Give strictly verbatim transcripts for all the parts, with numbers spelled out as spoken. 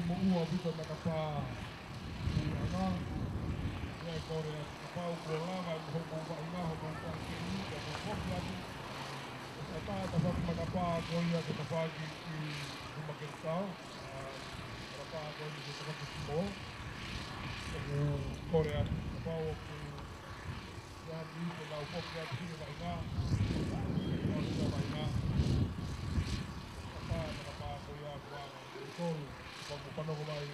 Moʻua ʻaupito e matapā ʻi ʻana. ʻIo, kole atu kapau kuo lava e hoʻomou vaʻinga, hoʻomou taʻaki ʻi, ka mou foki atu. ʻE taʻataʻa e tafaʻaki matapā ko ia ko e tafaʻaki ʻi Humakeretao. ʻA, matapā ko ia ko e tafaʻaki Simo. ʻOku kole atu kapau ʻoku ʻi ai ha niʻihi te nau foki atu ki he vaʻinga. Ke nau ʻi he vaʻinga. Matapā, matapā ko ia ko ʻana. Ko e tolu, kapau mou fanongo mai,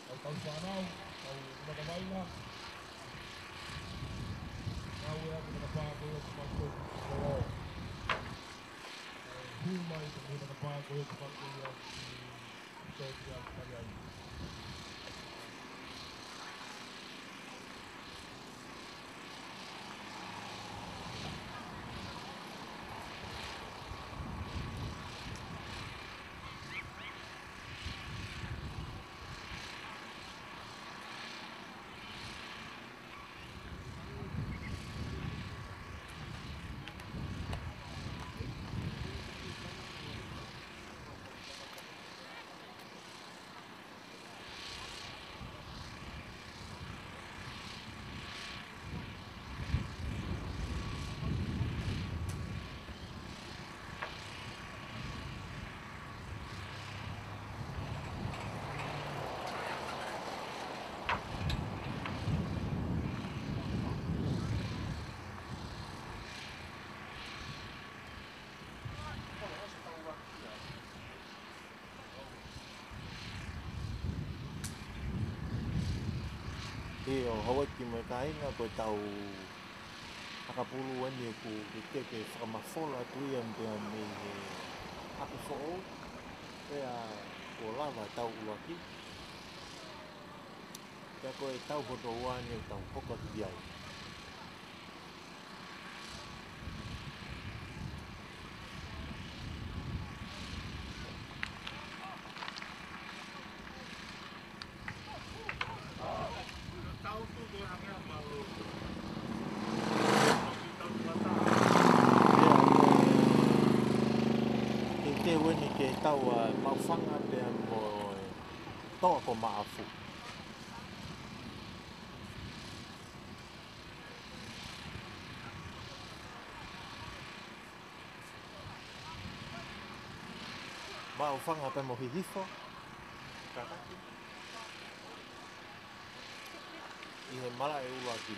ʻa e kau fānau, kau kamata vaʻinga. Ngāue ʻa e matapā ko ia ko Maikeli Kolo. ʻE, hū mai ko e matapā ko ia ko Maikeli, ʻa, Sōtia Kaliai. ʻIo, Haueki mo e kāinga, ko e tau ʻakapulu eni ʻoku teʻeki ke fakamafola atu ia pea mei he ʻapi foʻou, pea kuo lava e tau ʻuluaki. Pea ko e tau hoto ua eni ʻoku tau hoko atu ki ai. Teuteu eni ke tau ʻa Maʻufanga pea mo e toʻa ko Maʻafu. Maʻufanga pea mo Hihifo. Kakaki. ʻI he malaʻe ʻuluaki.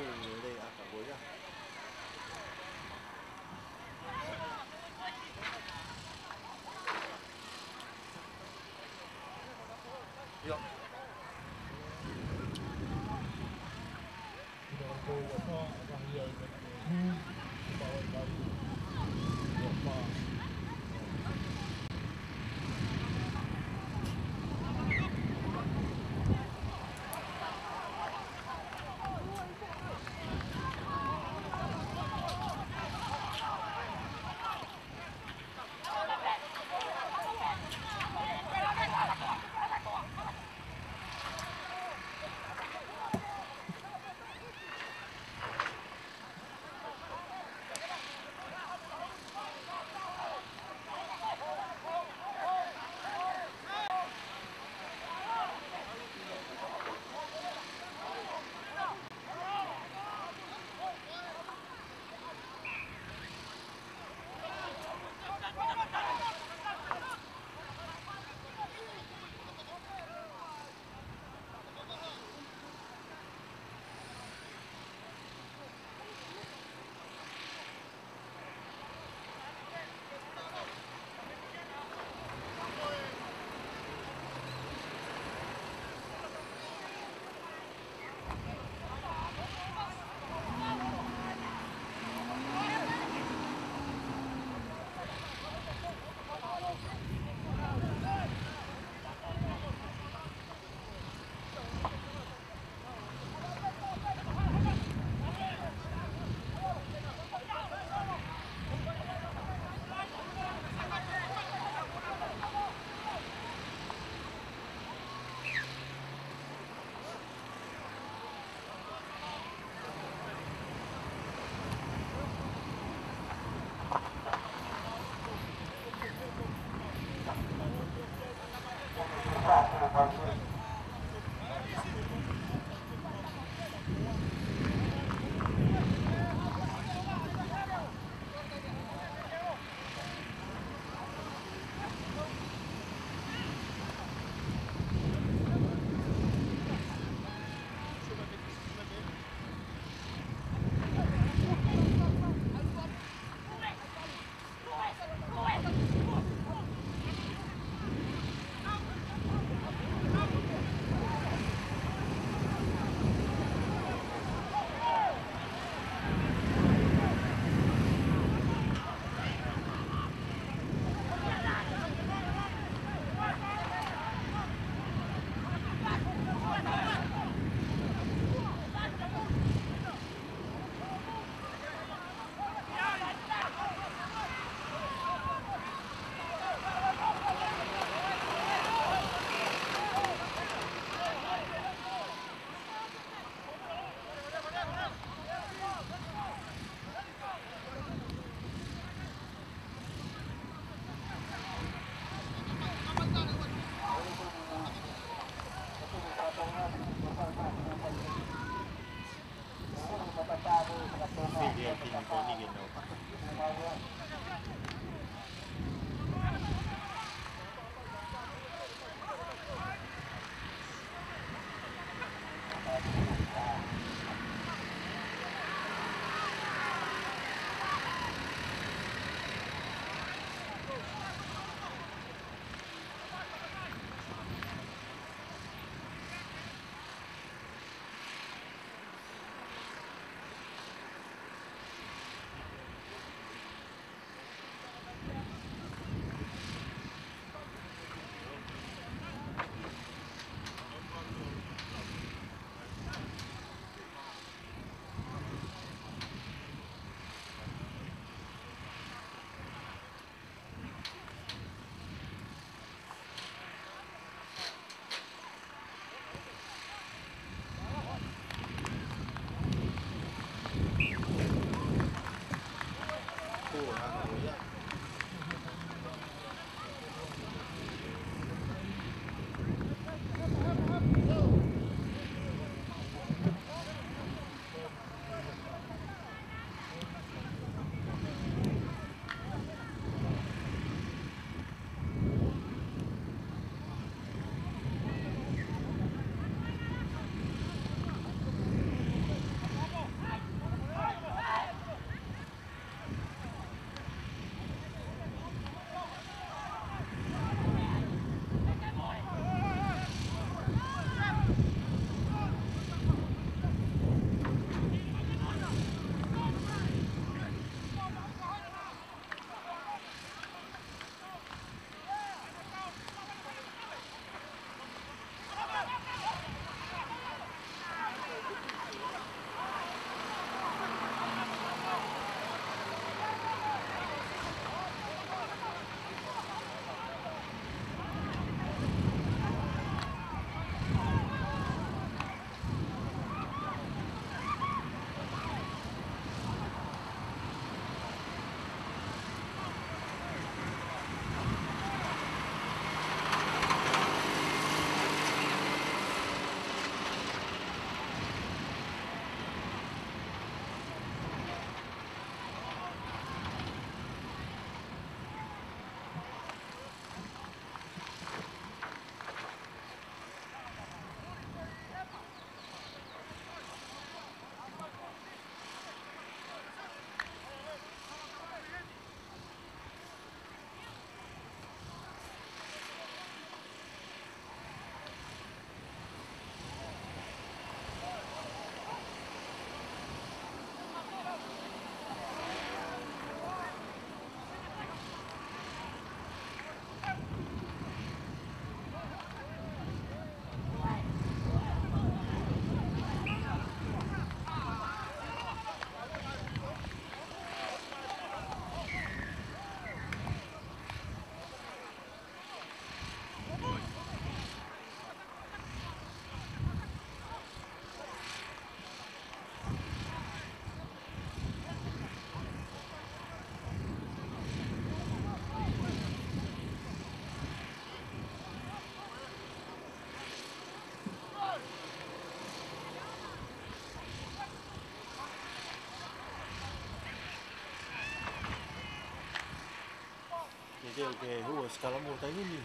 Lelei ʻa e kau ko ia. ʻIo. Ke, ke hū ʻa e sikalamu ʻo e taimi ni.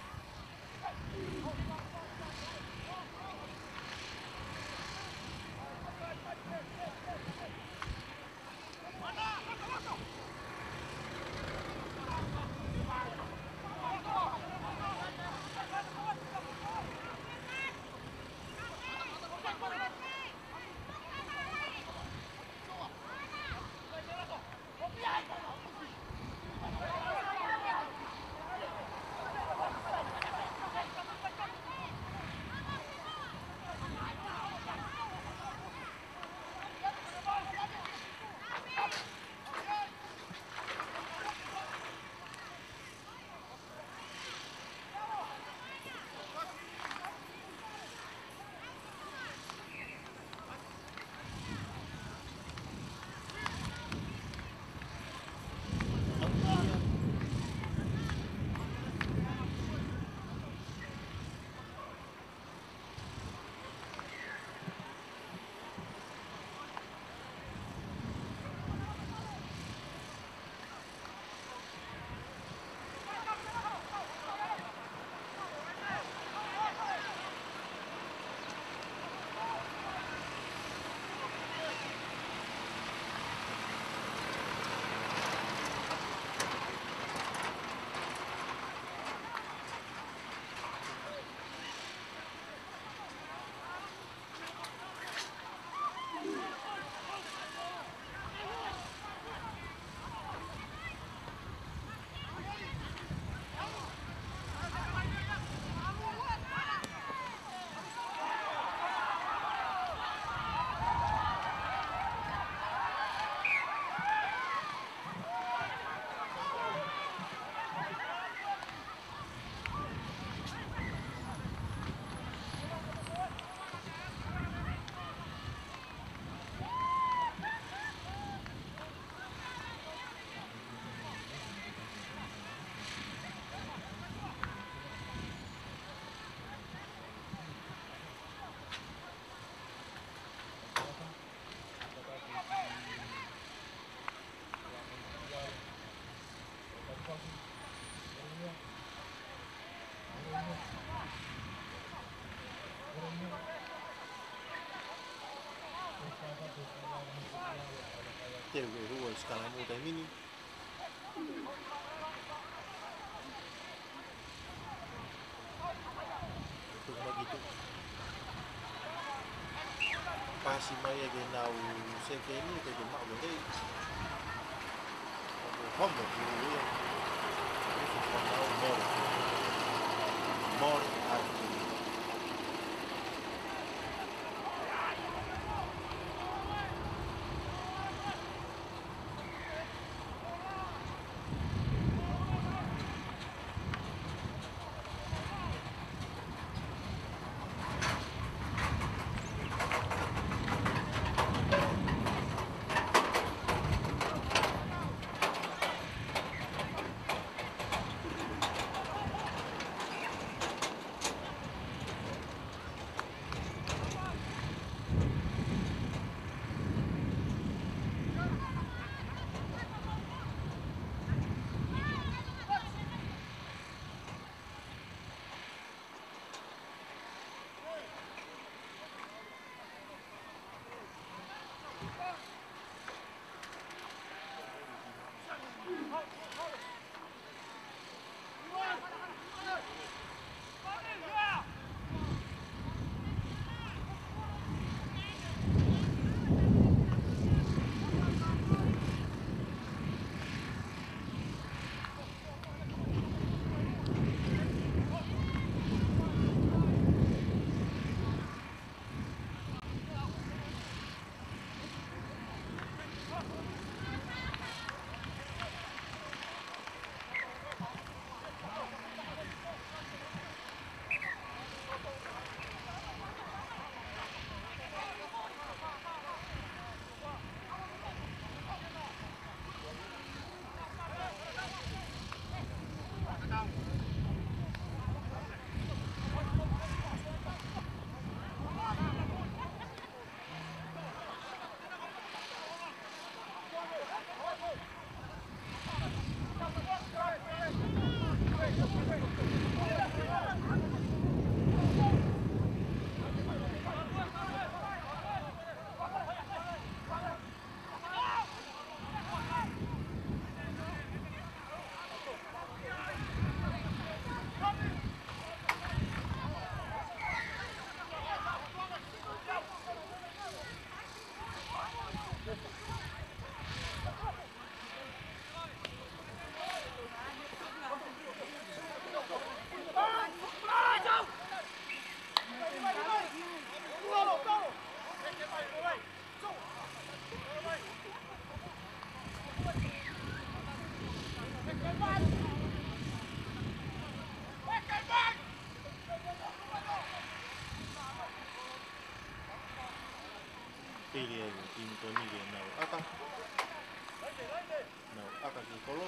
Teu ke hū ʻa e sikalamu ʻo e taimi ni. Tuku mai ki tuʻa. Pasi mai ʻe he nau sekeni, pea ke maʻu lelei. Homo, ia. Mole. Mole, atu. Ko eni ke nau ʻaka. Nau ʻaka ki kolo.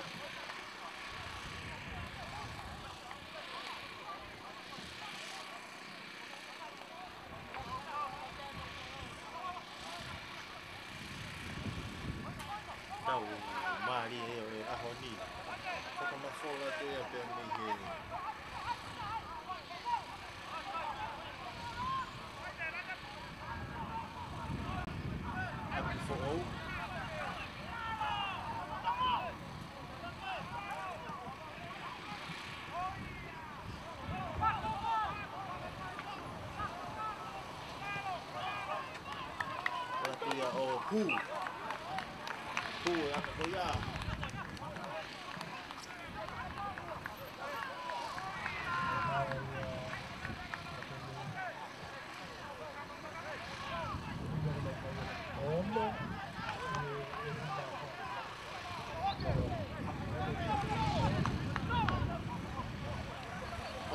Tau mālie ʻo e ʻaho ni. Ko e mafola atu ia pea mei he ʻapi foʻou. Ko e ʻapi ia ʻo Hu. Hu e ʻaka ko ia.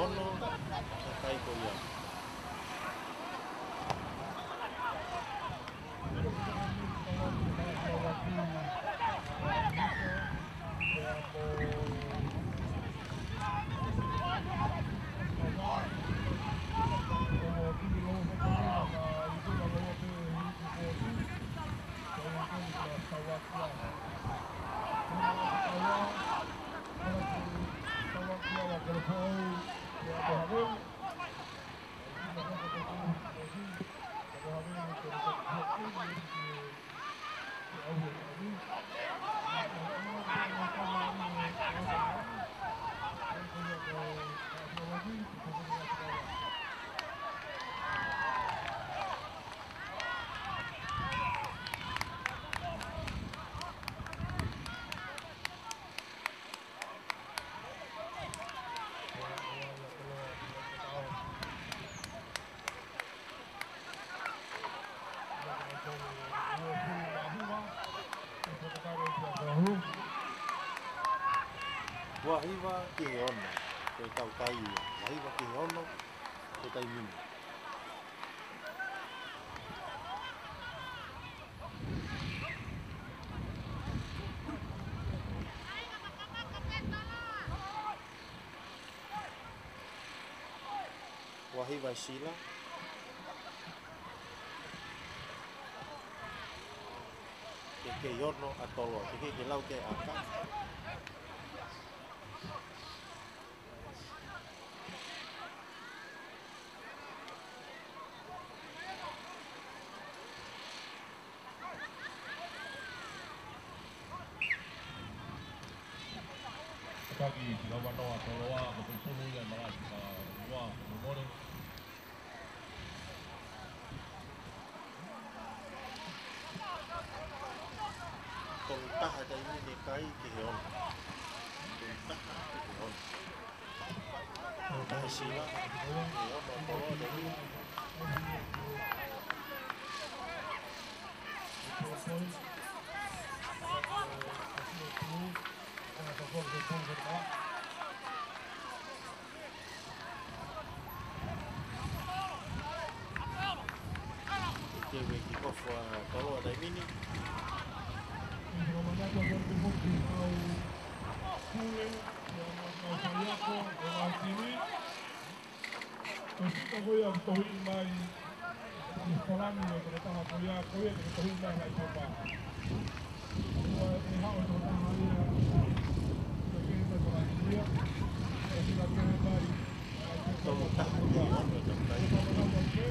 Ono, ʻakai ko ia. Ua hiva ki he ono, ko e tau tai ia. Ua hiva ki he ono, ko e taimi ni. Ua hiva ʻe Sila. Ke kei ono ʻa Toloa, ke kei ke lau ke ʻaka. Taki, tika vanoa Toloa, ko Pulupulu ia, malaʻe tika ua, Momole. Tolu taha taimi ni kai ki he ono. Tolu taha ki he ono. Tolu taha Sila. Ki he ono Toloa taimi ni. Ke ue kick off ʻa Toloa taimi ni. Ko e fika ko ia ʻoku tohiʻi mai ʻi Palani ʻo e tokotaha ko ia, ko ia ʻoku tohiʻi mai ʻa e Papa. Ua e haʻu e tokotaha ia, ʻo kehe mai Palani ia, ʻo fika kehe mai ʻa e Papa. Tokotaha ko ia, ʻo tokotaha ia.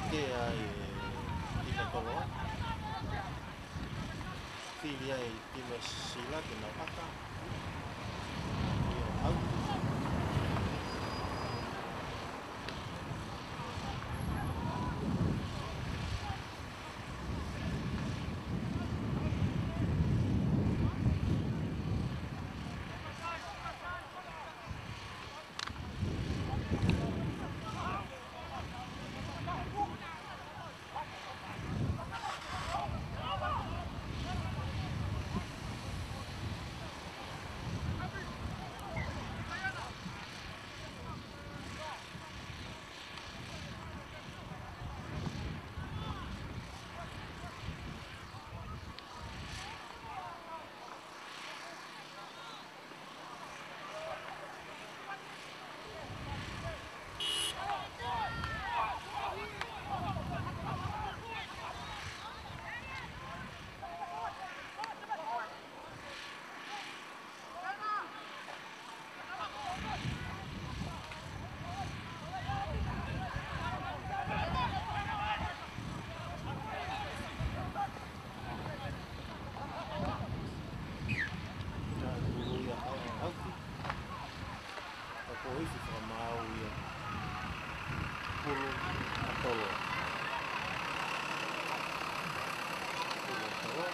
Ke ai e timi Toloa. Fili ai e timi Sila ke nau ʻaka. Ia, au. Ka ko e ifi fakamaau ia. Pulu ʻa Toloa. Pulu ʻa Toloa.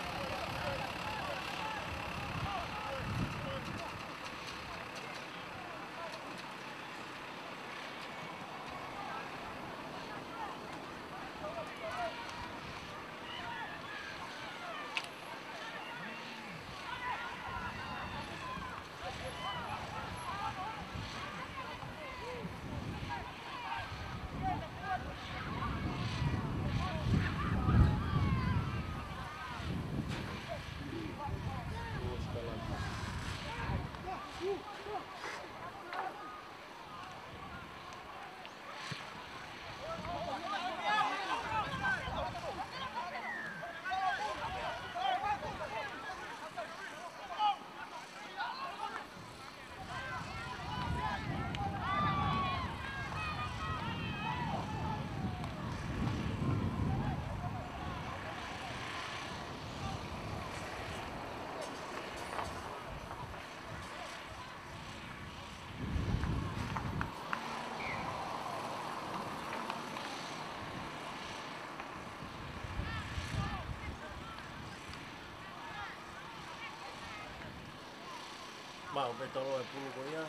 Maʻu pē Toloa e pulu ko ia.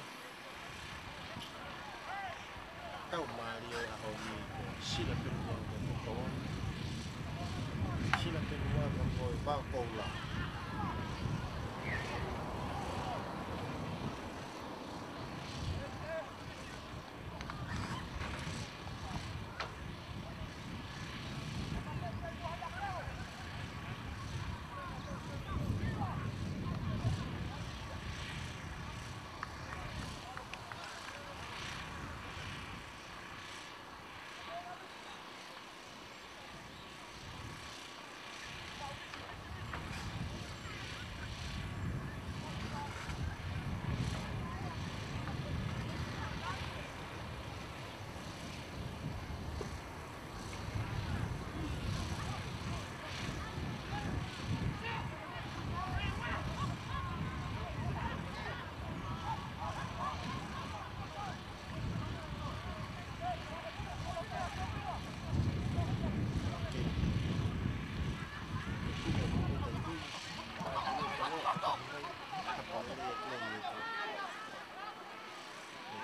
Tau mālie ʻa e ʻaho ni ko Sila Penuava ko Toloa. Sila Penuava ko Pakoula.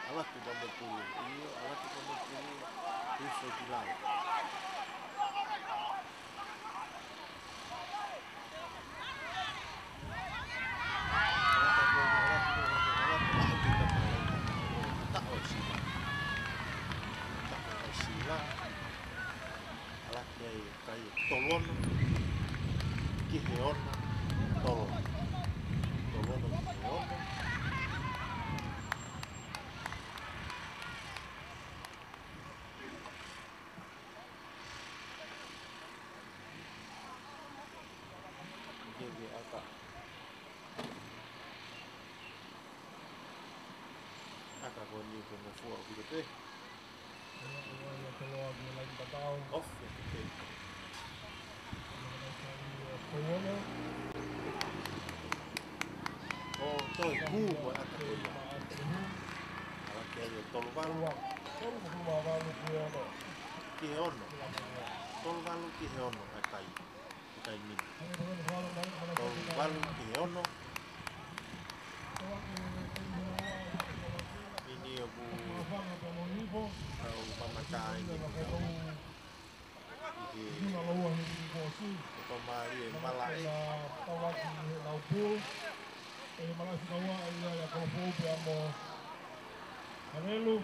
ʻAlaki pē mo e pulu, ʻio, ʻalaki pē mo e pulu, hifo ki lalo. ʻAlaki ai e kai ʻo Toloa, ki he ono, Toloa. Toloa ki he ono. Ke ke ʻaka. ʻAka ko eni ke ngofua ʻaupito pē. Off. ʻO toe hū ko e ʻata ko ia. Ala ke ai ʻo tolu valu ki he ono. Tolu valu ki he ono ʻa e kai. Taimi ni. Tolu valu ki he ono. Mini ʻoku tau mamata ai ki he ʻoku mālie e malaʻe. ʻE malaʻe fakaua ia ʻia Kolofou pea mo Halelu,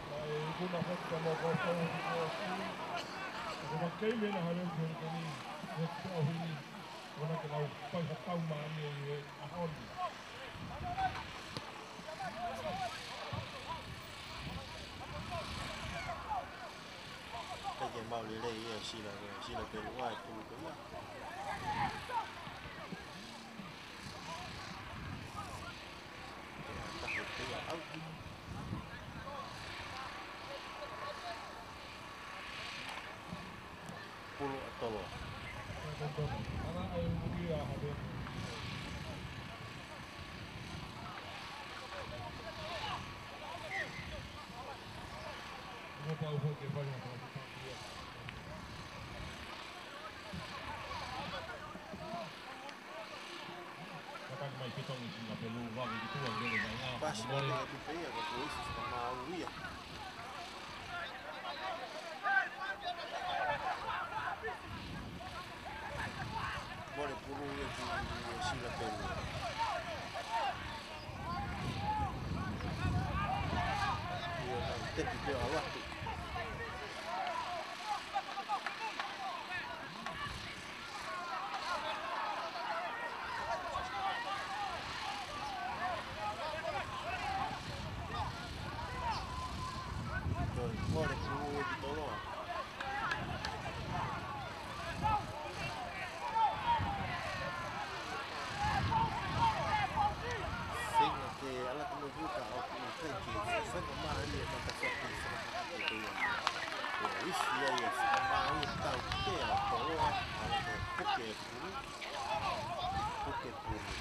ʻa e ikuna foki pea mo Kolofou ki he ʻosi. Ko Makei mena Halelu ki he koni, he te ʻohini, ʻona ke nau fai ha tau mālie ʻi he ʻaho ni. Pea ke mau lelei ia, sila, sila pelu ai, pulu pelu ai. Pulu ʻa Toloa. Kapau foki ke fai ha fakapapau ia. Kapau mai ke tongi singa pelu vave ki tua, lele mai ngā. Pasi mole. Mole atu pē ia, ko Kuisi, ko Maui ia. Mole pulu ia ki he sila pelu. Ia na tepi pē ʻa Latu. Toe mole pulu ia ki Toloa. Feinga ke ala tonu huka ʻoku ʻikai ke feinga mālie e matafoki fakaʻapaʻapa ko ia. ʻO isi ai e fakamālie tautea ʻa Toloa, ala ke puke e pulu. Puke pulu.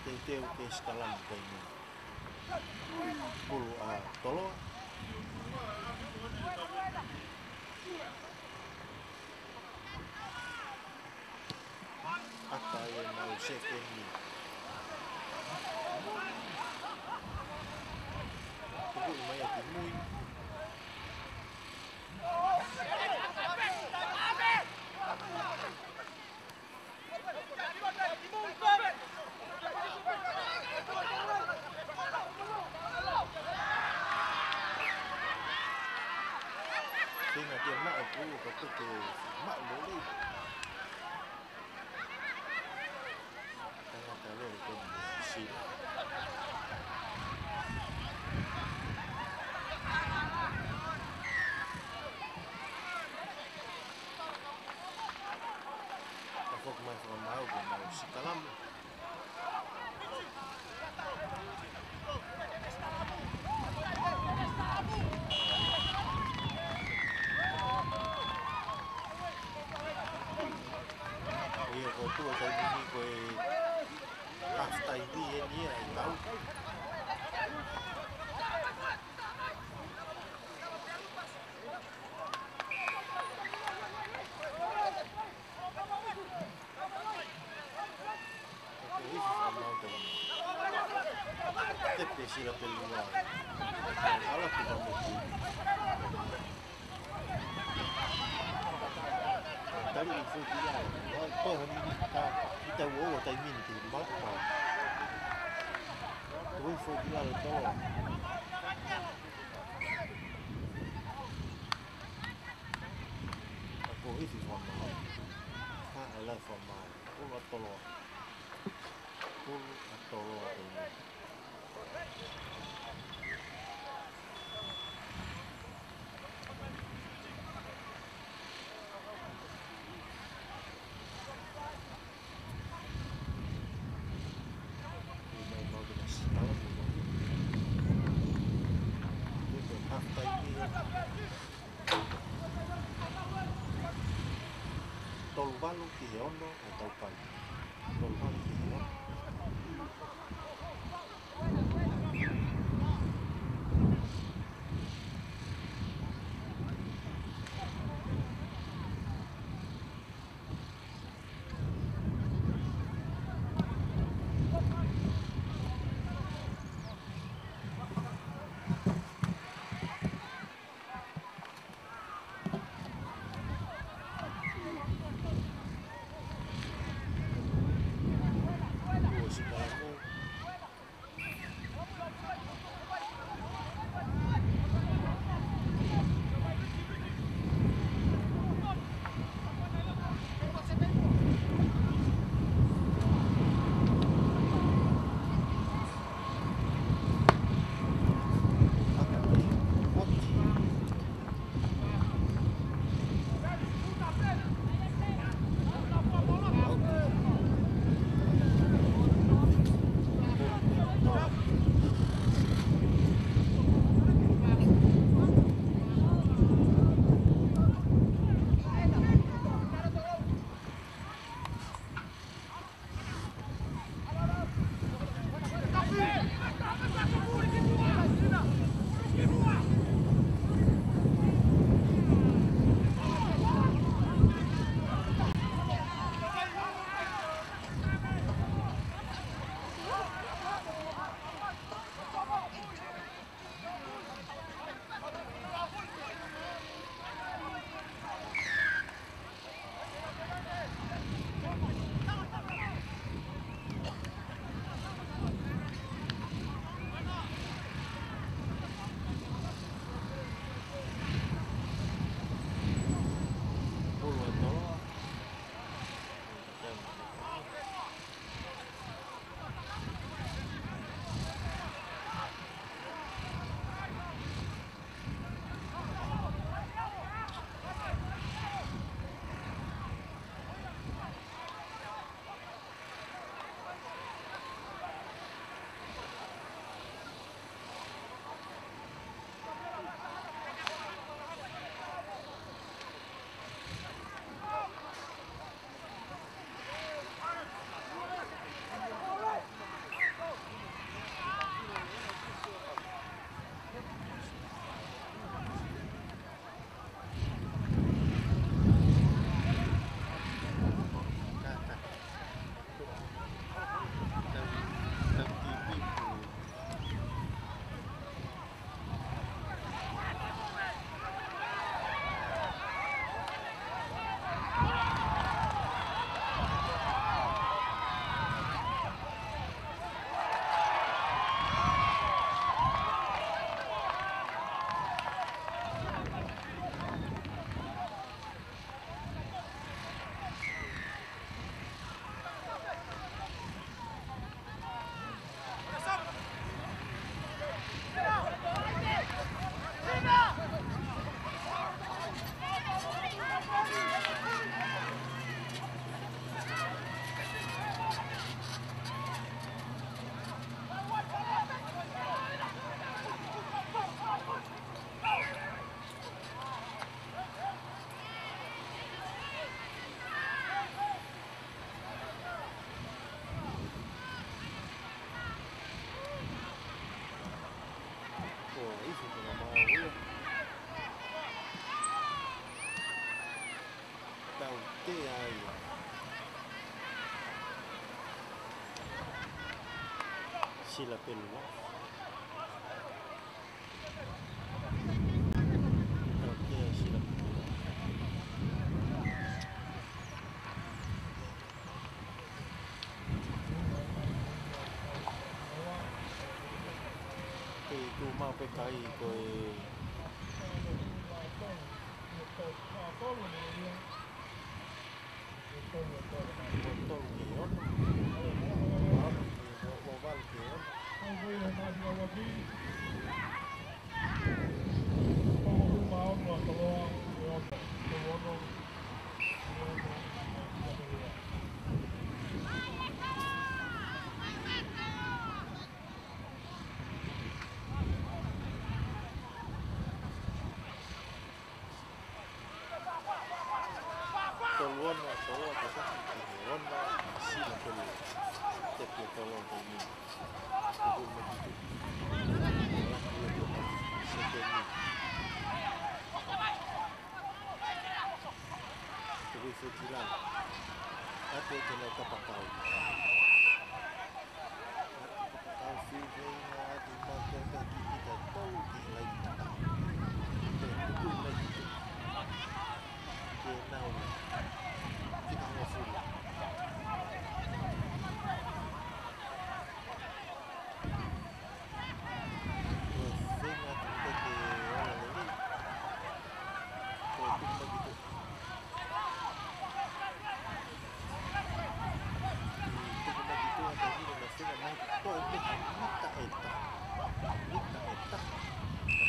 Teuteu ke sikalani taimi ni. Pulu ʻa Toloa. ʻAta ʻi he mau sekeni. Ia maʻa e pulu ka peke maʻa lelei. Tangata lele ko ni sila. Ka foki mai fakamau ko mau sikalamu. Ia ko tuʻa taimi ni ko e half time eni ia ʻi tau. Tepe sila pelu ua. Ala tu ka mo tu. Tali i foki ia. Ko ha miniti ka. Ita uo o taimi ni ke mala pa. Ko i foki ia le tolo. Ka ko hisi fama. Ka ala fama. Ko la tolo. Ko la tolo. Tolu valu ki he ono ʻa e Taukai. Tolu valu ki he ono. Tautea ia. Sila pē lua. Tautea Sila pē lua. Kei tuʻu maʻu pē kai ko e Ua tolu ki he ono. Ua, ua valu ki he ono. Tolu ono, Toloa ki he taha, ki he ono, Sila pē lua. Tepi ʻa Toloa ko eni. Tuku mai ki tuʻa. Laku ia ko e sekeni. Tuku i fetila. Atu e kena kapakau. Atu kapakau fifeinga atu maka ka ki kita tolu ki he laini taha. Pea tuku mai ki tuʻa. Ke nau fika hongofulu. Ko e feinga atu pē ke ola lelei. Ko e tuku mai ki tuʻa. Tuku mai ki tuʻa, ka hili na feinga mai, ko e mita, mita ʻe taha. Mita ʻe taha.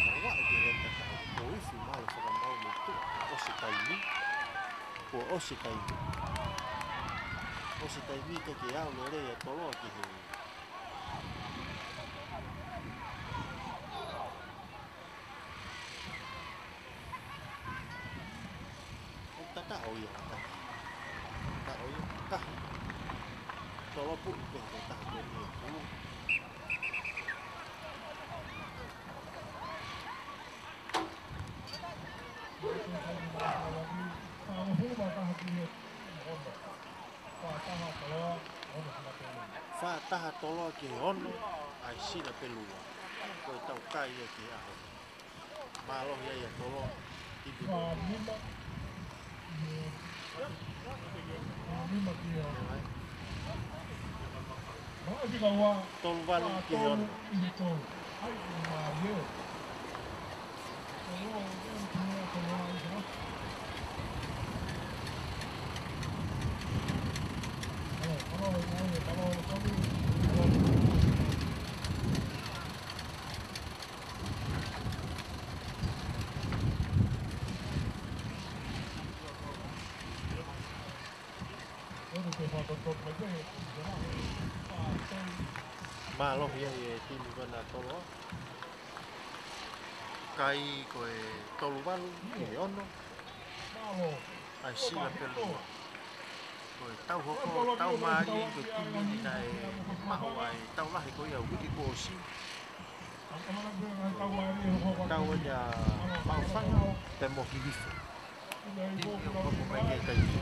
Ka ua ʻe ke leta ka ko ifi mālō fakamau mo tuʻa. Kuo ʻosi taimi. Kuo ʻosi taimi. ʻOsi taimi ke ke aʻu lelei ʻa Toloa ki he ʻo tata ʻo ia, tata. Tata ʻo ia, tahi. Tolopu pē he tahi ko eni. Fā taha Toloa ki he ono, ʻa e Sila pē lua. Ko e tau kai ia ki he ʻaho. Mālohi ai ʻa Toloa. Tipi. Tolu valu ki he ono. Mālohi ai e timi ko ena Toloa. Kai ko e tolu valu ki he ono. ʻA e Sila pē lua. Ko e tau hoko, tau mālie ko e timi ni naʻe maʻu ai e tau lahi ko ia uike kuo ʻosi. Tau eni ʻa Maʻufanga pea mo Hihifo. Timi ʻoku hoko mai ki he taimi.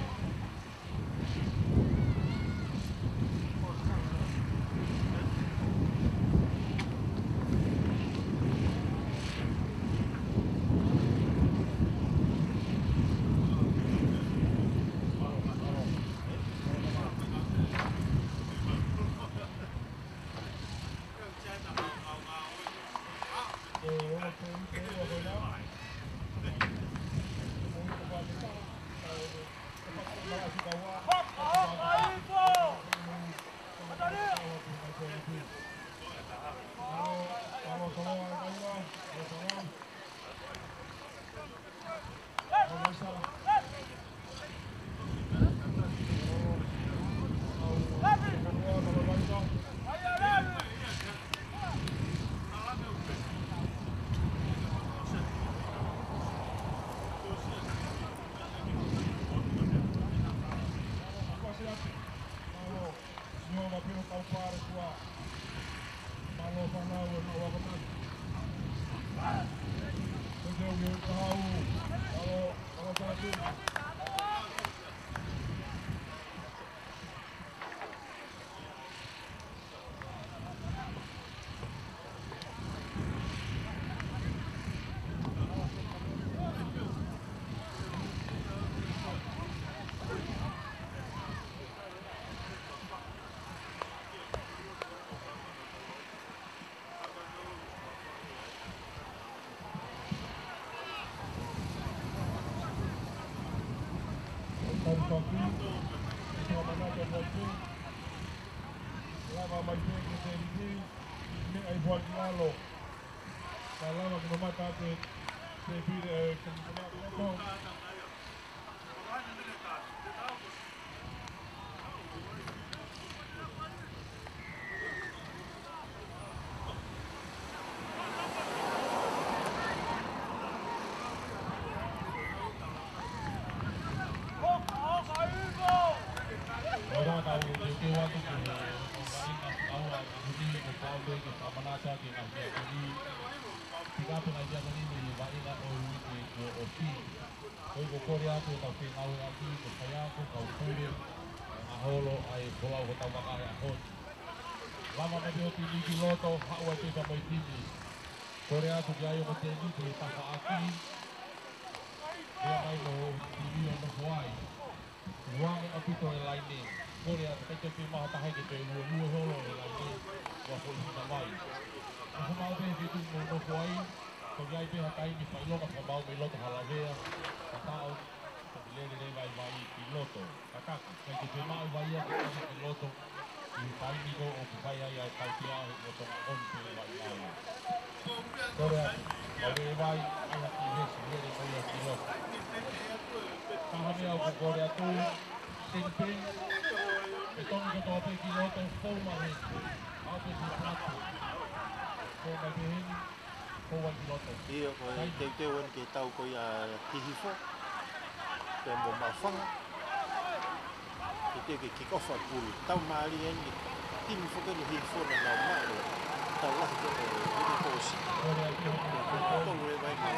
Lava mai pē ke te liki, meʻa ʻi fuaki lalo. Ka lava ke mamata atu e tēpile ʻo e Komiti Loto. Ora, ka u teuteu atu ki he vaʻinga ʻa e ʻaho ni, kuo pau pē ke fakamanatu ki he ngaahi meʻa ko eni. Pika pē ngaahi meʻa ko eni mei he vaʻinga ʻo e uike kuo ʻosi. Ko ia ʻoku ou kole atu ʻetau fengāueʻaki, ko e faiako, kau pule, ngaholo ʻa e folau hotau vaka he ʻaho ni. Lava mai pē ho timi ki loto, haʻu ai pē pea mo e timi. Kole atu ki ai ʻo mo temi ki he tafaʻaki. Pea mai mo ho timi ʻo nofo ai. Uange ʻaupito e laine. Kole atu kai te pē maha taha ke toe luelue holo e laine. Ua foʻi hina mai. Nofo maʻu pē he feituʻu ʻoku mou nofo ai. Toki ʻai pē ha taimi fakaʻilonga fakamaau mei loto ha lavea. Ka tau toki lele leva e vai ki loto. Kakaka, kai te pē maʻu e vai ia ke ʻave ki loto. ʻI he taimi ko ē ʻoku fai ai ʻa e tautea he ʻoku tōʻonga ʻoni pē e vai ia. Kole atu, ʻave e vai, ʻai ha kiʻi hesi lele ko ia ki loto. Ka ko e meʻa ʻoku ou kole atu, teni pē, ʻe tonu kotoa pē ki loto, fou mai heni. Aʻu pē ki he palatu. Fou mai pē heni. Ko e vai ki loto. ʻIo, ko e teuteu eni ke tau ko ia hihifo. Pea mo maʻufanga. Teuteu ke kick off ʻa e pulu. Tau mālie eni ke timi foki eni hihifo naʻa nau maʻu. Tau lahi ko e, ko e koosi. Ko e tolu e vai ni.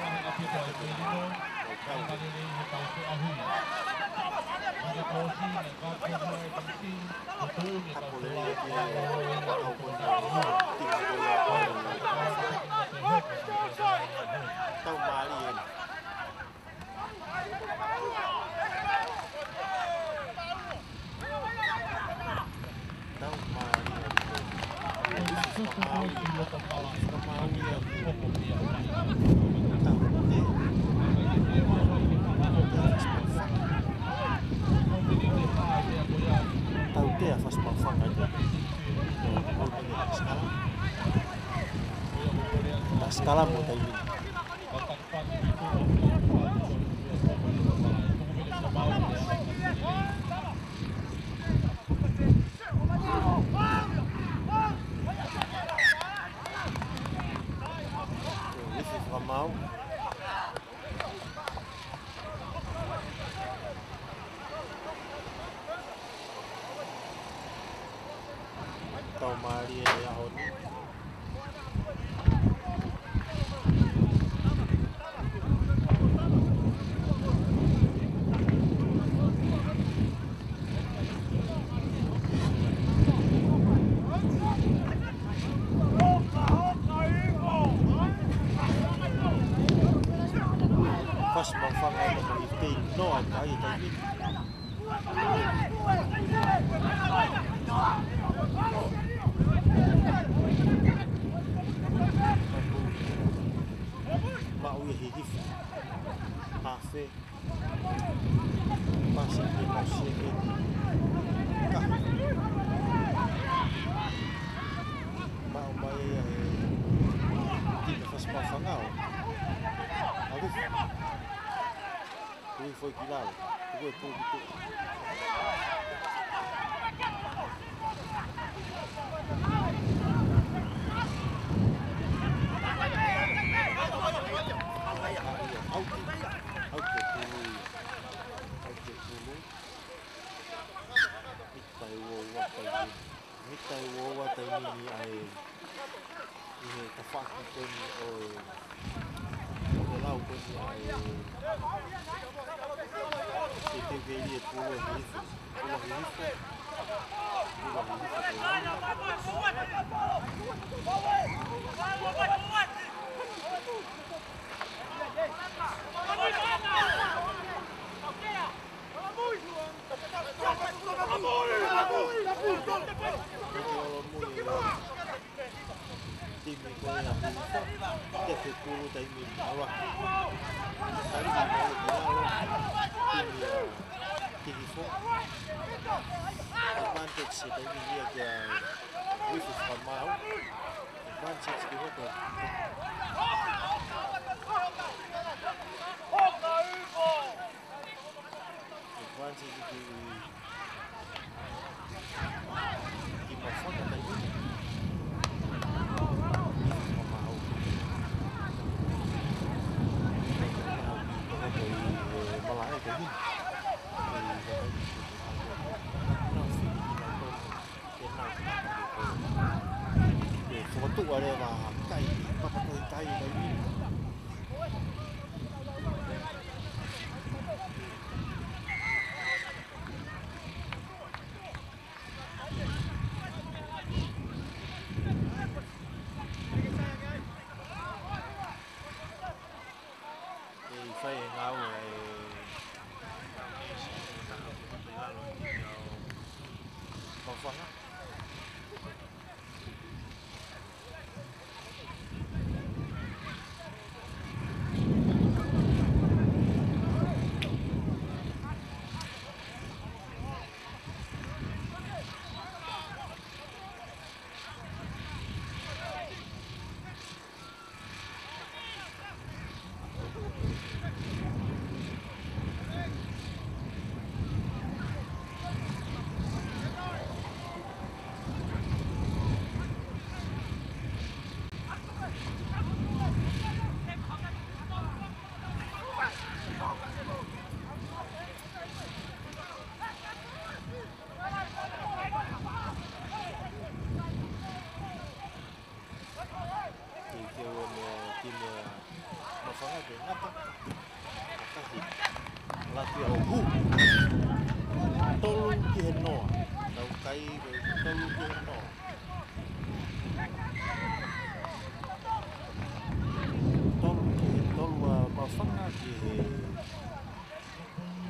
Tau Tautea fasi maʻufanga ʻi he. Pasikala mo taimi. Ifi fakamau. Tau mālie e ʻaho ni. Fasi maʻufanga ʻa e tau i tei noa ʻa e taimi. Maʻu ia hihifo. Hafe. Pasi ke pasi ke. Ka. Maʻu mai ia he timi fasi maʻufanga ʻo. Alu. Ui foʻi ki lalo. Ko e pulu ki tuʻa. ʻAuti. ʻAuti e pulu. ʻAuti e pulu. Mita ʻe ua ua taimi. Mita ʻe ua ua taimi ni ʻa e. ʻI he tafaʻaki ko eni ʻo e, ʻo e lau ko eni ʻa e, ke teukei e pulu ʻo hihifo, pulu ʻo hihifo, pulu ʻo hihifo ko eni. Ko e ʻolomui e timi ko ia ʻa Hihifo, tefe pulu taimi ni ʻalu atu. Tali ki lalo ki lalo, timi ʻa Ki Hihifo. Advantage ʻe taimi ni ia kia Hihifo fakamaau. Advantage ki Hihifo. Advantage ki, ki Maʻufanga taimi ni. Hihifo fakamaau. Malaʻe taimi ni. Ke nau, ke fokotuʻu ʻa e leva kai, papa ko e kai, kai ni. ʻE fai e ngāue ʻa e Maʻufanga. Ke, ke ua meʻa, ke meʻa Maʻufanga ke ngata. Ngata hē. Lati ʻo hū. Tolu ki he noa. Tau kai ko e tolu ki he noa. Tolu ki he, tolu ʻa Maʻufanga ki he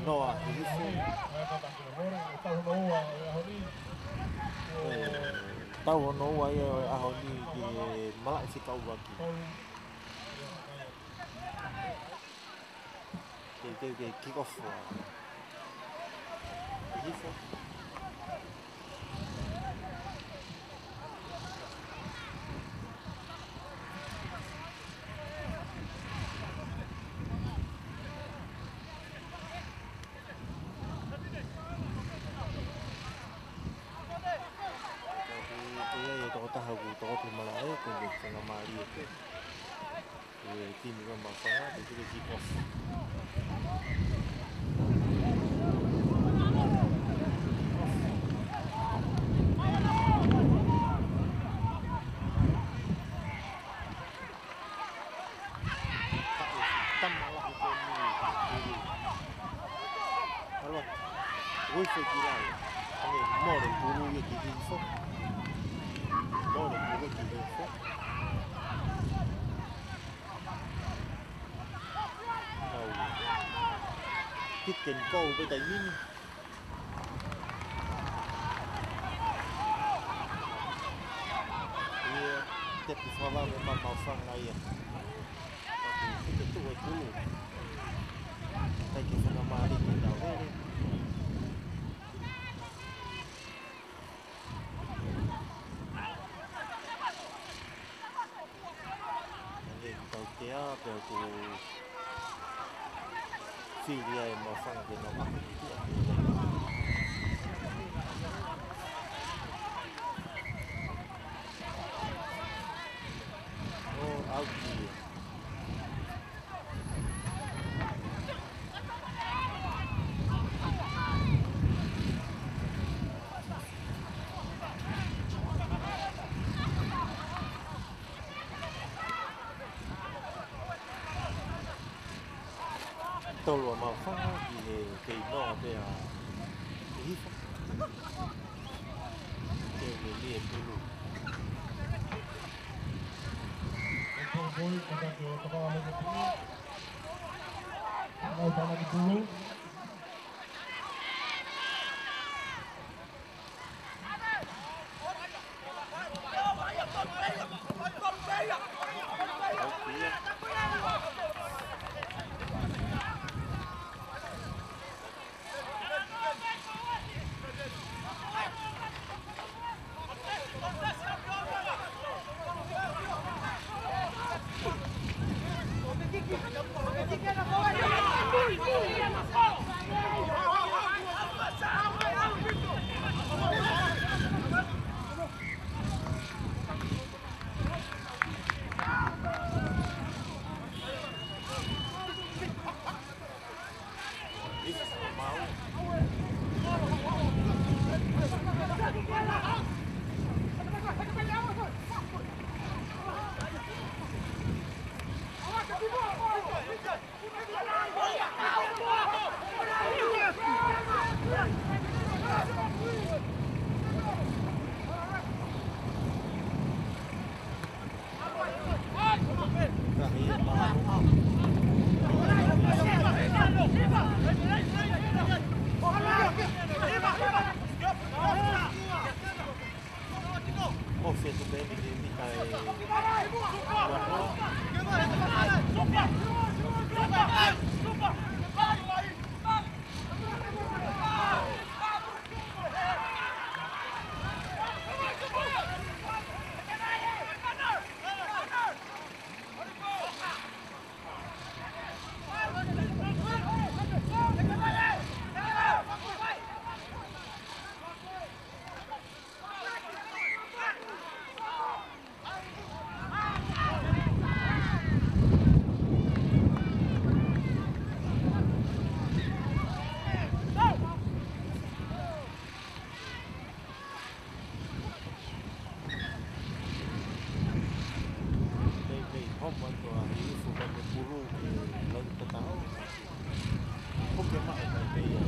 noa ʻa Hihifo. ʻE, tau hono ua ia ʻo e ʻaho ni ki he malaʻe fika ʻuluaki. Ke, ke, ke kick off ʻa Hihifo. Ko ia e tokotaha ʻoku toko pē malaʻe, ko e faingamālie pē. Ko e timi ko Maʻufanga, ko e kick off. Tama lahi ko eni. Alo. Ui fo ki lalo. Ane mole pulu ia ki Hihifo. Mole pulu ki Hihifo. Nau. Kick and goal pē taimi ni. Ia, tepi fakavave ʻa Maʻufanga ia. Tapi, ʻoku tuʻu e pulu. ʻIkai ke faingamālie ke tau hele. Ange ki tautea, pea ʻoku fili ai Maʻufanga ke nau ʻaho ki tuʻa. ʻO ʻauki. Tolu ʻa Maʻufanga ki he kei noa pē ʻa Hihifo. Ke melie pulu. Meimei homo atu ʻa Hihifo kae pulu ke lau tatau. Hoke maʻa kae pei a.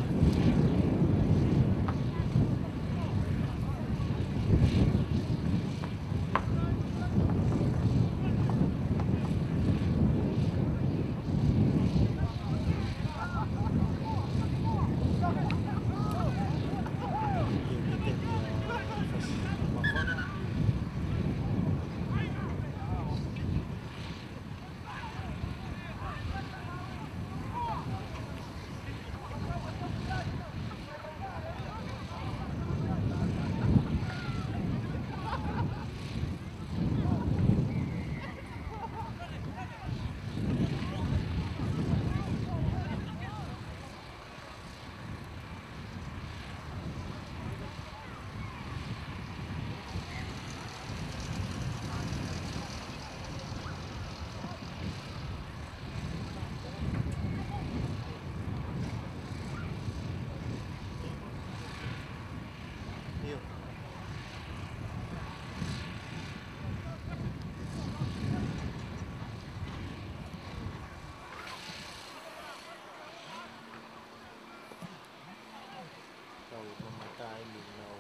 Tau mamata ai ni nau.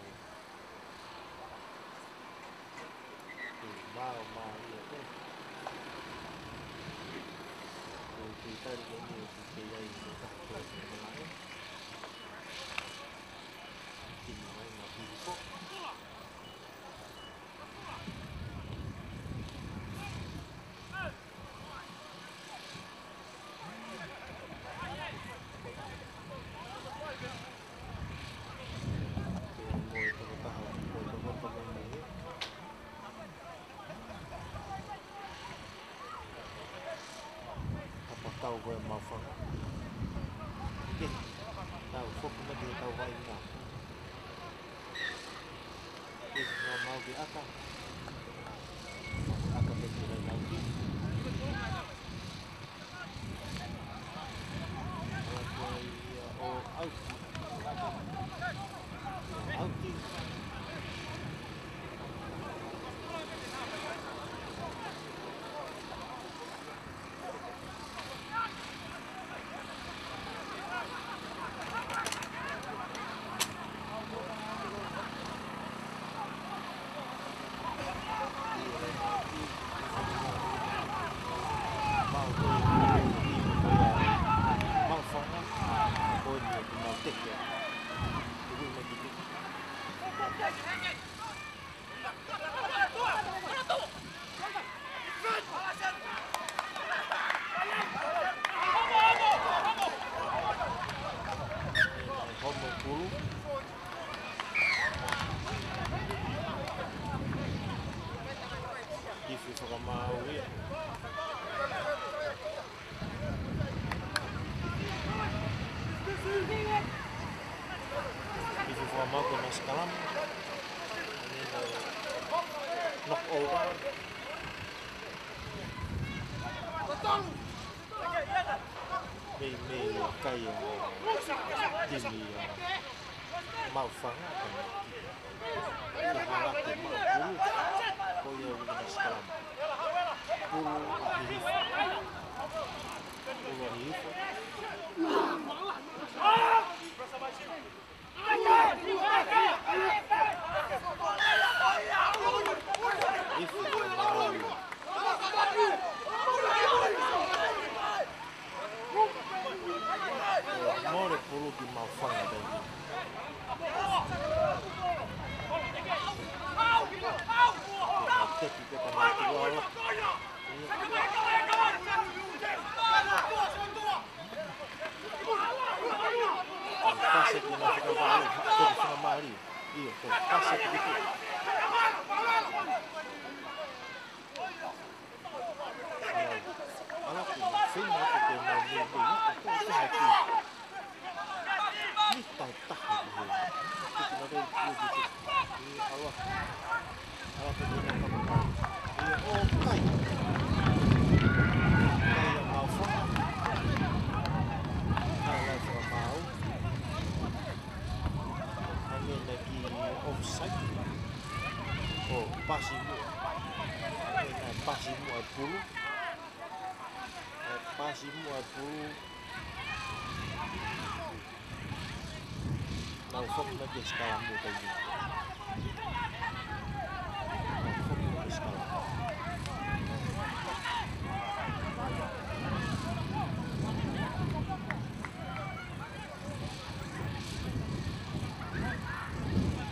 Tau mau mau ia te. Tau tui tari ke ni o ki te ai ni ka tau tau mai. Tini mai ma Hihifo. Kapau ko e Maʻufanga. Ke, tau foki mai ki he tau vai na. Ke, na mau ki ʻata. ʻAta pē ki he lau ki. ʻAla ko ia ʻo ʻauti. ʻAuti. Homo pulu. Ifi fakamaau ia. Ifi fakamaau ko e Nasi Kalama. Knock over. Meimei kai ʻa e timi ʻa Maʻufanga. Ka hala ke maʻu pulu. Ko ia ʻoku Nasi Kalama. Pulu ʻa Hihifo. Pulu ʻa Hihifo. Hihifo ko e maau. Mole pulu ki Maʻufanga taimi. Io, ko e pasi atu ki tuʻa. Ala ku ma feinga atu ke nau mei mei atu ko e haki. Ni tau taha ki he. Ki te nau rei kua ki te. Ni aloha. Ala ku te nau kamata. Io, ʻo kai. Kai a mau fanga. Kai a mau fanga mau. Hangē naʻe ki offside. ʻO pasi muʻa. Hangē naʻe pasi muʻa e pulu. ʻE pasi muʻa e pulu. Nau foki mai ki he sikalamu taimi ni. Nau foki mai ki he sikalamu.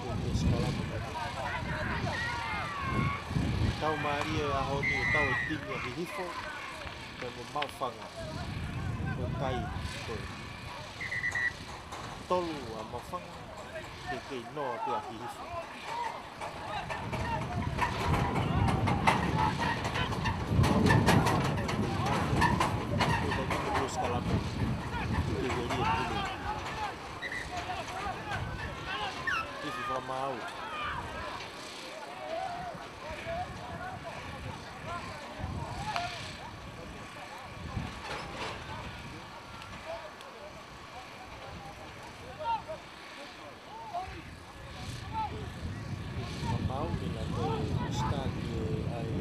Ko e sikalamu. Tau mālie ʻaho ni, tau e timi ʻa Hihifo, pea mo Maʻufanga. Ko e kai, ko e tolu ʻa Maʻufanga, ke kei noa pē ʻa Hihifo. Ko e sikalamu, ke kei veli e pulu. Ifi fakamāu. Ifi fakamāu, ina ko e start ʻo e ai.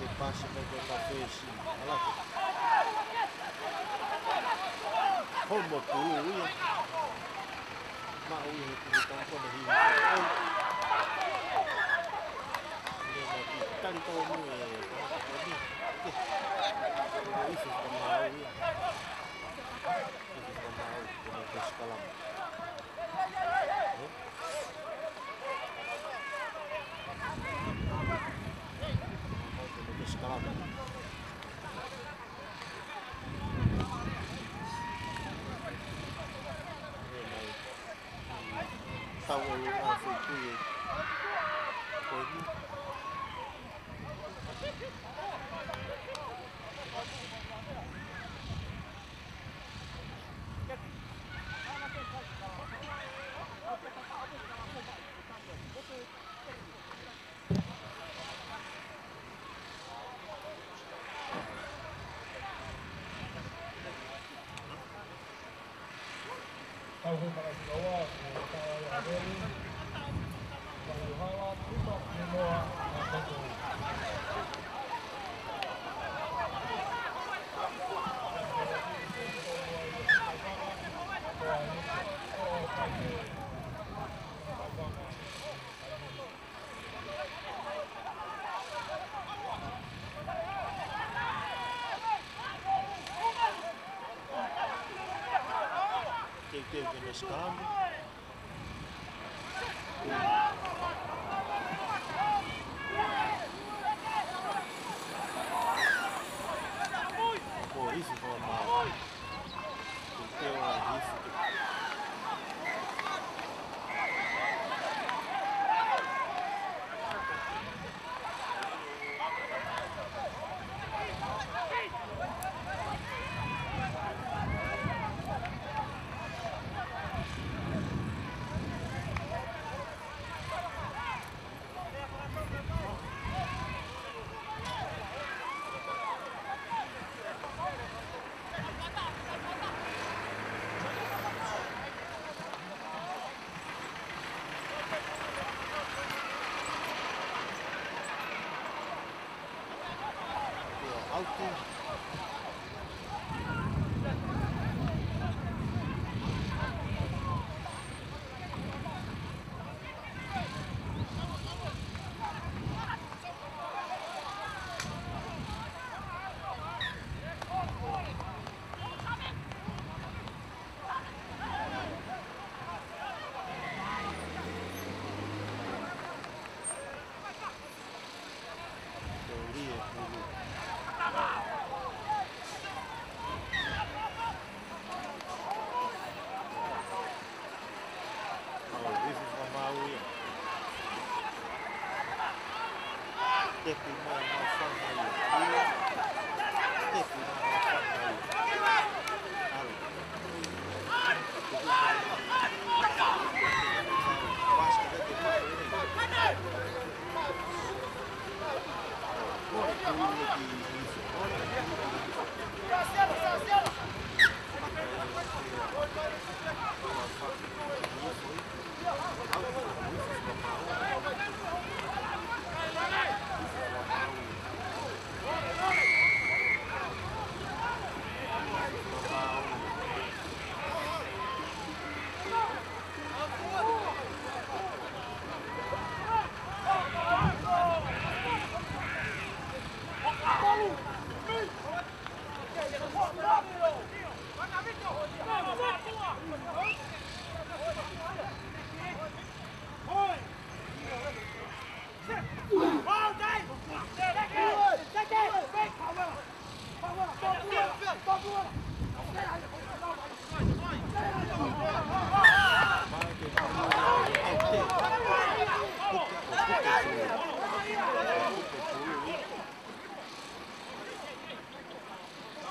Ke pasi mai ko na fesi. Ala. Homo pulu ia. Maʻu ia he pulu tau kona hi. Oi. Nena ki tali tau mo e tangata ko ni. Ke. Ko Ifi fakamāu ia. Ifi fakamāu, ko na ko sikalamu. Ē? Ko na ko sikalamu. Tau ʻo luna fukui e. Ko ni. Tau hui mana ki kaua, ko Taʻalaveli, Valuhala, Tuta, Nenoa, na Koto. Teuteu ke ne sikalamu. Ko Ifi fakamāu. Teuteu ʻa Ifi. Tepi mai Maʻufanga ia. Tepi mai Maʻufanga ia. ʻAlu. Pasi ke te pau ʻeni. Kole kulu ki Hifo. Kole kulu ki Hifo.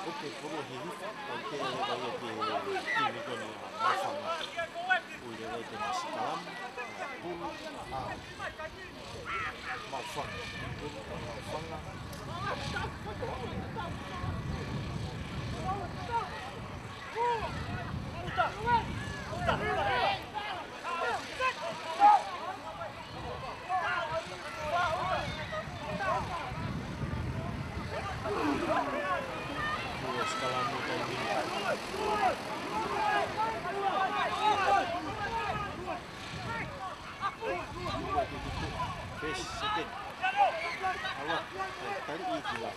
Oke, pulu ʻi Hifo, ʻoku lele ia ki he timi ko eni ʻa Maʻufanga. ʻOku lele ia ki he sikalamu, pulu ʻa Maʻufanga. Pulu ʻa Maʻufanga. First, second. Awa, tali ʻi ki la.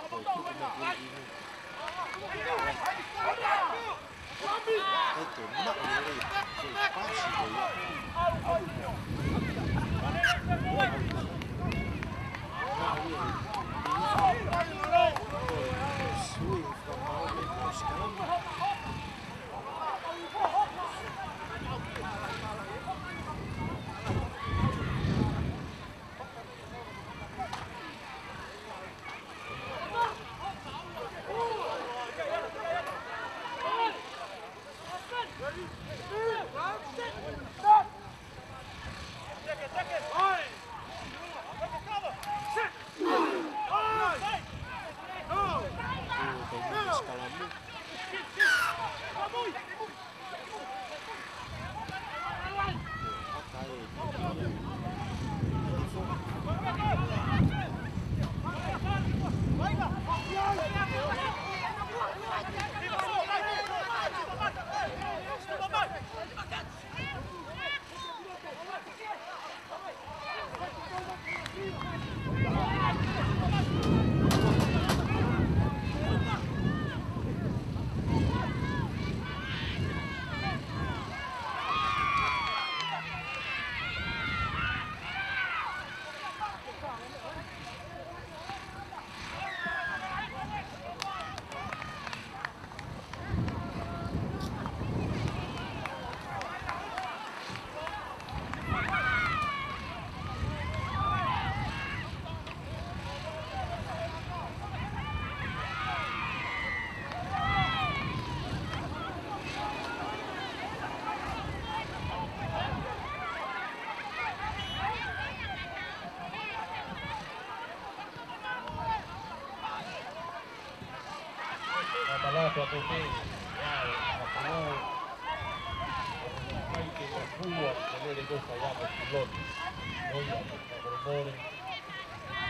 Ko tuku na pulu ʻi ni. Ka malapa ko me, ia, ka pulu. Mai ke ka pulu, ka lele ko ka ia ko Pilot. Ko ia, ka pulu mole.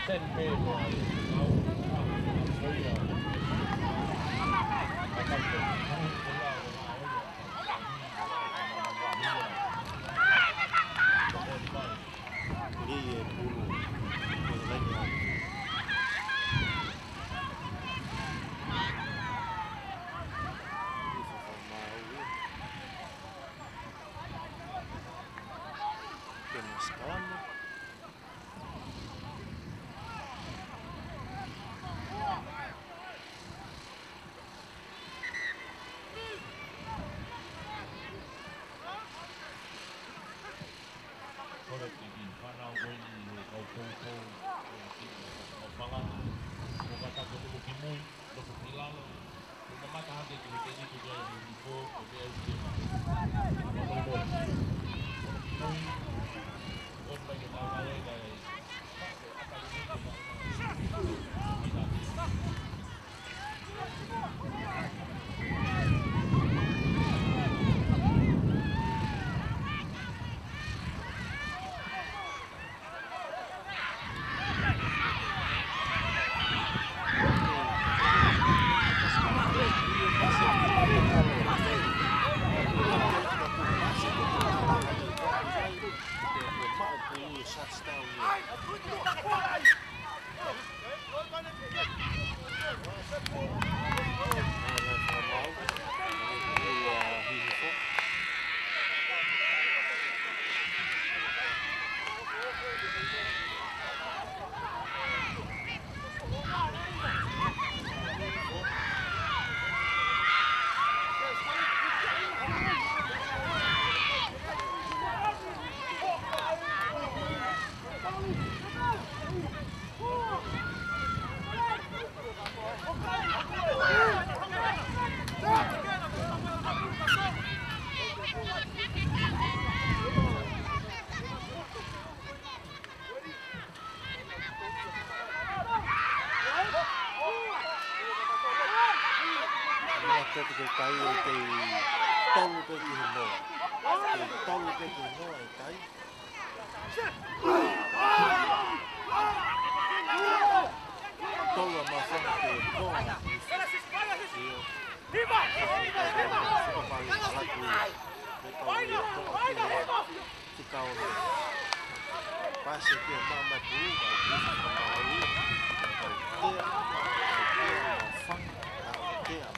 Sen pe ko ai, au, ko ia. Ka ka ko, ko ia, ko ia. Ko ia e pulu. Ko ia e pulu. Ora ki he fānau ko eni he kau poupou, ko e ki he kau pala, ko Kata ko Tuku ki Mui, Loto ki Lalo, ko Mamata Hake ki he tenitu ki he Nifo, ko Te Au ki he Mako. Ko Loto, ko Mui, ko Mui ke tau lale ka e Ua tetu ke kai e kei tolu pē ki he noa. Kei tolu pē ki he noa e kai. Tolu ʻa Maʻufanga ki he noa. Io. Fakapalu ala kui. He kau ia. Fika ono. Pasi ki he maʻu mai pulu, ka ʻoku fakapalu. Tautea,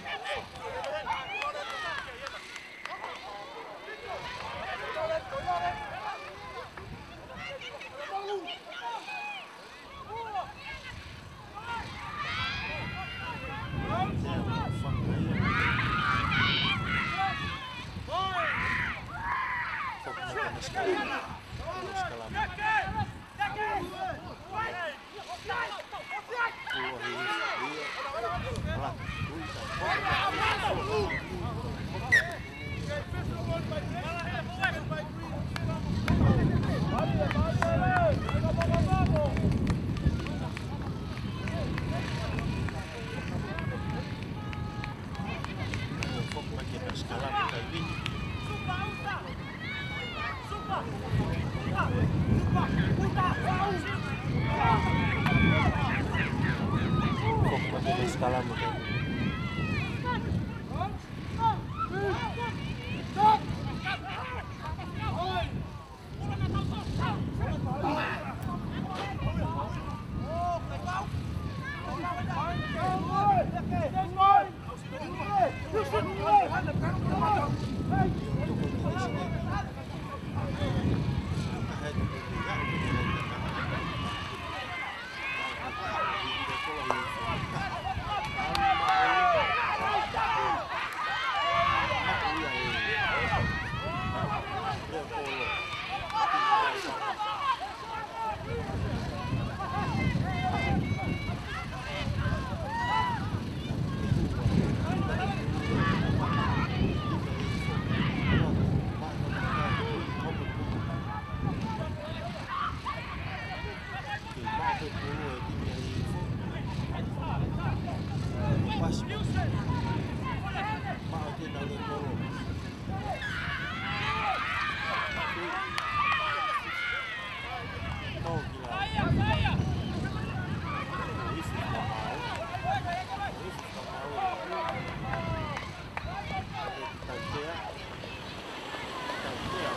tautea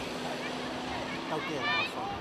Maʻufanga, tautea Maʻufanga.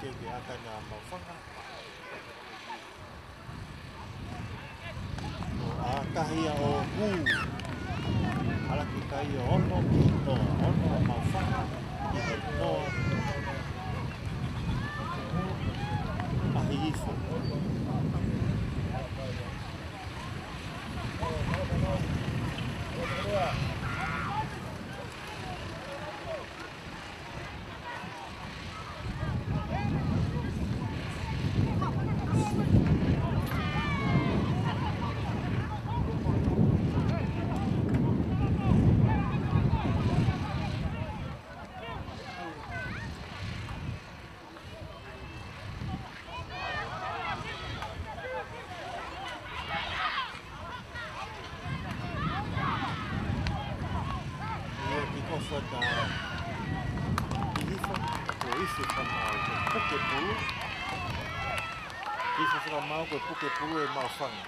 Ke ke aka na Maʻufanga. ʻO ʻakahi ia ʻo Hū. Ke kai ʻo ono ki he noa, ono ʻa Maʻufanga ki he noa ʻa Hihifo. Ia kick off ʻa Hihifo, ko Hihifo fakamaau, ko e puke pulu. Hihifo fakamaau, ko e puke pulu ʻe Maʻufanga.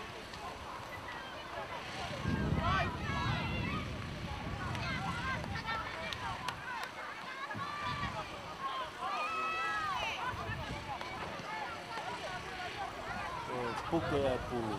Ko e puke ʻa e pulu.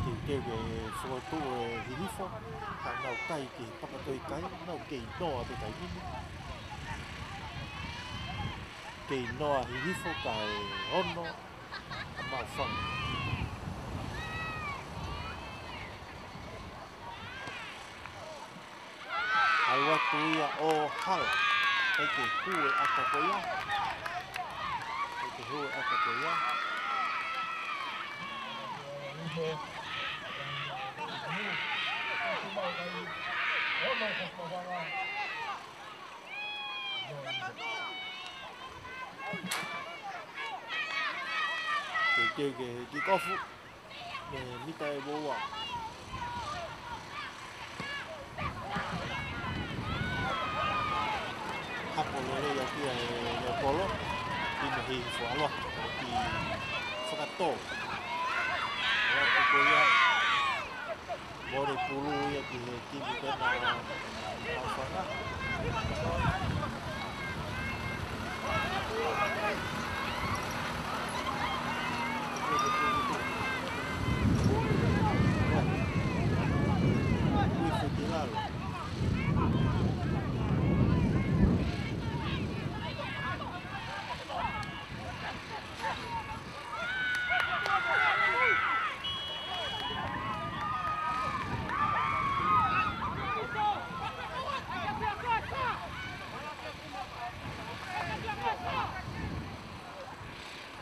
Teuteu ke fokotuʻu ʻe Hihifo, ka nau kai ki he papatoi kai, nau kei noa pē taimi ni. Kei noa Hihifo kae ono ʻa Maʻufanga. ʻAlu atu ia ʻo hala. ʻIkai ke hū e ʻata ko ia. ʻIkai ke hū e ʻata ko ia. Teuteu ke kick off. Mei he mita ʻe uaua. Hapo lelei ʻaki ia ʻe Leopolo. Pino Hihifo ʻalu ki fakatō. ʻAlu atu ko ia. Mole pulu ia ki he timi ko ena ʻa Maʻufanga.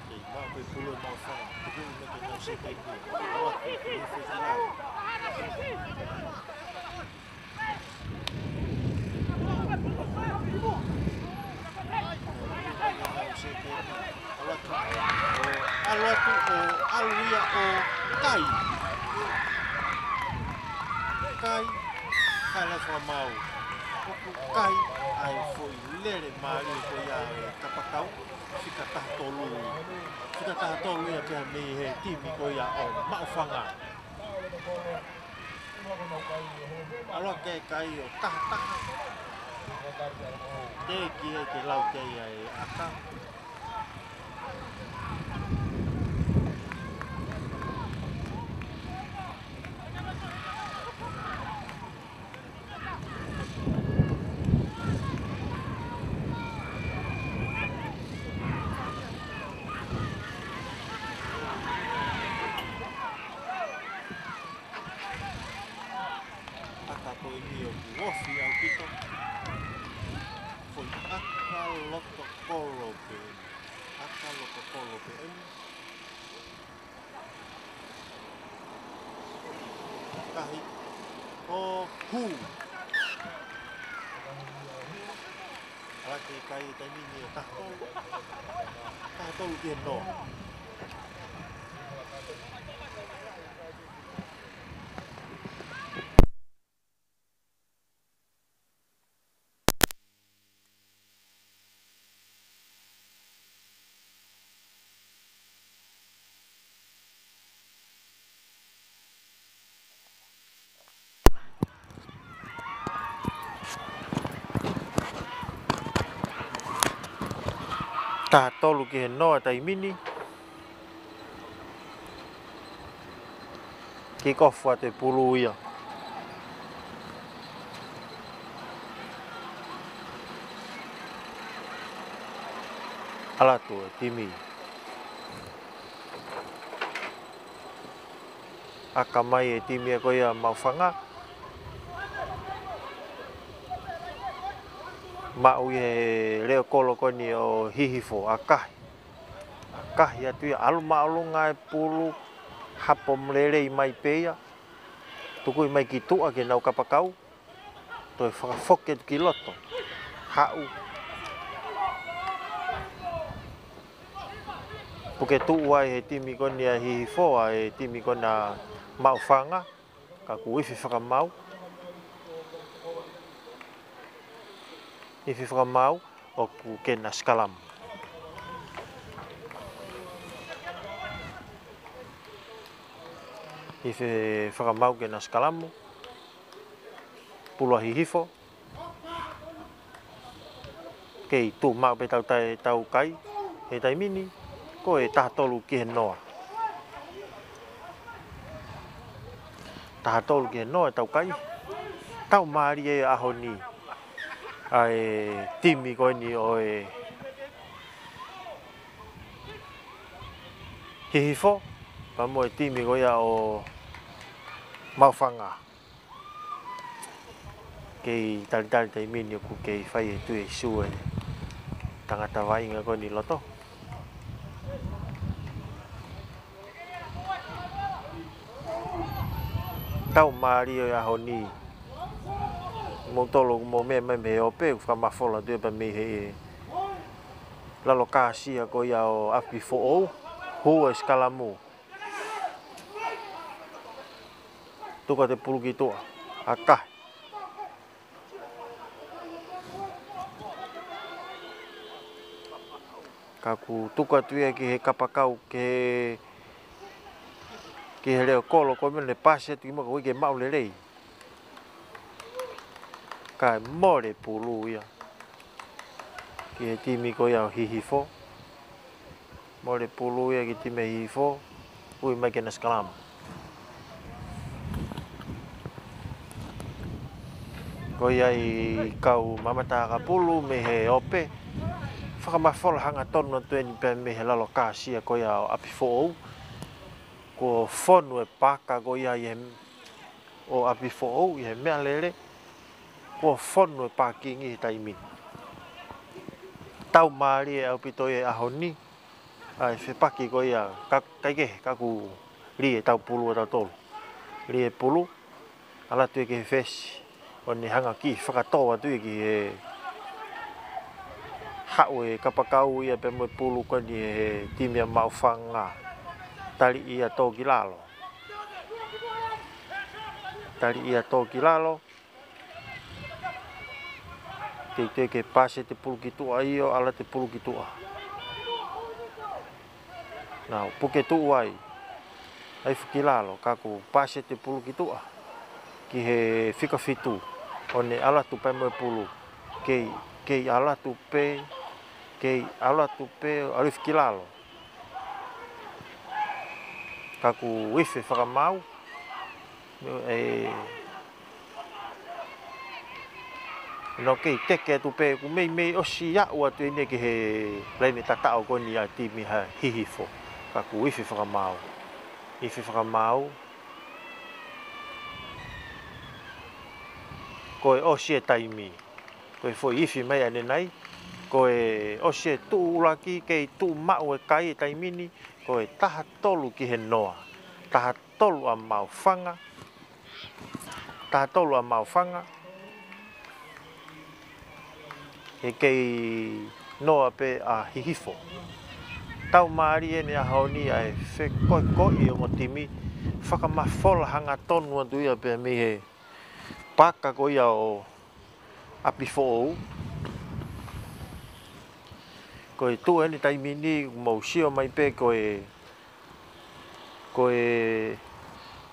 Kei maʻu pē pulu ʻe Maʻufanga. Tuku me ke nau seke ki. Awa, ke nau seke ki. ʻAlu atu, ʻo, ʻalu atu, ʻo, ʻalu ia ʻo kai. Kai, kai la fakamaau. ʻOku kai, ʻa e foʻi lele mālie ko ia ʻa e kapakau. Fika taha tolu. Fika taha tolu ia pea mei he timi ko ia ʻo Maʻufanga. ʻAlu ke kai ʻo taha taha. Teʻeki ai ke lau ke ia e ʻata. ʻAka ko eni ʻoku ofi ʻaupito. Foʻi ʻaka loto kolo pē. ʻAka loto kolo pē eni. Kahi. ʻO hū. ʻAlu ke kai e taimi ni ʻo taha tolu. Taha tolu ki he noa. Taha tolu ki he noa taimi ni. Kick off atu e pulu ia. ʻAlu atu e timi. ʻAka mai e timi ko ia Maʻufanga. Maʻu ʻi he leʻo kolo ko eni ʻo Hihifo, ʻakahi. ʻAkahi atu ia, ʻalu māʻolunga e pulu, hapo lelei mai pē ia. Tukui mai ki tuʻa ke nau kapakau. Toe fakafoki atu ki loto. Haʻu. Puke tuʻu ai he timi ko eni ʻa Hihifo, ʻa e timi ko ena Maʻufanga. Ka kuo ifi fakamaau. Ifi fakamaau, ʻoku ke na sikalamu. Ifi fakamaau ke na sikalamu. Pulu ʻa Hihifo. Kei tuʻu maʻu pē tau tai, tau kai, he taimi ni, ko e taha tolu ki he noa. Taha tolu ki he noa e tau kai. Tau mālie e ʻaho ni. ʻA e timi ko eni ʻo e Hihifo, pea mo e timi ko ia ʻo Maʻufanga. Kei talitali taimi ni ʻoku kei fai e tui e sue tangata vaʻinga ko eni loto. Tau mālie e ʻaho ni. Mou tolo, mou meʻa mai mei he ope, ʻoku fakamafola atu ia pea mei he lalo kāsia ko ia ʻo ʻApifoʻou. Hū e sikalamu. Tuku atu e pulu ki tuʻa. ʻAkahi. Ka kuo tuku atu ia ki he kapakau, ki he, ki he leʻo kolo, ko e meʻa ne pasi atu ki muʻa ka ʻoku ʻikai ke maʻu lelei. Kae mole pulu ia. Ki he timi ko ia ʻo Hihifo. Mole pulu ia ki he timi Hihifo. Ui mai ke na sikalamu. Ko ia e kau mamata ʻakapulu mei he ope. Fakamafola hangatonu atu eni pea mei he lalo kāsia ko ia ʻo ʻApifoʻou. Kuo fonu e paaka ko ia ʻi he ʻo ʻApifoʻou ʻi he meʻalele. Kuo fonu e pākingi he taimi ni. Tau mālie ʻaupito e ʻaho ni. ʻA e fepaki ko ia, ka, kaikehe, ka kuo lī e tau pulu ʻa tautolu. Lī e pulu, ʻalu atu ia ki he fesi. ʻO ne hanga ki fakatō atu ia ki he haʻu e kapakau ia pea mo e pulu ko eni he timi ʻa Maʻufanga. Tali ia tō ki lalo. Tali ia tō ki lalo. Teitei ke pasi e pulu ki tuʻa ʻio, ʻalu atu e pulu ki tuʻa. Nau, puke tuʻu ai. ʻAi faki lalo, ka kuo pasi e pulu ki tuʻa. Ki he fika fitu. ʻO ne ʻalu atu pea mo e pulu. Kei, kei ʻalu atu pē, kei ʻalu atu pē, ʻalu faki lalo. Ka kuo ifi fakamaau. ʻE, nau kei teke atu pē, kuo meimei ʻosi aʻu atu eni ki he laine tataʻo ko eni ʻa e timi ʻa Hihifo. Ka kuo ifi fakamaau. Ifi fakamaau. Ko e ʻosi e taimi. Ko e foʻi ifi mai ʻanenai. Ko e ʻosi e tuʻu ʻuluaki kei tuʻu maʻu e kai e taimi ni. Ko e taha tolu ki he noa. Taha tolu ʻa Maʻufanga. Taha tolu ʻa Maʻufanga. He kei noa pē ʻa Hihifo. Tau mālie eni ʻaho ni ʻa e fekoekoeʻi ongo timi. Fakamafola hangatonu atu ia pea mei he paaka ko ia ʻo ʻApifoʻou. Ko e tuʻu eni taimi ni, mou sio mai pē ko e, ko e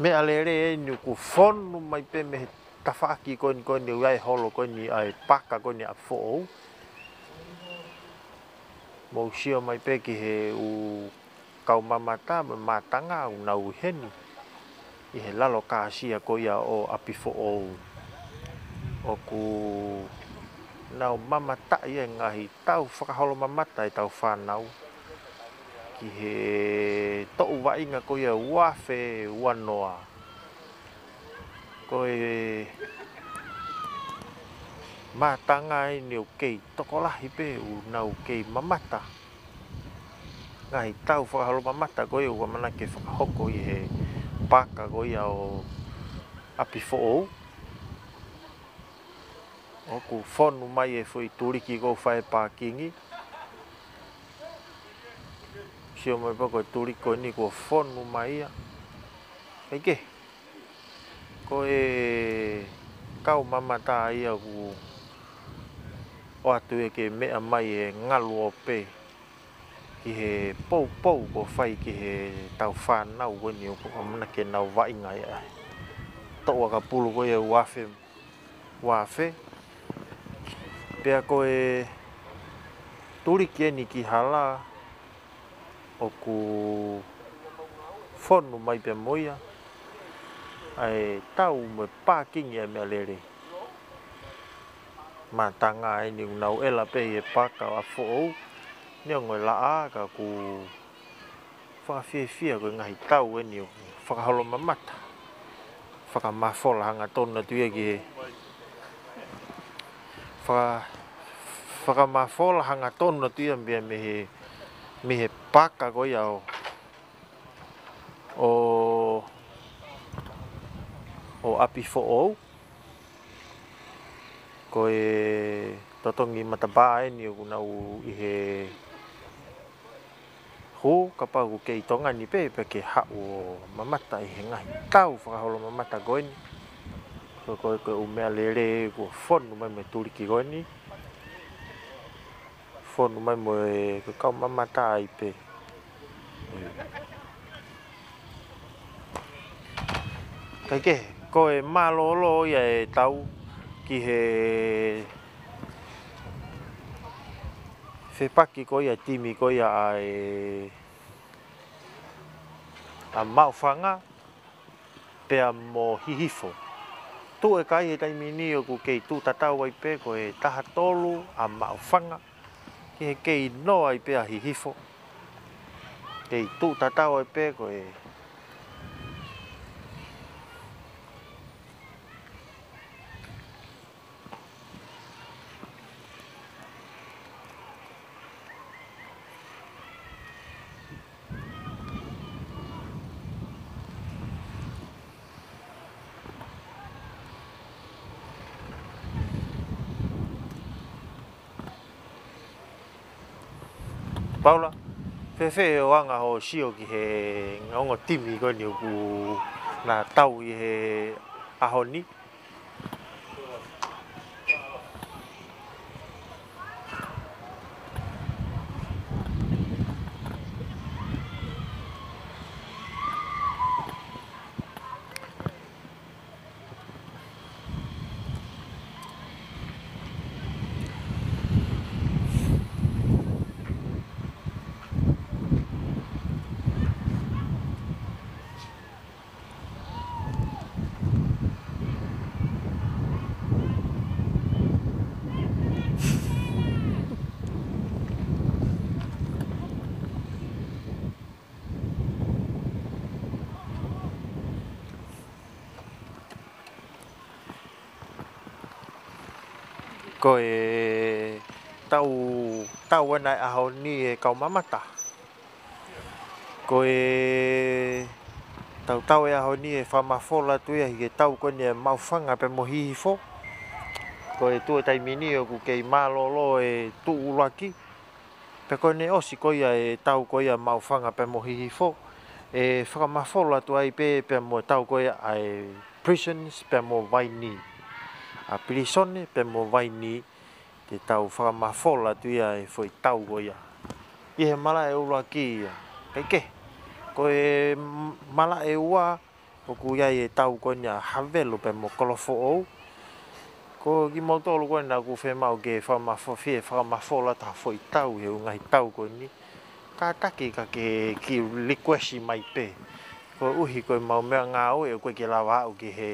meʻalele eni kuo fonu mai pē mei he tafaʻaki ko eni, ko eni ʻoku ʻi ai e holo ko eni ʻa e paaka ko eni ʻApifoʻou. Mou sio mai pē ki he ʻū kau mamata mo e mātanga ʻoku nau ʻi heni ʻi he lalo kāsia ko ia ʻo ʻApifoʻou. ʻOku nau mamataʻi e ngaahi tau fakaholomamata ʻetau fānau ki he toʻu vaʻinga ko ia ua afe ua noa. Ko e mātanga eni ʻoku kei tokolahi pē ʻoku nau kei mamata ngaahi tau fakaholomamata ko ia ʻoku ʻamanaki ke fakahoko ʻi he paaka ko ia ʻo ʻApifoʻou. ʻOku fonu mai e foʻi tuliki ko ē ʻoku fai e pākingi. Sio mai pē ko e tuliki ko eni kuo fonu mai ia. Kaikehe, ko e kau mamata ia ʻoku ʻoatu ia ke meʻa mai e ngalu ope ki he poupou kuo fai ki he tau fānau ko eni ʻoku ʻamanaki ke nau vaʻinga ai. Toʻu ʻakapulu ko ia ua afe, ua afe. Pea ko e tuliki eni ki hala ʻoku fonu mai pē mo ia ʻa e tau mo e pākingi ʻa e meʻalele. Mātanga eni ʻoku nau ʻela pē ʻi he paaka ʻo ʻApifoʻou, neongo e laʻā ka ʻoku fakafiefia ko e ngaahi tau eni ʻoku fakaholomamata. Fakamafola hangatonu atu ia ki he faka-, fakamafola hangatonu atu ia mei, mei he, mei he paaka ko ia ʻo, ʻo, ʻo ʻApifoʻou. Ko e totongi matapā eni ʻoku nau ʻi he hū, kapau ʻoku kei Tonga ni pē, pea ke haʻu ʻo mamata ʻi he ngaahi tau fakaholomamata ko eni. Ko, ko, ko e ʻū meʻalele kuo fonu mai mo e tuliki ko eni. Fonu mai mo e kau mamata ai pē. Kaikehe, ko e mālōlō ia e tau ki he fepaki ko ia timi ko ia ʻa e, ʻa Maʻufanga pea mo Hihifo. Tuʻu e kai he taimi ni ʻoku kei tuʻu tatau ai pē ko e taha tolu ʻa Maʻufanga ki he kei noa ai pē ʻa Hihifo. Kei tuʻu tatau ai pē ko e Paula, fēfē hoʻo anga hoʻo sio ki he ongo timi ko eni ʻoku na tau ʻi he ʻaho ni? Ko e tau, tau ena e ʻaho ni e kau mamata. Ko e tau, tau e ʻaho ni e fakamafola atu ia ʻi he tau ko eni ʻa Maʻufanga pea mo Hihifo. Ko e tuʻu e taimi ni ʻoku kei mālōlō e tuʻu ʻuluaki. Pea ko ʻene ʻosi ko ia e tau ko ia Maʻufanga pea mo Hihifo, ʻe fakamafola atu ai pē pea mo e tau ko ia ʻa e Prisons pea mo Vaini. ʻA Pilisone pea mo Vaini, te tau fakamafola atu ia e foʻi tau ko ia. ʻI he malaʻe ʻuluaki ia. Kaikehe, ko e m-, malaʻe ua, ʻoku ʻi ai e tau ko eni ʻa Havelu pea mo Kolofoʻou. Ko kimoutolu ko ena ʻoku fiemaʻu ke fakamafo-, fie fakamafola atu ha foʻi tau he ʻū ngaahi tau ko eni. Kātaki ka ke kiʻi request mai pē. Koeʻuhi ko ʻemau meʻangāue ʻoku ʻikai ke lava aʻu ki he,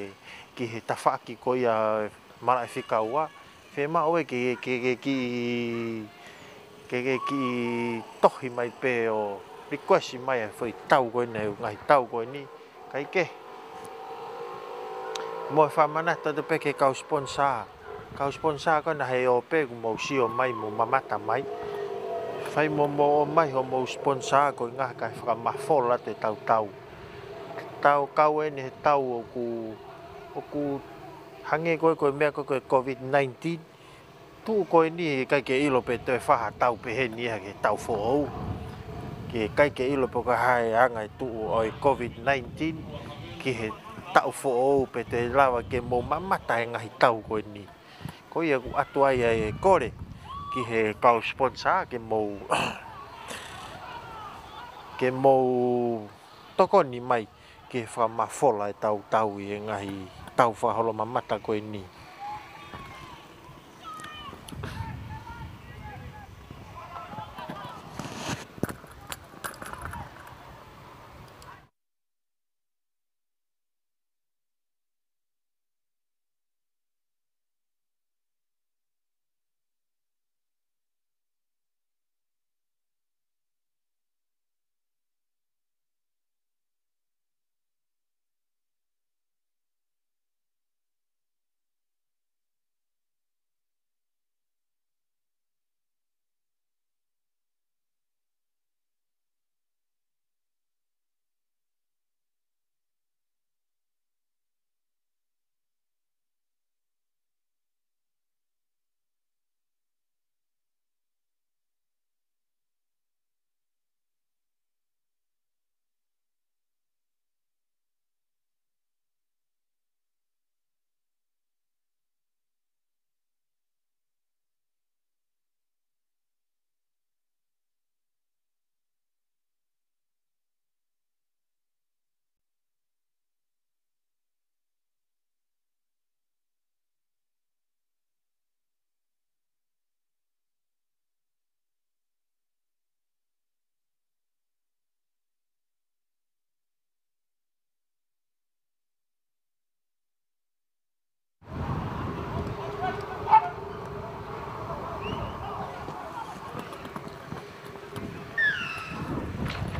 ki he tafaʻaki ko ia malaʻe fika ua. Fiemaʻu ē ke, ke, ke kiʻi, ke, ke kiʻi tohi mai pē ʻo request mai ʻa e foʻi tau ko ena he ʻū ngaahi tau ko eni. Kae kehe. Mo e fakamanatu atu pē ki he kau sponsor. Kau sponsor ko ena he ō pē kuo mou sio mai mo mamata mai. Fai mo mou ō mai hoʻomou sponsor ko e ʻuhinga kae fakamafola atu ʻetau tau. Tau kau eni he tau ʻoku, ʻoku hangē ko e, ko e meʻa ko e, ko e COVID nineteen. Tuʻu ko eni ʻikai ke ʻilo pe toe fai ha tau peheni ia ki he taʻu foʻou. Ke ʻikai ke ʻilo pe ko e hā e anga e tuʻu ʻo e COVID nineteen ki he taʻu foʻou pe toe lava ke mou mamata he ngaahi tau ko eni. Ko ia ʻoku ʻoatu ai ʻa e kole ki he kau sponsor ke mou, ke mou tokoni mai ke fakamafola ʻetau tau ʻi he ngaahi tau fakaholomamata ko eni.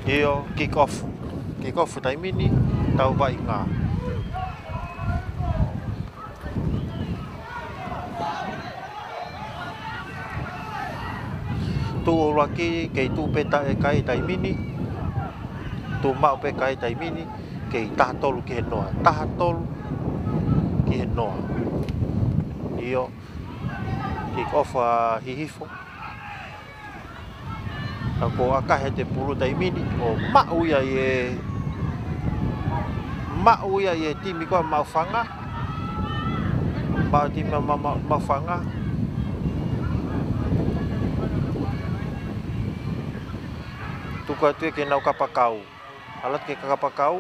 ʻIo, kick off. Kick off taimi ni, tau vaʻinga. Tuʻu ʻuluaki, kei tuʻu pē taʻe kai taimi ni. Tuʻu maʻu pē kai taimi ni, kei taha tolu ki he noa. Taha tolu ki he noa. ʻIo, kick off ʻa Hihifo. Ka ko ʻAkahi ʻe pulu taimi ni, ʻo maʻu ia ʻe, maʻu ia ʻe timi ko ē Maʻufanga. Maʻu timi ʻa Ma-, Ma-, Maʻufanga. Tuku atu ia ke nau kapakau. ʻAlu atu ke kapakau.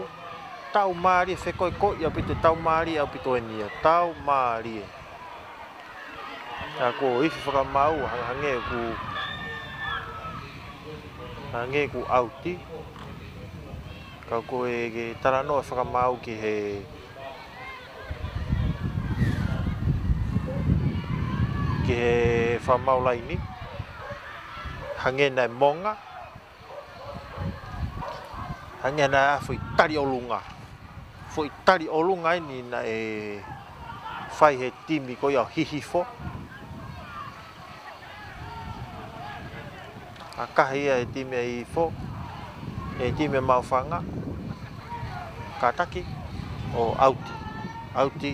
Tau mālie fekoekoeʻi ʻaupito, tau mālie ʻaupito eni ia. Tau mālie. Ka ko e ifi fakamaau, hang-, hangē ʻoku, hangē ʻoku ʻauti. Ka ko e, ke talanoa fakamaau ki he, ki he fakamaau laini. Hangē naʻe monga. Hangē naʻe ʻa e foʻi tali ʻolunga. Foʻi tali ʻolunga eni naʻe fai he timi ko ia ʻo Hihifo. ʻAkahi ia ʻe timi ʻa Hihifo, ʻe timi ʻa Maʻufanga. Kātaki ʻo ʻauti. ʻAuti.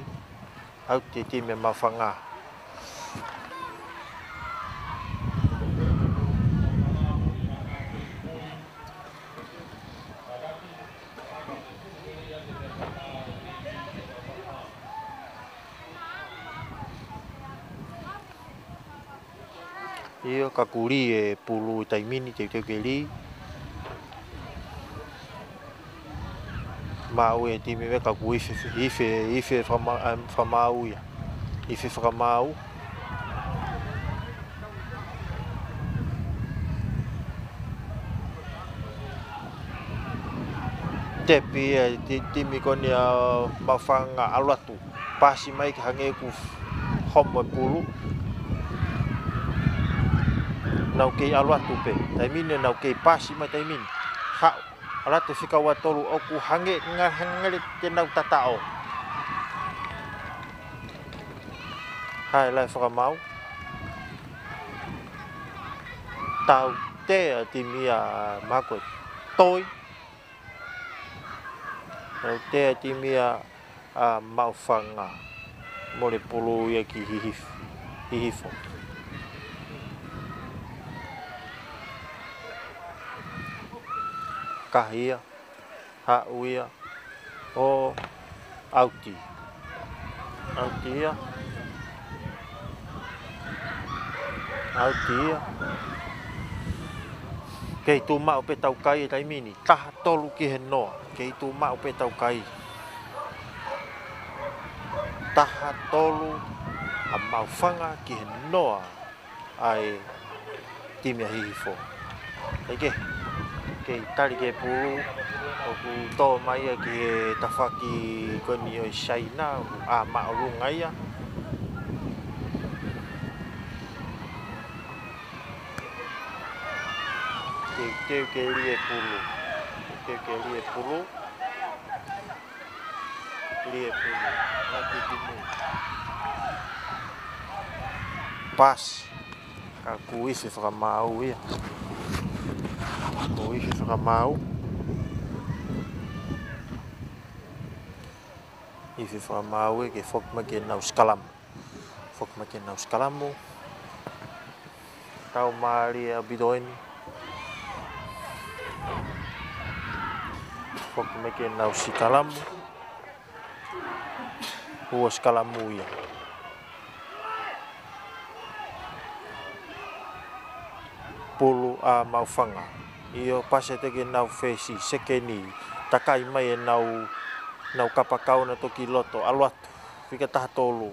ʻAuti e timi ʻa Maʻufanga. ʻIo, ka kuo lī e pulu ʻi taimi ni, teuteu ke lī. Maʻu e timi ʻe ka kuo ifi, ifi, ifi fakama-, ʻa, fakamaau ia. Ifi fakamaau. Tepi e ti-, timi ko eni ʻa Maʻufanga ʻalu atu. Pasi mai ke hangē ʻoku homo e pulu. Nau kei ʻalu atu pē. Taimi ni nau kei pasi mai taimi ni. Haʻu. ʻAlu atu fika ua tolu ʻoku hangē, nga-, hangē te nau tataʻo. Haʻu e laʻi fakamaau. Tautea timi ʻa Makoe. Toi. Tautea timi ʻa, ʻa Maʻufanga. Mole pulu ia ki Hihif-, Hihifo. Kahi ia. Haʻu ia ʻo ʻauti. ʻAuti ia. ʻAuti ia. Kei tuʻu maʻu pē taukai e taimi ni. Taha tolu ki he noa. Kei tuʻu maʻu pē taukai. Taha tolu ʻa Maʻufanga ki he noa ʻa e timi ʻa Hihifo. Kae kehe, kei tali ki he pulu, ʻoku tō mai ia ki he tafaʻaki ko eni ʻo e Saina, ʻoku ʻā māʻolunga ia. Teuteu ke lī e pulu. Teuteu ke lī e pulu. Lī e pulu. Laki timu. Pasi. Ka ʻoku ifi fakamaau ia. ʻOku ifi fakamaau. Ifi fakamaau ia ke foki mai ke nau sikalamu. Foki mai ke nau sikalamu. Tau mālie ʻaupito eni. Foki mai ke nau sikalamu. Ua sikalamu ia. Pulu ʻa Maʻufanga. ʻIo, pasi atu ke nau fesi, sekeni. Takai mai ʻenau, nau kapakau na toki loto, ʻalu atu. Fika taha tolu.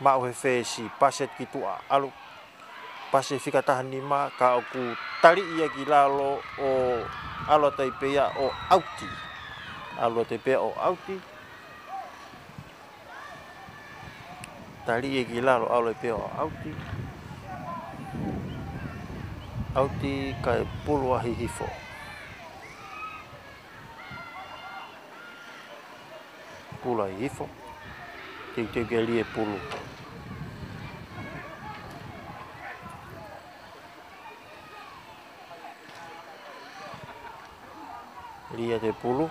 Maʻu he fesi, pasi atu ki tuʻa, ʻalu. Pasi fika taha nima, ka ʻoku taliʻi ia ki lalo ʻo ʻalu atu ai pē ia ʻo ʻauti. ʻAlu atu ai pē ia ʻo ʻauti. Taliʻi ia ki lalo ʻalu ai pē ia ʻo ʻauti. ʻAuti kae pulu ʻa Hihifo. Pulu ʻa Hihifo. Teuteu ke lī e pulu. Lī atu e pulu.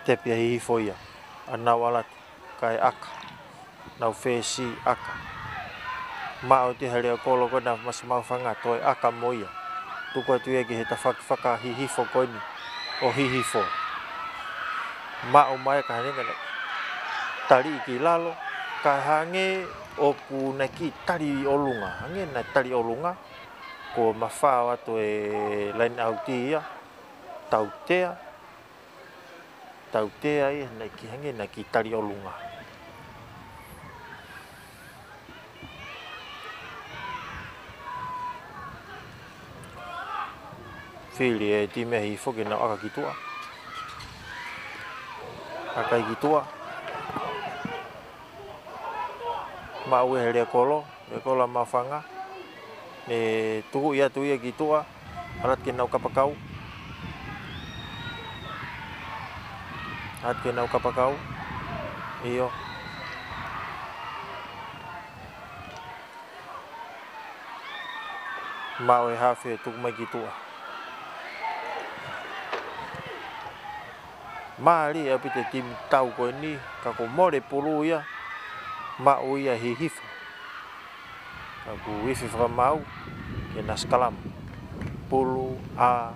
Tepi ʻa Hihifo ia. ʻA nau ʻalu atu. Kae ʻaka. Nau fesi ʻaka. Maʻu ʻe he lea kolo ko ena masi Maʻufanga toe ʻaka mo ia. Tuku atu ia ki he tafaʻaki faka-Hihifo ko eni ʻo Hihifo. Maʻu mai ka hangē naʻe taliʻi ki lalo. Ka hangē ʻoku naʻe kiʻi tali ʻolunga. Hangē naʻe tali ʻolunga. Kuo mafao atu e laine ʻauti ia. Tautea. Tautea ia, naʻe kiʻi hangē naʻe kiʻi tali ʻolunga. Fili e timi ʻa Hihifo ke nau ʻaka ki tuʻa. ʻAkai ki tuʻa. Maʻu ʻe he lea kolo, lea kolo ʻa Maʻufanga. ʻE tukuʻi atu ia ki tuʻa, ʻalu atu ke nau kapakau. ʻAlu atu ke nau kapakau. ʻIo. Maʻu ʻe he hafe tuku mai ki tuʻa. Mālie ʻaupito e timi tau ko eni, ka kuo mole pulu ia, maʻu ia ʻe Hihifo. Ka ʻoku ifi fakamaau, ke na sikalamu. Pulu ʻa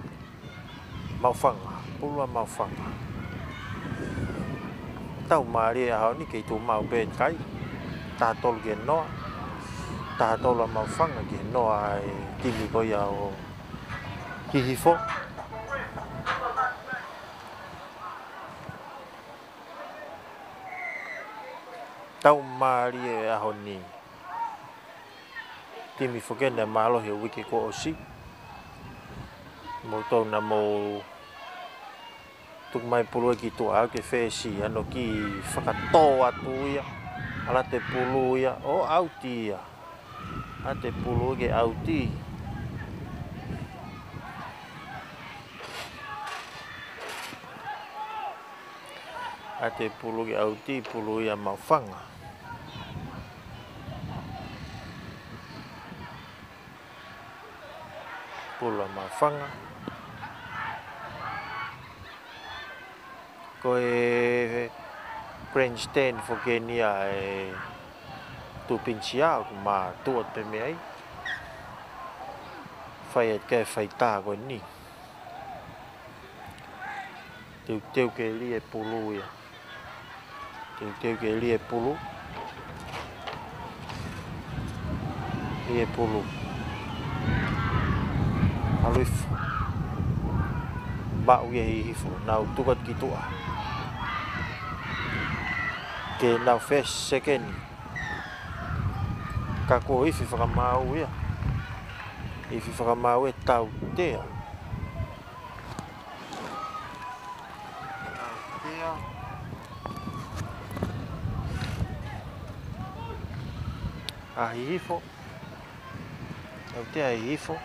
Maʻufanga, pulu ʻa Maʻufanga. Tau mālie ʻaho ni kei tuʻu maʻu pē kai, taha tolu ki he noa. Taha tolu ʻa Maʻufanga ki he noa ʻa e timi ko ia ʻo Hihifo. Tau mālie ʻaho ni. Timi foki eni mālohi he uike kuo ʻosi. Mou tau na mou tuku mai pulu ki tuʻa, ʻalu ki he fesi, ʻalu ki fakatō atu ia, ʻalu atu e pulu ia, ʻo ʻauti ia. ʻAlu atu e pulu ke ʻauti. ʻAlu atu e pulu ke ʻauti, pulu ia Maʻufanga. Pulu ʻa Maʻufanga. Ko e grandstand foki eni ʻa e Tupinisiā ʻoku mātuʻa pē mei ai. Fai atu ki he faitā ko eni. Teuteu ke lī e pulu ia. Teuteu ke lī e pulu. Lī e pulu. ʻAlu hifo. Maʻu ia ʻe Hihifo. Nau tuku atu ki tuʻa. Ke nau fesi sekeni. Ka kuo ifi fakamaau ia. Ifi fakamaau e tautea. Tautea. ʻA Hihifo. Tautea ʻa Hihifo.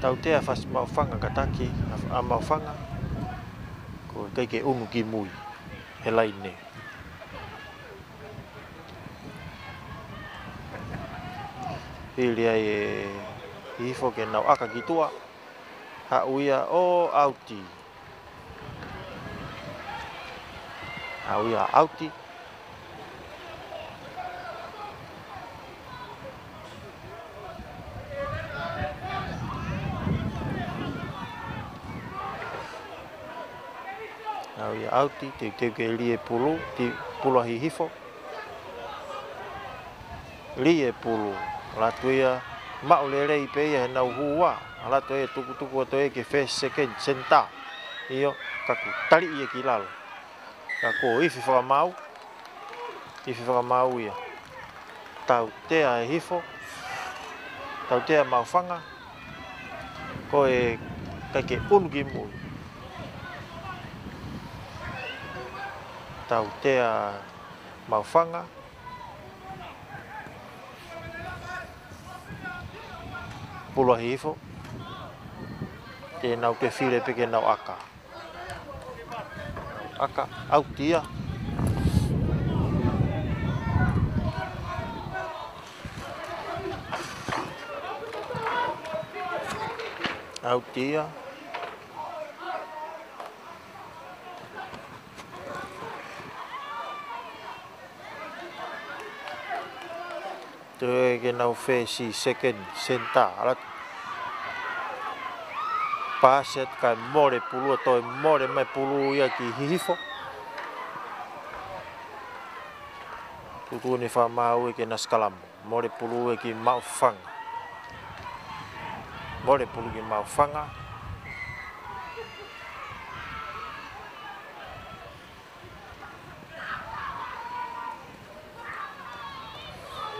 Tautea fasi Maʻufanga kātaki, ʻa, ʻa Maʻufanga. Ko e ʻikai ke ʻunu ki mui. He laine. Fili ai ʻe Hihifo ke nau ʻaka ki tuʻa. Haʻu ia ʻo ʻauti. Haʻu ia ʻauti. Haʻu ia ʻauti, teuteu ke lī e pulu, ti pulu ʻa Hihifo. Lī e pulu, ʻalu atu ia, maʻu lelei pē ia he nau hū ua, ʻalu atu ia tukutuku atu ia ki he fesi sekeni, senitā. ʻIo, ka kuo taliʻi ia ki lalo. Ka kuo ifi fakamaau, ifi fakamaau ia. Tautea ʻe Hihifo, tautea Maʻufanga, ko e ʻikai ke ʻunu ki mui. Tautea Maʻufanga. Pulu ʻa Hihifo. Te nau ke fili pē ke nau ʻaka. ʻAka, ʻauti ia. ʻAuti ia. Toe ke nau fesi sekeni, senitā, ʻalu atu. Pasi atu kae mole pulu, toe mole mai pulu ia ki Hihifo. Tuʻutuʻuni fakamaau ia ke na sikalamu. Mole pulu ia ki Maʻufanga. Mole pulu ki Maʻufanga.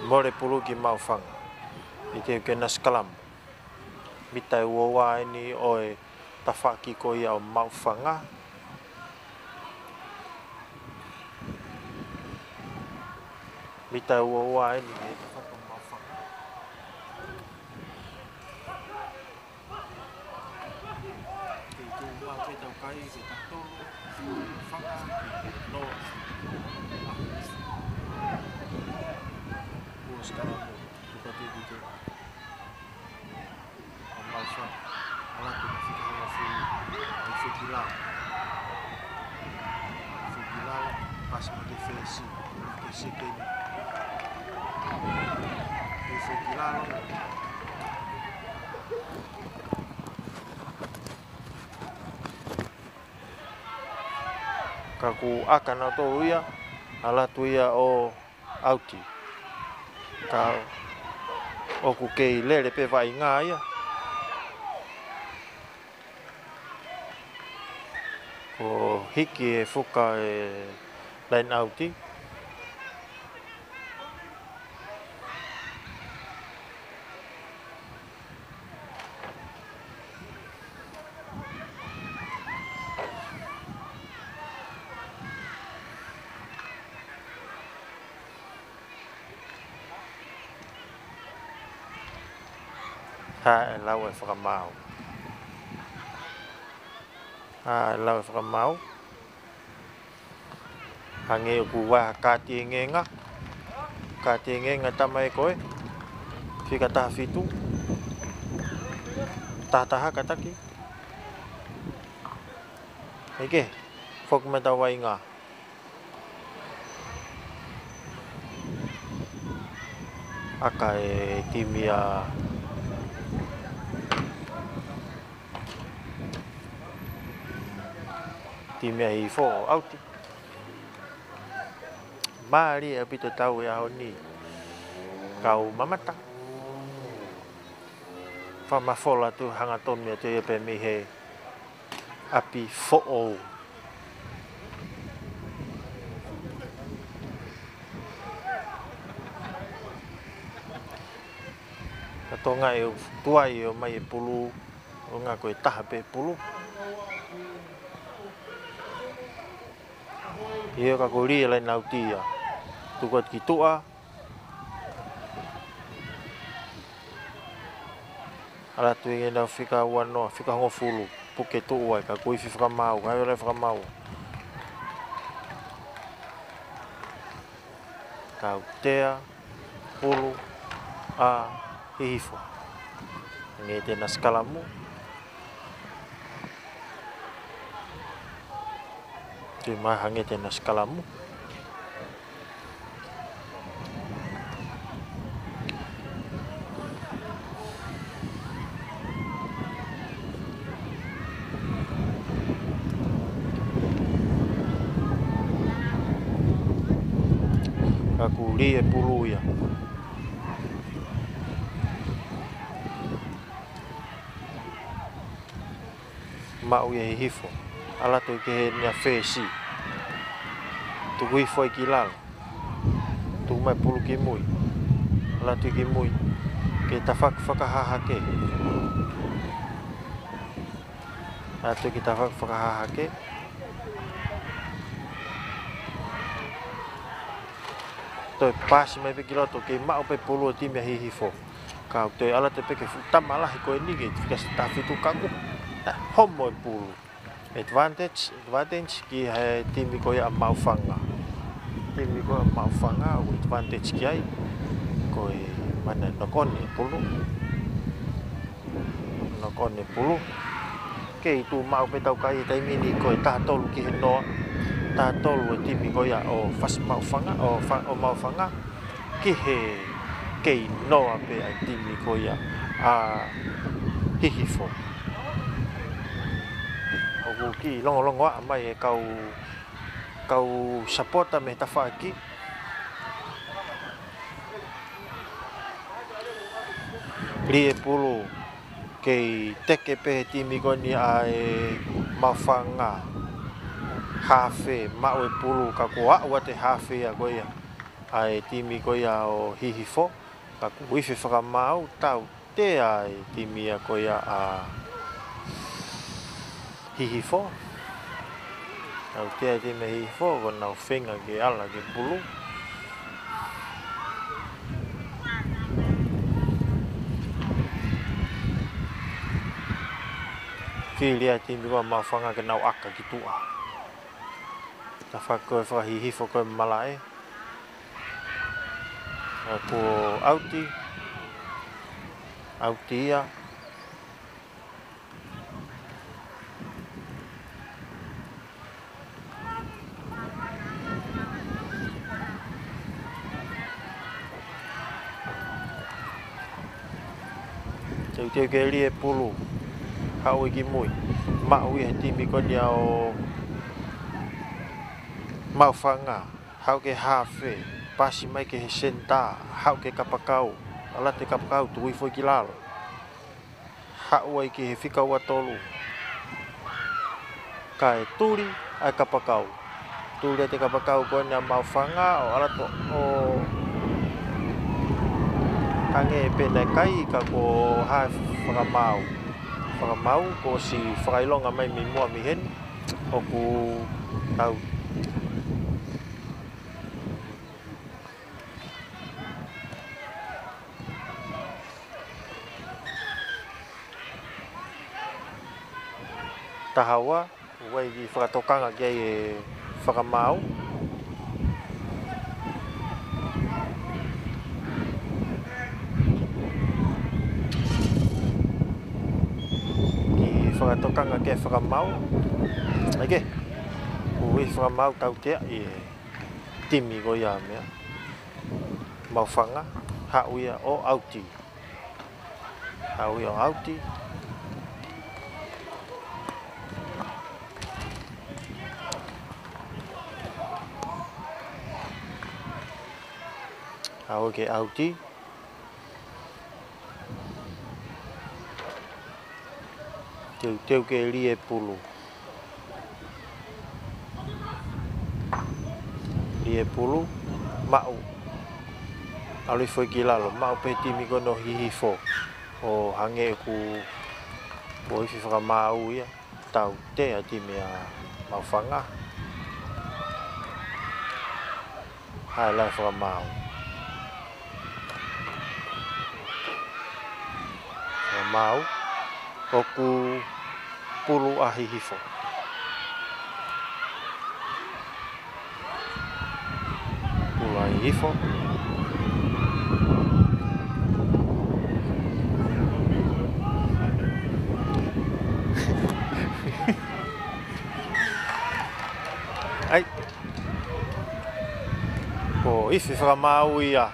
Mole pulu ki Maʻufanga. ʻIkai ke na sikalamu. Mita ʻe ua ua eni ʻo e tafaʻaki ko ia ʻo Maʻufanga. Mita ʻe ua ua eni he tafaʻaki ʻo Maʻufanga. Kei tuʻu mai pē tau kai ke tatolo, fanga, ke noa. Kuo sikalamu, tuka tiki ke. ʻA Maʻufanga, ʻalu atu ki he fika hongofulu, ʻa e fekilalo. Fekilalo, pasi mai ki he fesi, ki he sekeni. Ki he fekilalo. Ka kuo ʻaka nautolu ia, ʻalu atu ia ʻo ʻAuti. Ka ʻoku kei lele pē vaʻinga ia. Kuo hiki e fuka e laine ʻauti. Haʻu e lau e fakamaau. Haʻu e lau e fakamaau. Hangē ʻoku ʻi ai ha kātiengenga. Kātiengenga tama ē ko ē. Fika taha fitu. Taha taha kātaki. ʻIkai ke foki mai ʻetau vaʻinga. ʻAka e timi ʻa timi ʻa Hihifo ʻo ʻauti. Mālie ʻaupito tau e ʻaho ni. Kau mamata. Fakamafola atu hangatonu atu ia pē mei he ʻapi foʻou. Ka toenga e tuai ʻo mai e pulu, ʻo ngā ko e taha pē pulu. ʻIo ka ko e lī e laine ʻauti ia. Tuku atu ki tuʻa. ʻAlu atu ʻi he nau fika ua noa, fika hongofulu, puke tuʻu ai, ka kuo ifi fakamaau, ka ʻi ai e fakamaau. Tautea, pulu, ʻa Hihifo. Hangē te na sikalamu. Te ma hangē te na sikalamu. Ka kuo lī e pulu ia. Maʻu ia ʻe Hihifo. ʻAlu atu ki heʻene fesi. Tuku hifo ai ki lalo. Tuku mai pulu ki mui. ʻAlu atu ki mui. Ke tafaʻaki fakahahake. ʻAlu atu ke tafaʻaki fakahahake. Toe pasi mai pē ki loto, kei maʻu pē pulu ʻa e timi ʻa Hihifo. Ka ʻoku toe ʻalu atu pē ki he fuʻu tama lahi ko eni ke fika taha fitu kaku. Homo e pulu. Advantage, advantage ki he timi ko ia ʻa Maʻufanga. Timi ko ia ʻa Maʻufanga, ʻoku advantage ki ai. Ko e mana knock on e pulu. Knock on e pulu. Kei tuʻu maʻu pē tau kai he taimi ni ko e taha tolu ki he noa. Taha tolu e timi ko ia ʻo Fasi Maʻufanga, ʻo Fa-, ʻo Maʻufanga. Ki he kei noa pē ʻa e timi ko ia ʻa Hihifo. ʻOku kiʻi longolongoaʻa mai e kau, kau sapota mei tafaʻaki. Lī e pulu kei teke pē he timi ko eni ʻa e Maʻufanga. Hafe, maʻu e pulu ka kuo aʻu atu e hafe ia ko ia ʻa e timi ko ia ʻo Hihifo. Ka kuo ifi fakamaau, tautea e timi ia ko ia ʻa Hihifo. Tautea e timi Hihifo, ko ʻenau feinga ke ala ki he pulu. Fili ʻa e timi ko ia ʻa Maʻufanga ke nau ʻaka ki tuʻa. Tafaʻaki ko e faka-Hihifo ko e malaʻe. Ka kuo ʻauti, ʻauti ia. Teuteu ke lī e pulu. Haʻu ia ki mui. Maʻu ia he timi ko eni ʻo Maʻufanga. Haʻu ki he hafe. Pasi mai ki he senitā, haʻu ki he kapakau, ʻalu atu e kapakau, tuku hifo ki lalo. Haʻu ai ki he fika ua tolu. Kae tuli ʻa e kapakau. Tuli ʻa e kapakau ko eni ʻa Maʻufanga ʻo ʻalu atu ʻo hangē pē naʻe kai ka ko hai fakamaau. Fakamaau kuo ʻosi fakaʻilonga mai mei muʻa mei heni. ʻOku tau Taha ua, ʻoku ʻi ai e kiʻi fakatokanga ki ai e fakamaau. Kiʻi fakatokanga ki ai e fakamaau. ʻAi ke, ʻoku ʻi ai e fakamaau tautea ʻi he timi ko ia meʻa. Maʻufanga, haʻu ia ʻo ʻauti. Haʻu ia ʻo ʻauti. Haʻu ke ʻauti. Teuteu ke lī e pulu. Lī e pulu, maʻu. ʻAlu hifo ki lalo, maʻu pē timi ko eni ʻo Hihifo. ʻO hangē ʻoku ʻi ai e fakamaau ia, tautea e timi ʻa Maʻufanga. Hai lai fakamaau. Fakamaau. ʻOku pulu ʻa Hihifo. Pulu ʻa Hihifo. ʻAi. Ko e ifi fakamaau ia.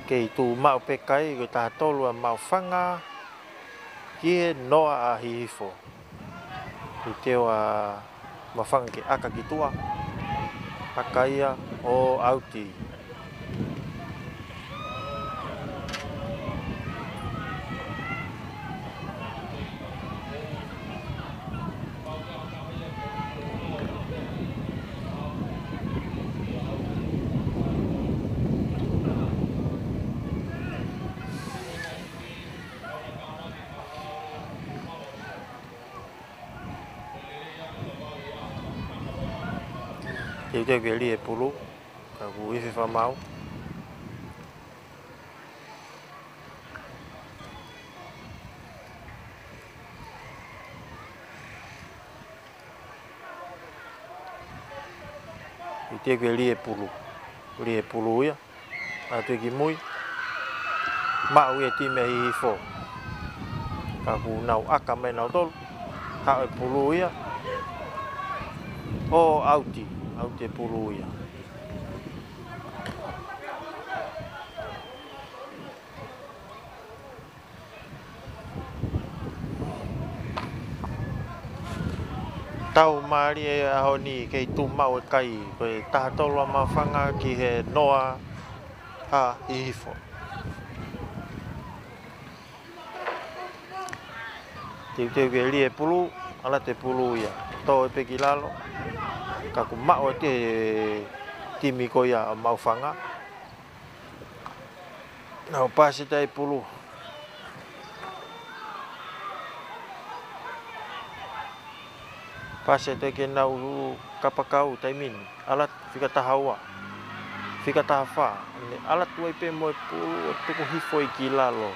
Kei tuʻu maʻu pē kai, ko e taha tolu ʻa Maʻufanga ki he noa ʻa Hihifo. Teuteu ʻa Maʻufanga ke ʻaka ki tuʻa. ʻAka ia ʻo ʻauti. Teuteu ke lī e pulu, ka ʻoku ʻi ai e fakamaau. Teuteu ke lī e pulu. Lī e pulu ia. ʻAtu ki mui. Maʻu ia e timi ʻa Hihifo. Ka ʻoku nau ʻaka mai nautolu. Haʻu e pulu ia. ʻO ʻauti. ʻAuti e pulu ia. Tau mālie ʻaho ni kei tuʻu maʻu e kai, ko e taha tolu ʻa Maʻufanga ki he noa ʻa Hihifo. Teuteu ke lī e pulu, ʻalu atu e pulu ia. Tō e pē ki lalo, ka ʻoku maʻu ʻe he timi ko ia ʻa Maʻufanga. Nau pasi atu e pulu. Pasi atu ki heʻenau kapakau taimi ni. ʻAlu atu fika taha ua. Fika taha fā. Ne ʻalu atu ai pē mo e pulu ʻo tuku hifo ai ki lalo.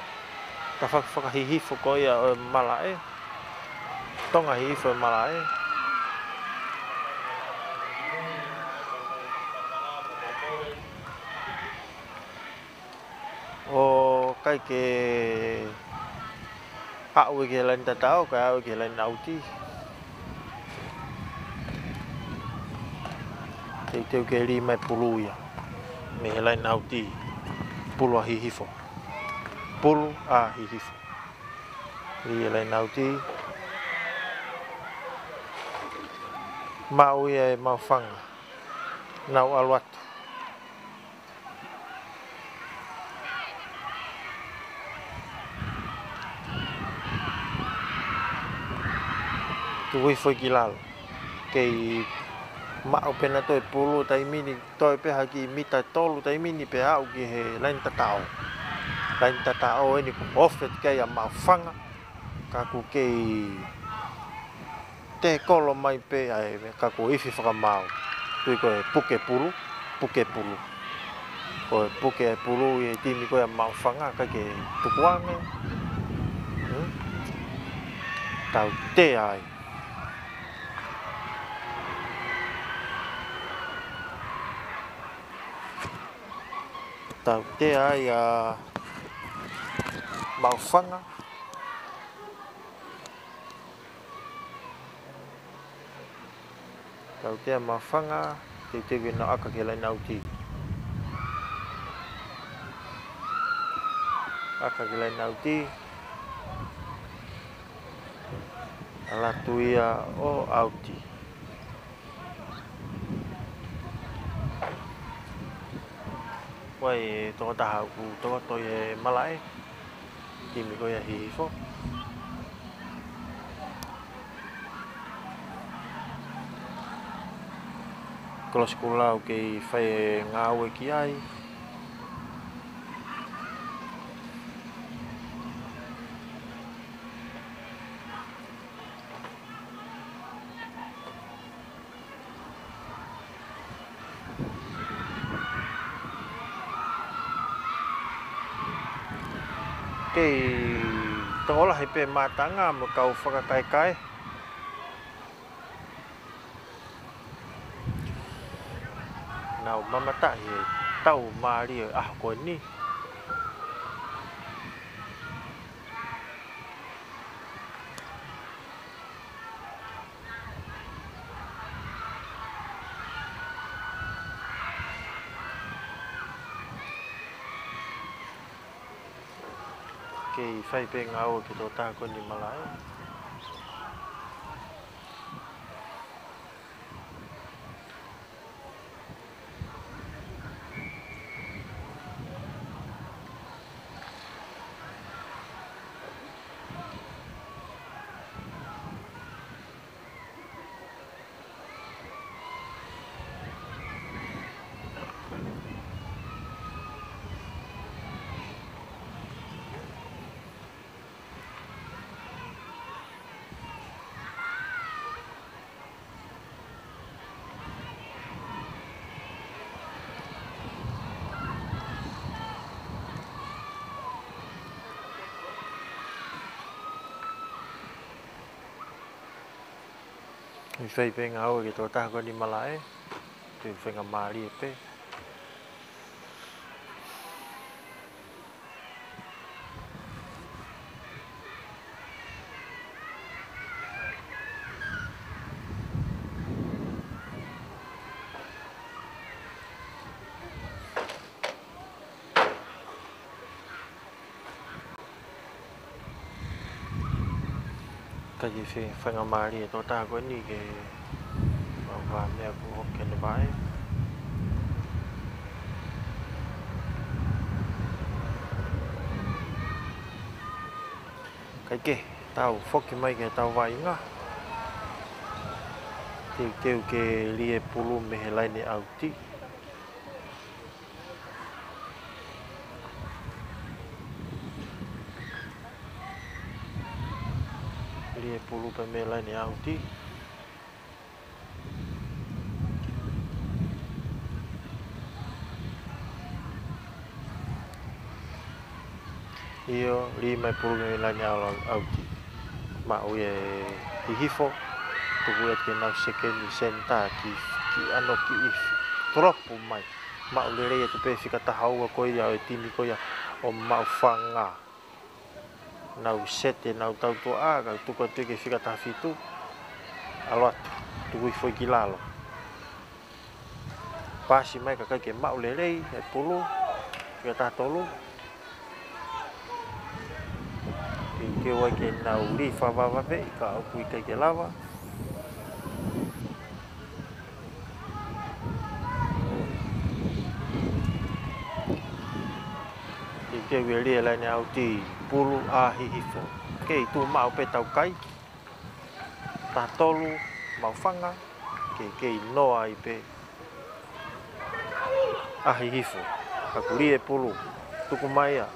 Tafaʻaki fakahihifo ko ia ʻo e malaʻe. Tonga Hihifo e malaʻe. ʻOku ʻikai ke aʻu ia ki he laine tatau, kae aʻu ia ki he laine ʻauti. Teuteu ke lī mai pulu ia mei he laine ʻauti. Pulu ʻa Hihifo. Pulu ʻa Hihifo. Lī e laine ʻauti. Maʻu ia ʻe Maʻufanga. Nau ʻalu atu. Tuku hifo ki lalo. Kei maʻu pē ʻena toe pulu taimi ni, toe pē ha kiʻi mita ʻe tolu taimi ni pea aʻu ki he laine tataʻo. Laine tataʻo eni kuo ofi atu ki ai ʻa Maʻufanga. Ka kuo kei tēkolo mai pē ai, ka kuo ifi fakamaau. Tui ko e puke pulu, puke pulu. Ko e puke pulu ʻi he timi ko ia ʻa Maʻufanga, ʻikai ke tukuange. Hmm? Tautea ai. Tautea ai ʻa Maʻufanga. Tautea Maʻufanga, teuteu ke nau ʻaka ki he laine ʻauti. ʻAka ki he laine ʻauti. ʻAlu atu ia ʻo ʻauti. Ko e tokotaha ʻoku tokoto ʻi he malaʻe. Timi ko ia ʻa Hihifo. Kolosi kulau kei fai e ngāue ki ai. Kei tokolahi pē mātanga mo e kau fakakaikae. Nau mamata he tau mālie ʻo e ʻaho ko eni. Kei fai pē ngāue ki he tokotaha ko eni malaʻe. Kei fai pē ngāue ki he tokotaha ko eni malaʻe. Tui faingamālie pē. Ka ke fai, faingamālie e tokotaha ko eni ke maʻu ha meʻa kuo hoko ki heʻene vaʻe. Kae kehe, tau foki mai ki heʻetau vaʻinga. Teuteu ke lī e pulu mei he laine ʻauti. Lī e pulu pē mei he laine ʻauti. ʻIo, lī mai pulu mei he laine ʻau-, ʻauti. Maʻu ia ʻe Hihifo. Tuku ia ki heʻenau sekeni senitā ki, ki ano ki ifi. Tolopu mai. Maʻu lelei atu pē fika taha ua ko ia ʻo e timi ko ia ʻo Maʻufanga. Nau sete, nau tautuaʻa, ka tuku atu ki he fika taha fitu. ʻAlu atu, tuku hifo ki lalo. Paasi mai kae ʻikai ke maʻu lelei e pulu, ki he taha tolu. Teuteu ai ke nau lī fakavavevave, ka ʻoku ʻikai ke lava. Teuteu e lī e laine ʻauti, pulu ʻa Hihifo. Kei tuʻu maʻu pē tau kai. Taha tolu, Maʻufanga, kei, kei noa ai pē ʻa Hihifo. Ka ʻoku lī e pulu, tuku mai ia.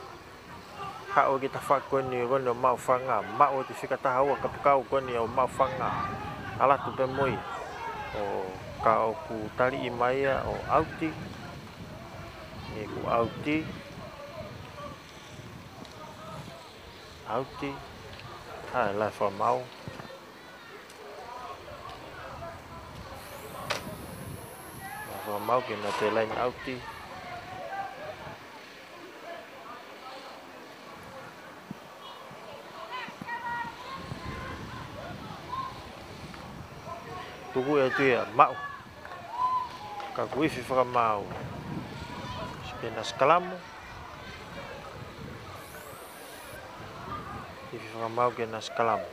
Haʻu ki he tafaʻaki ko eni, ko eni ʻo Maʻufanga, maʻu ʻi he fika taha ua kapakau ko eni ʻo Maʻufanga. ʻAlu atu pē mo ia. ʻO ka ʻoku taliʻi mai ia ʻo ʻauti. ʻOku ʻauti. ʻAuti. ʻAi, lahi e fakamaau. Lahi e fakamaau ke na te laine ʻauti. Tuku atu ia, maʻu. Ka ʻoku ifi fakamaau. Ke na sikalamu. Ifi fakamaau ke na sikalamu.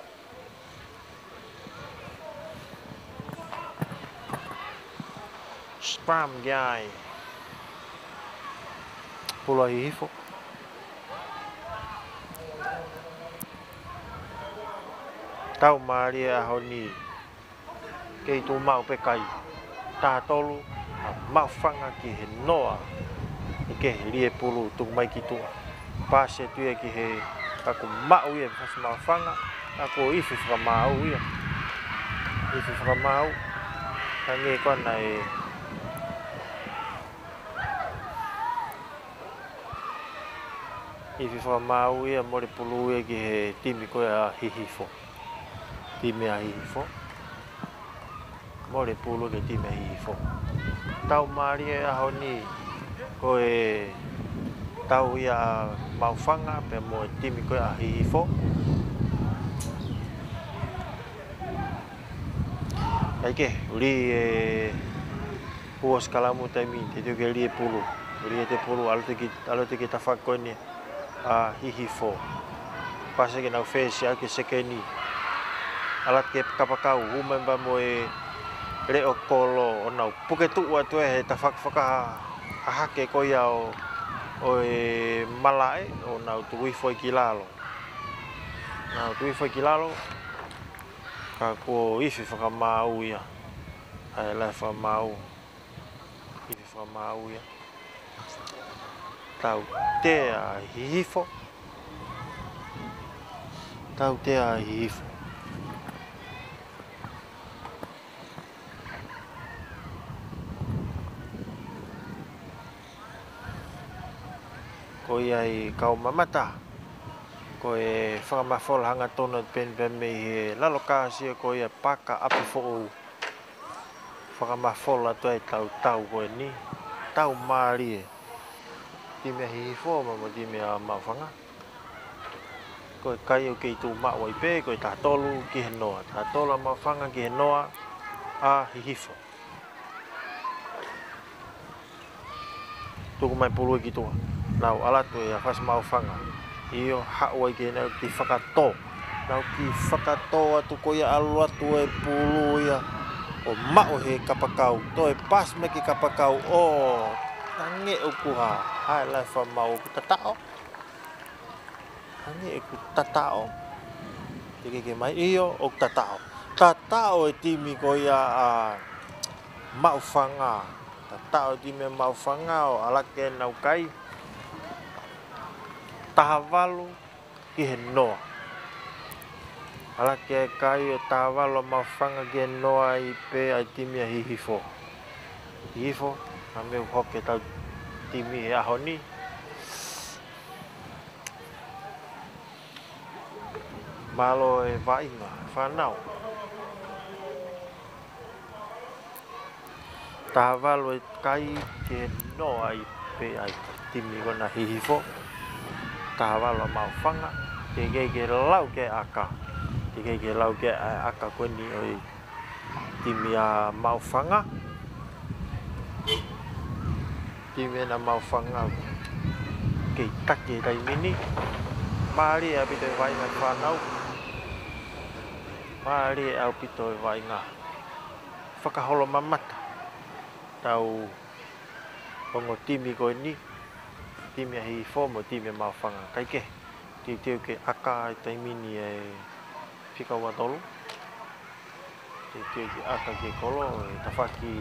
Scrum ki ai. Pulu ʻa Hihifo. Tau mālie ʻaho ni. Kei tuʻu maʻu pē kai. Taha tolu, ʻa Maʻufanga ki he noa. ʻIkai ke lī e pulu, tuku mai ki tuʻa. Paasi atu ia ki he, ka ʻoku maʻu ia, paasi Maʻufanga, ka ʻoku ifi fakamaau ia. Ifi fakamaau, hangē ko ena e ifi fakamaau ia, mole pulu ia ki he timi ko ia ʻa Hihifo. Timi ʻa Hihifo. Mole pulu ki he timi ʻa Hihifo. Tau mālie ʻaho ni ko e tau ia ʻa Maʻufanga pea mo e timi ko ia ʻa Hihifo. ʻIkai ke, lī e pulu sikalamu taimi, teuteu ke lī e pulu. Lī e te pulu, ʻalu atu ki, ʻalu atu ki he tafaʻaki ko eni ʻa Hihifo. Paasi ke nau fesi ʻaki e sekeni. ʻAlu atu ki he kapakau, hū mai pea mo e leʻo kolo, ʻo nau puke tuʻu atu ia he tafaʻaki fakahahake ko ia ʻo, ʻo e malaʻe, ʻo nau tuku hifo ai ki lalo. Nau tuku hifo ai ki lalo, ka kuo ifi fakamaau ia. ʻAi, lahi e fakamaau. Ifi fakamaau ia. Tautea ʻa Hihifo. Tautea ʻa Hihifo. Ko ia ʻa e kau mamata. Ko e fakamafola hangatonu atu pē eni pea mei he lalo kāsia ko ia Paka ʻApifoʻou. Fakamafola atu ai e tau tau ko eni. Tau mālie. Timi ʻa Hihifo mo, mo timi ʻa Maʻufanga. Ko e kai ʻoku kei tuʻu maʻu ai pē, ko e taha tolu ki he noa. Taha tolu ʻa Maʻufanga ki he noa ʻa Hihifo. Tuku mai pulu ki tuʻa. Nau ʻalu atu ia, paasi Maʻufanga. ʻIo, haʻu ai ke nau kiʻi fakatō. Nau kiʻi fakatō atu ko ia, ʻalu atu e pulu ia. ʻO maʻu he kapakau. Toe paasi mai ki he kapakau. ʻO, hangē ʻoku hā. ʻAi, lahi e fakamaau, ʻoku tataʻo. Hangē ʻoku tataʻo. Teʻeki ke mai, ʻio, ʻoku tataʻo. Tataʻo e timi ko ia ʻa Maʻufanga. Tataʻo e timi ʻa Maʻufanga ʻo ʻalu atu ki heʻenau kai. Taha valu ki he noa. ʻAlu atu ki he kai ʻo taha valu ʻa Maʻufanga ki he noa ai pē ʻa e timi ʻa Hihifo. Hihifo, naʻa mou hoke tau timi he ʻaho ni. Mālō e vaʻinga, fānau. Taha valu e kai ki he noa ai pē ʻa e timi ko ena ʻa Hihifo. Taha valu ʻa Maʻufanga. Teʻeki ke lau ki he ʻaka. Teʻeki ke lau ki he ʻaka ko eni ʻo e timi ʻa Maʻufanga. Timi ʻa Maʻufanga kei taki e taimi ni. Mālie ʻaupito e vaʻinga fānau. Mālie ʻaupito e vaʻinga. Fakaholomamata ʻetau ongo timi ko eni. Timi ʻa Hihifo mo timi ʻa Maʻufanga. Kae kehe, teuteu ke ʻaka e taimi ni e fika ua tolu. Teuteu ke ʻaka ki he kolo, e tafaʻaki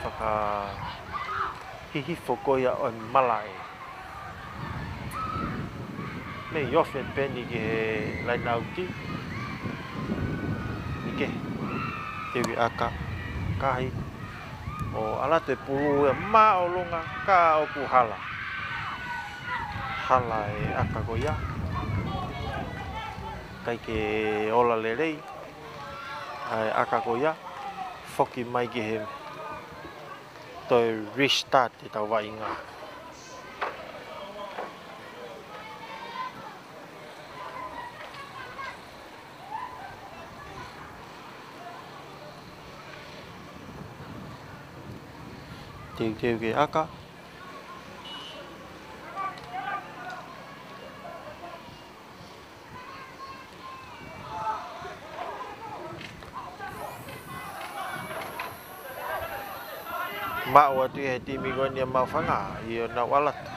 fakahihifo ko ia ʻo e malaʻe. Mei ofi e peni ki he laine ʻauti. ʻIkai ke teuteu ke ʻaka, kahi. ʻO ʻalu atu e pulu ia māʻolunga ka ʻoku hala. Hala e ʻaka ko ia. ʻIkai ke ola lelei ʻa e ʻaka ko ia. Foki mai ki he toe restart ʻetau vaʻinga. Teuteu ke ʻaka. Maʻu atu ia he timi ko eni ʻa Maʻufanga, ʻio, nau ʻalu atu.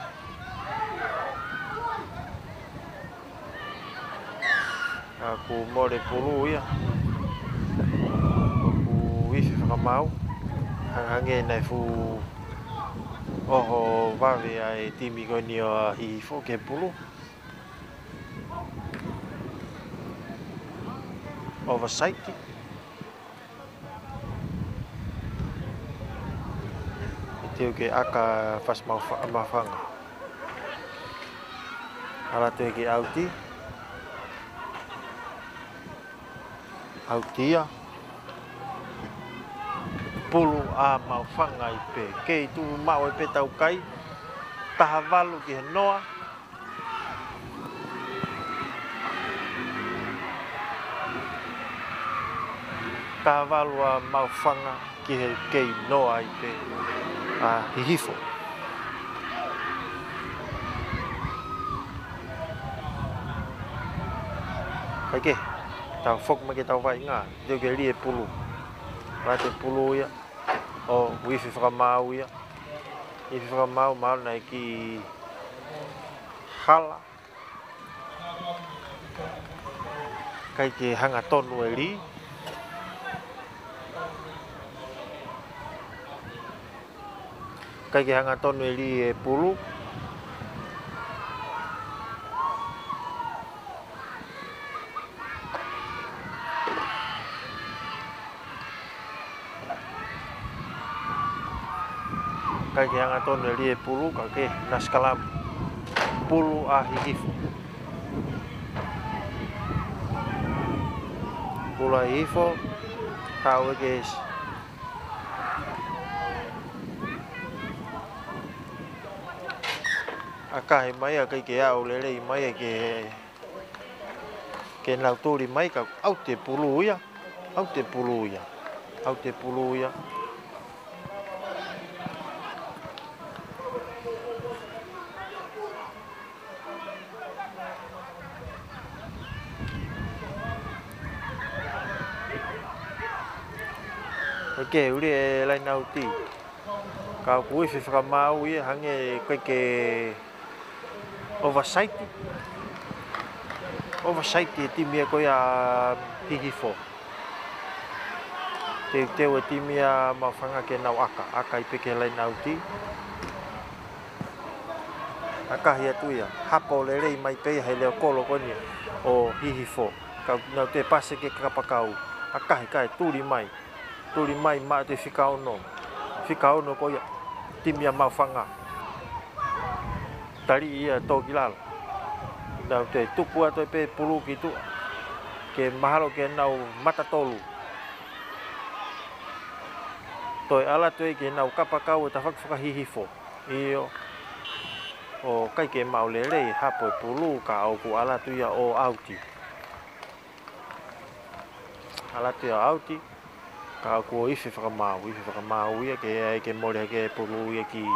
ʻOku mole pulu ia. ʻOku ifi fakamaau. Hangē naʻe fuʻu ʻoho vave ʻa e timi ko eni ʻa Hihifo ki he pulu. Oversight. Teuteu ke ʻaka fasi Maʻufa-, Maʻufanga. ʻAlu atu ia ki he ʻauti. ʻAuti ia. Pulu ʻa Maʻufanga ai pē. Kei tuʻu maʻu ai pē ʻetau kai. Taha valu ki he noa. Taha valu ʻa Maʻufanga ki he kei noa ai pē ʻa Hihifo. Kae kehe, tau foki mai ki heʻetau vaʻinga, teuteu ke lī e pulu. Late pulu ia, ʻo ifi fakamaau ia. Ifi fakamaau, mahalo naʻe kiʻi hala. ʻIkai ke hangatonu e lī. ʻIkai ke hangatonu e lī e pulu. ʻIkai ke hangatonu e lī e pulu, ka ke nasikalamu. Pulu ʻa Hihifo. Pulu ʻa Hihifo, tau eke esi. ʻAkahi mai ia, ʻikai ke aʻu lelei mai ia ke, ke nau tuli mai ka ʻauti e pulu ia. ʻAuti e pulu ia. ʻAuti e pulu ia. ʻIkai ke uli e laine ʻauti. Ka ʻoku ifi fakamaau ia hangē ʻikai ke oversight. Oversight e timi ia ko ia Hihifo. Teuteu e timi ʻa Maʻufanga ke nau ʻaka. ʻAka ai pē ki he laine ʻauti. ʻAkahi atu ia. Hapo lelei mai pē ia he leo kolo ko eni ʻo Hihifo. Ka nau toe pasi ki he kapakau. ʻAkahi kae tuli mai. Tuli mai maʻu e fika ono. Fika ono ko ia. Timi ʻa Maʻufanga. Tali ia tō ki lalo. Nau toe tuku atu pē pulu ki tuʻa. Ke mahalo ke nau mata tolu. Toe ʻalu atu ia ke nau kapakau e tafaʻaki fakahihifo. ʻIo. ʻOku ʻikai ke maʻu lelei hapo e pulu ka ʻoku ʻalu atu ia ʻo ʻauti. ʻAlu atu ia ʻo ʻauti, ka ʻoku ifi fakamaau, ifi fakamaau ia ke ʻai ke mole hake e pulu ia ki,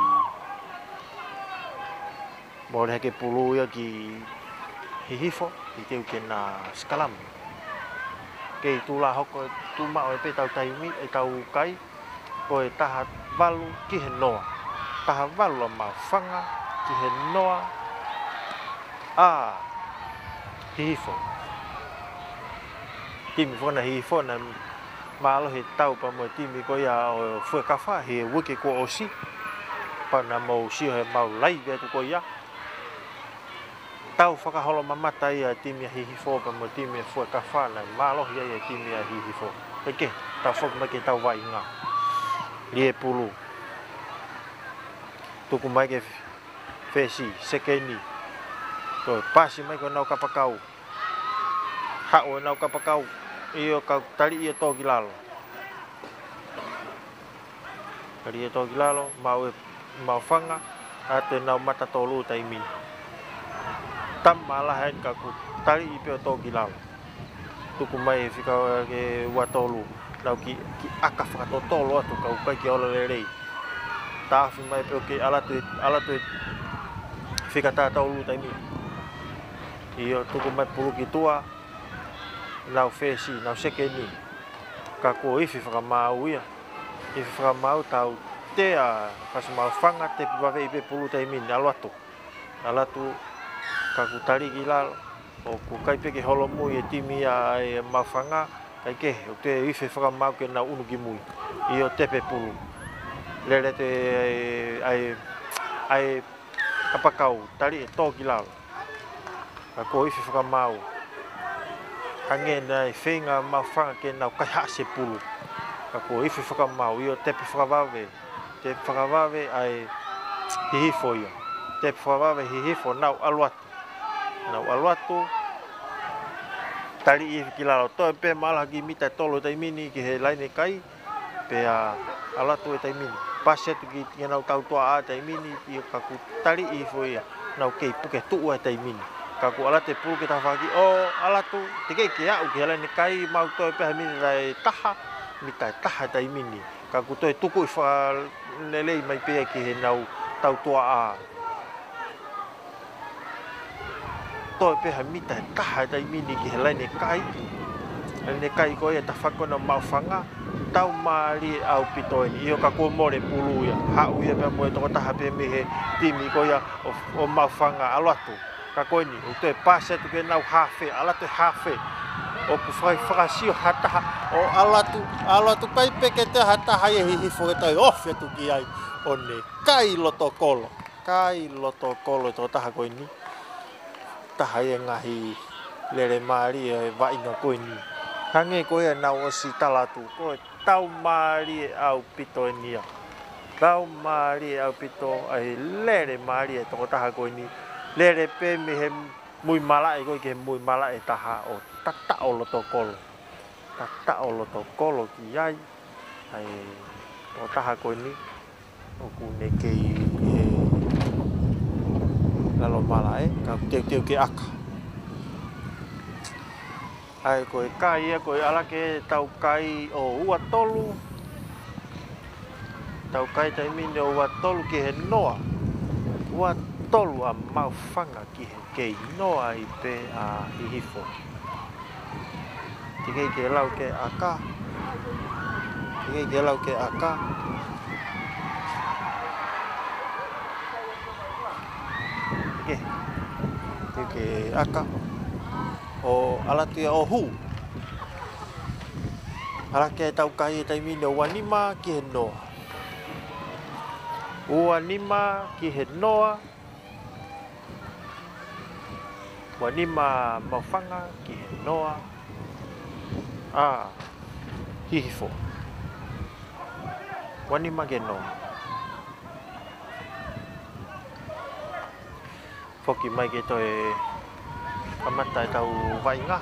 Mole hake pulu ia ki Hihifo, ʻi he ʻuhi ke na sikalamu. Kei tuʻu lā hoko, tuʻu maʻu ai pē ʻetau taimi, ʻetau kai, ko e taha valu ki he noa. Taha valu ʻa Maʻufanga ki he noa ʻa Hihifo. Timi foki ʻa Hihifo naʻe mālohi e tau pea mo e timi ko ia ʻo Fuekafa he uike kuo ʻosi. Pea naʻa mau sio he mau laivi atu ko ia. Tau fakaholomamata ia e timi ʻa Hihifo pea mo e timi ʻa Fuekafa, naʻe mālohi ai e timi ʻa Hihifo. Kae kehe, tau foki mai ki heʻetau vaʻinga. Lie pulu. Tuku mai ki he fesi, sekeni. Ko e pasi mai ko ʻenau kapakau. Haʻu ʻenau kapakau. ʻIo, ka taliʻi ʻo tō ki lalo. Taliʻi ʻo tō ki lalo, maʻu ʻe Maʻufanga, ʻa ʻenau mata tolu taimi ni. Tama lahi eni ka kuo taliʻi pē ʻo tō ki lalo. Tuku mai e fika ke ua tolu, nau kiʻi, kiʻi ʻaka fakatotolo atu ka ʻoku ʻikai ke ola lelei. Taʻofi mai pē ʻo ke ʻalu atu, ʻalu atu e fika tā tolu taimi ni. ʻIo, tuku mai pulu ki tuʻa, nau fesi, nau sekeni. Ka kuo ifi fakamaau ia. Ifi fakamaau, tautea, fasi Maʻufanga, tepi vaveʻi pē pulu taimi ni, ʻalu atu. ʻAlu atu, ka kuo taliʻi ki lalo, ʻoku ʻikai pē ke holomui e timi ia ʻa Maʻufanga, kae kehe, ʻoku toe ifi fakamaau ke nau ʻunu ki mui. ʻIo, tepe pulu. Lele atu e, ʻa e, ʻa e kapakau, taliʻi ʻo tō ki lalo. Ka kuo ifi fakamaau. Hangē naʻe feinga Maʻufanga ke nau kaihaʻasi e pulu. Ka kuo ifi fakamaau, ʻio, tepi fakavave. Tepi fakavave ʻa Hihifo ia. Tepi fakavave Hihifo, nau ʻalu atu. Nau ʻalu atu. Taliʻi ifi ki lalo, toe pē mālō ha kiʻi mita ʻe tolu taimi ni ki he laine kai. Pea ʻalu atu e taimi ni. Pasi atu ki, ki heʻenau tautuaʻā taimi ni, ʻio ka kuo taliʻi hifo ia. Nau kei puke tuʻu e taimi ni. Ka kuo ʻalu atu e pulu ki he tafaʻaki ʻo ʻalu atu, teʻeki ke aʻu ki he laine kai, maʻu toe pē ha mita ʻe taha, mita ʻe taha taimi ni. Ka kuo toe tukuʻi fakalelei mai pē ia ki heʻenau tautuaʻā. Toe pē ha mita ʻe taha e taimi ni ki he laine kai. Laine kai ko ia tafaʻaki ko ena Maʻufanga. Tau mālie ʻaupito eni. ʻIo ka kuo mole pulu ia. Haʻu ia pea mo e tokotaha pē mei he timi ko ia ʻo, ʻo Maʻufanga ʻalu atu. Ka ko eni, ʻoku toe pasi atu ki heʻenau hafe, ʻalu atu e hafe. ʻOku fai fakasio ha taha, ʻo ʻalu atu, ʻalu atu kai pē ke te ha taha ia Hihifo ke toe ofi atu ki ai. ʻO ne kai loto kolo. Kai loto kolo e tokotaha ko eni. Taha ia e ngaahi lele mālie e vaʻinga ko eni. Hangē ko ia naʻa ku ʻosi tala atu, ko e tau mālie ʻaupito eni ia. Tau mālie ʻaupito ʻa e lele mālie e tokotaha ko eni. Lele pē mei he mui malaʻe ko ē ki he mui malaʻe ʻe taha ʻo tataʻo loto kolo. Tataʻo loto kolo ki ai. ʻA e tokotaha ko eni. ʻOku ne kei ʻi he lalo malaʻe, ka teuteu ke ʻaka. ʻA e ko e kai ia, ko e ʻalake ʻetau kai ʻo ua tolu. Tau kai taimi ni ʻo ua tolu ki he noa. Ua tolu ʻa Maʻufanga ki he kei noa ai pē ʻa Hihifo. Teʻeki ke lau ke ʻaka. Teʻeki ke lau ke ʻaka. Teʻeki, teʻeki ke ʻaka. ʻO ʻalu atu ia ʻo hū. ʻAlake ʻetau kai e taimi ni ʻo ua nima ki he noa. Ua nima ki he noa. Ua nima Maʻufanga ki he noa ʻa Hihifo. Ua nima ki he noa. Foki mai ke toe kamata ʻetau vaʻinga.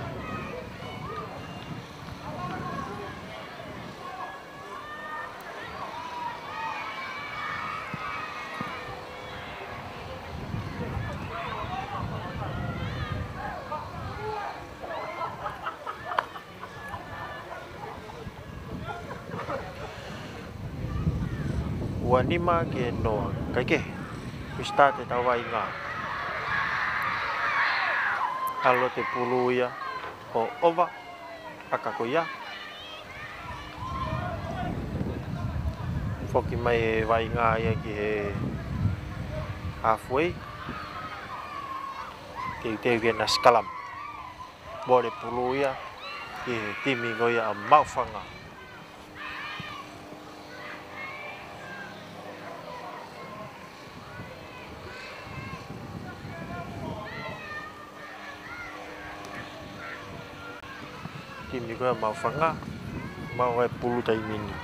Ua nima ki he noa. Kae kehe, we start ʻetau vaʻinga. ʻAlu atu e pulu ia ʻo ʻova ʻa e ʻaka ko ia. Foki mai e vaʻinga ia ki he halfway. Teuteu ke na scrum. Mole pulu ia ki he timi ko ia ʻa Maʻufanga. Timi ko ia ʻa Maʻufanga, maʻu e pulu taimi ni.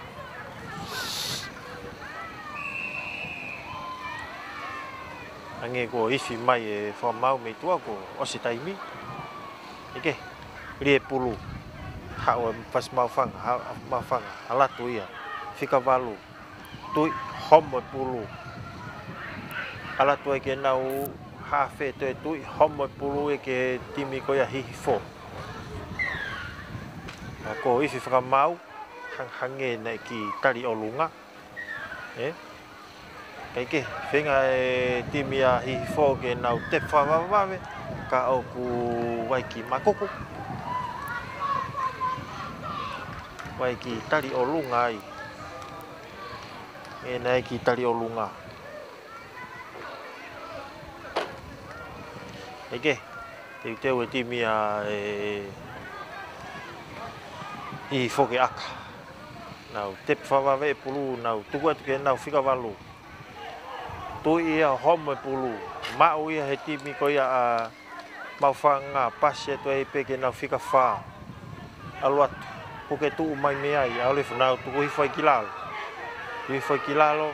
Hangē kuo ifi mai e fakamaau mei tuʻa kuo ʻosi taimi. ʻIkai, lī e pulu. Haʻu e fasi Maʻufanga, haʻu Maʻufanga, ʻalu atu ia. Fika valu. Tui, homo e pulu. ʻAlu atu ai ke nau hafe, toe tui, homo e pulu ia ki he timi ko ia ʻa Hihifo. Ka kuo ifi fakamaau, hang-, hangē naʻe kiʻi tali ʻolunga. ʻE? Kaikehe, feinga e timi ʻa Hihifo ke nau tepu fakavavevave, ka ʻoku ʻi ai e kiʻi makuku. ʻI ai e kiʻi tali ʻolunga ai. ʻE, naʻe ʻi ai e kiʻi tali ʻolunga. Kaikehe, teuteu e timi ʻa e Hihifo ke ʻaka. Nau tepu fakavavevave e pulu, nau tuku atu ke nau fika valu. Tui ia, homo e pulu. Maʻu ia he timi ko ia ʻa Maʻufanga, pasi atu ai pē ke nau fika fā. ʻAlu atu, puke tuʻu mai mei ai, ʻalu hifo, nau tuku hifo ai ki lalo. Tuku hifo ai ki lalo,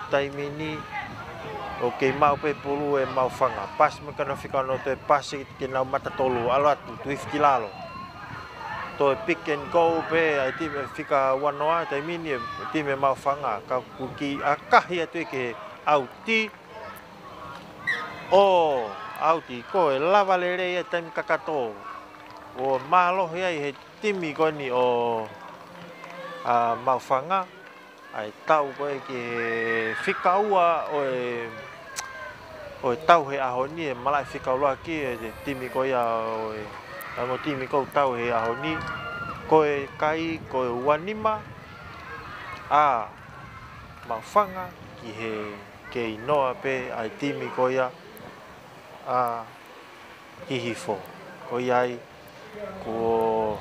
taimi ni, ʻoku kei maʻu pē pulu e Maʻufanga. Pasi mai ke nau fika ono, toe pasi ke nau mata tolu, ʻalu atu, tuku hifo ki lalo. Toe pick and go pē ʻa e timi fika ua noa, taimi ni e timi Maʻufanga, ka kuo kiʻi ʻakahi atu ia ki he ʻauti. ʻO, ʻauti, ko e lava lelei e taimi kakato. ʻO mālohi ai he timi ko eni ʻo, ʻa, Maʻufanga. ʻA e tau ko ē ki he fika ua ʻo e, ʻo e tau he ʻaho ni, e malaʻe fika ua ki he timi ko ia ʻo e, ʻa e ongo timi ʻoku tau he ʻaho ni. Ko e kai, ko e ua nima ʻa Maʻufanga ki he kei noa pē ʻa e timi ko ia ʻa Hihifo. Ko ia ai, kuo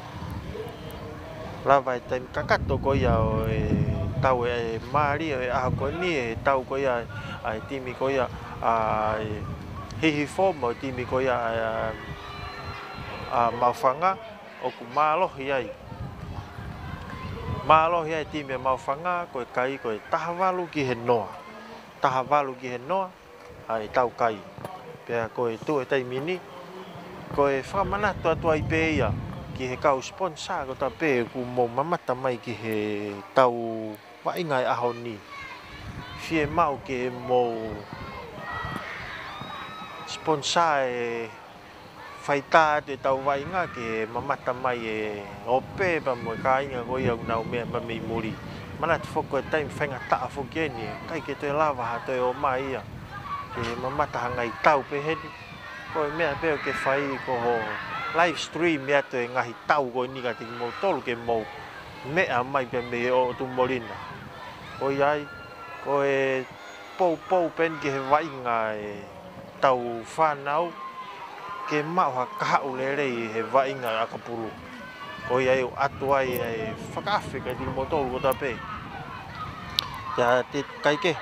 lava e taimi kakato ko ia ʻo e tau e mālie ʻo e ʻaho ko eni, e tau ko ia ʻa e timi ko ia ʻa Hihifo mo e timi ko ia ʻa, ʻa Maʻufanga, ʻoku mālohi ai. Mālohi ai e timi ʻa Maʻufanga, ko e kai ko e taha valu ki he noa. Taha valu ki he noa, ʻa e tau kai. Pea ko e tuʻu he taimi ni, ko e fakamanatu atu ai pē ia ki he kau sponsor kotoa pē ʻoku mou mamata mai ki he tau vaʻinga e ʻaho ni. Fiemaʻu ke mou sponsor e faitā atu e tau vaʻinga ke mamata mai e ope pea mo e kāinga ko ia ʻoku nau meʻa mai mei muli. Manatu foki ko e taimi faingataʻa foki eni, ʻikai ke toe lava ha toe ō mai ia ke mamata ha ngaahi tau pehē ni. Ko e meʻa pē ʻoku ke fai ko hoʻo live stream atu e ngaahi tau ko eni kiate kimoutolu ke mou meʻa mai pē mei he ʻotu molina. Ko ia ai, ko e poupou pē eni ki he vaʻinga e tau fānau ke maʻu ha kahaʻu lelei he vaʻinga ʻakapulu. Ko ia ai ʻoatu ai e fakaafe kiate kimoutolu kotoa pē. Pea te kaikehe,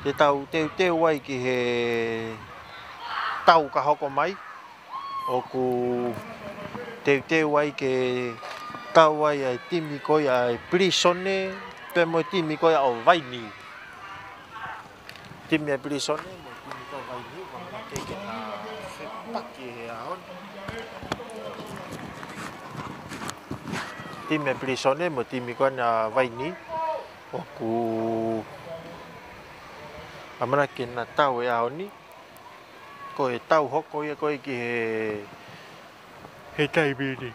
te tau teuteu ai ki he tau ka hoko mai. ʻOku teuteu ai ke tau ai ʻa e timi ko ia ʻa e Pilīsone pea mo e timi ko ia ʻo Vaini. Timi ʻa e Pilīsone mo e timi ko ia ʻo Vaini, ʻoku ʻamanaki ke na fepaki he ʻaho ni. Timi ʻa e Pilīsone mo e timi ko ia ʻa Vaini, ʻoku ʻamanaki ke na tau he ʻaho ni. Ko e tau hoko ia ko ē ki he, he taimi ni.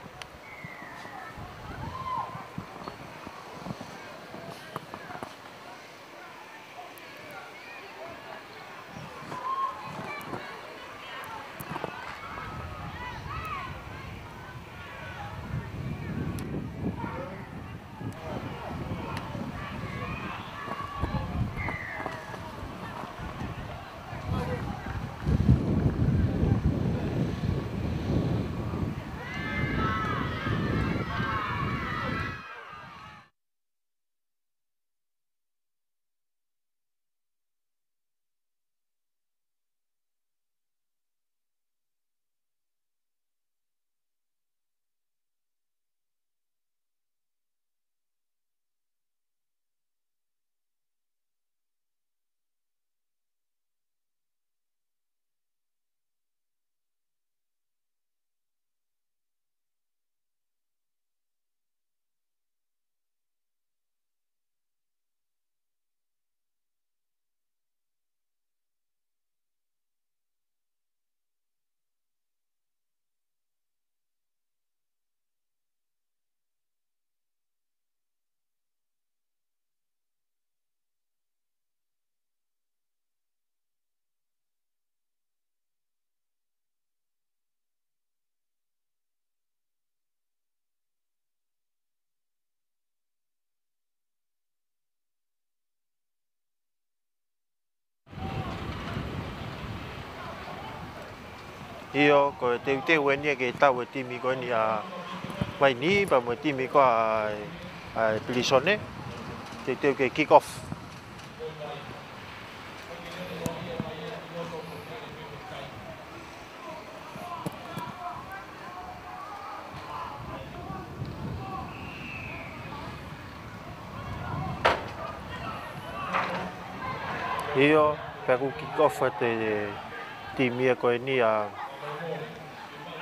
ʻIo, ko e teuteu eni ia ke tau e timi ko eni ʻa Vaini, pea mo e timi ko ē ʻa, ʻa Pilīsone, teuteu ke kick off. ʻIo, pea kuo kick off ʻa e timi ia ko eni ʻa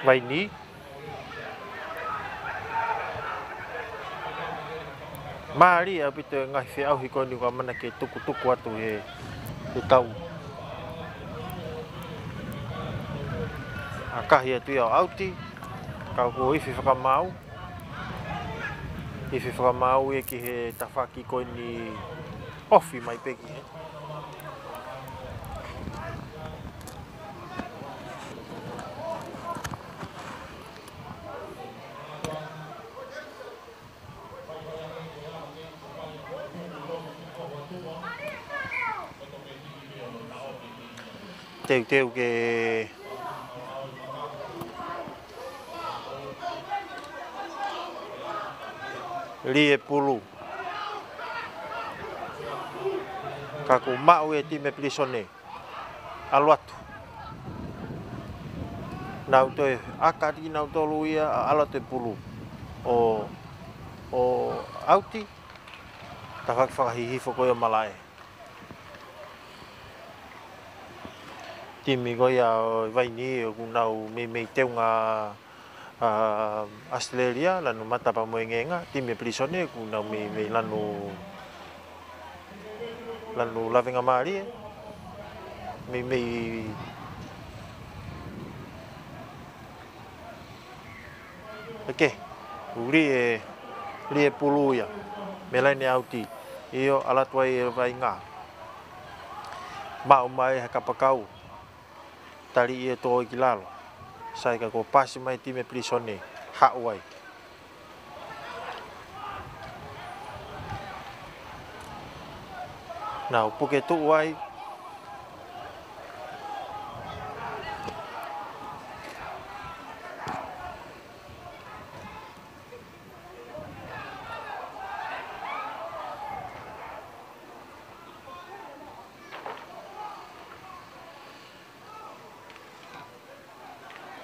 Vaini. Mālie ʻaupito e ngaahi feʻauhi ko eni ʻoku ʻamanaki ke tukutuku atu he, he tau. ʻAkahi atu ia ʻo ʻauti, ka kuo ifi fakamaau. Ifi fakamaau ia ki he tafaʻaki ko eni ofi mai pē ki he. Teuteu ke lī e pulu. Ka kuo maʻu e timi Pilīsone. ʻAlu atu. Nau toe ʻaka atu kinautolu ia, ʻalu atu e pulu. ʻO, ʻo ʻauti, tafaʻaki fakahihifo ko ia ʻo malaʻe. Timi ko ia ʻo Vaini ʻoku nau meimei teunga ʻa ʻAositelēlia, lanu mata pea mo e ngēngā, timi Pilīsone, ʻoku nau meimei lanu, lanu lavengamālie, meimei ʻeke, ʻoku lī e, lī e pulu ia, mei he laine ʻauti, ʻio, ʻalu atu ai e vaʻinga. Maʻu mai ha kapakau. Tali ia ʻo tō ki lalo. Sai ka kuo paasi mai timi Pilīsone. Haʻu ai. Nau puke tuʻu ai.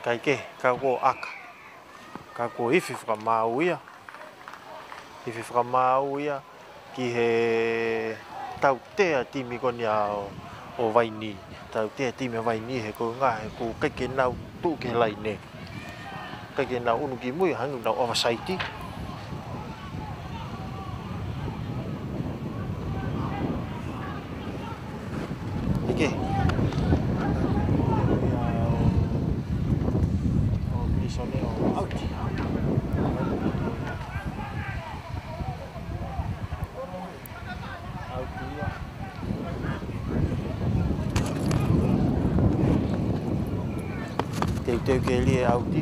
Kae kehe, ka kuo ʻaka. Ka kuo ifi fakamaau ia. Ifi fakamaau ia ki he tautea timi ko eni ʻa ʻo, ʻo Vaini. Tautea timi ʻa Vaini he ko e ngaahi, he ʻoku ʻikai ke nau tuʻu ki he laine. ʻIkai ke nau unu ki mui, hangē nau ʻovasaiti. ʻIkai. ʻO Pilīsone ʻo ʻauti. ʻAuti ia. Teuteu ke lī e ʻauti.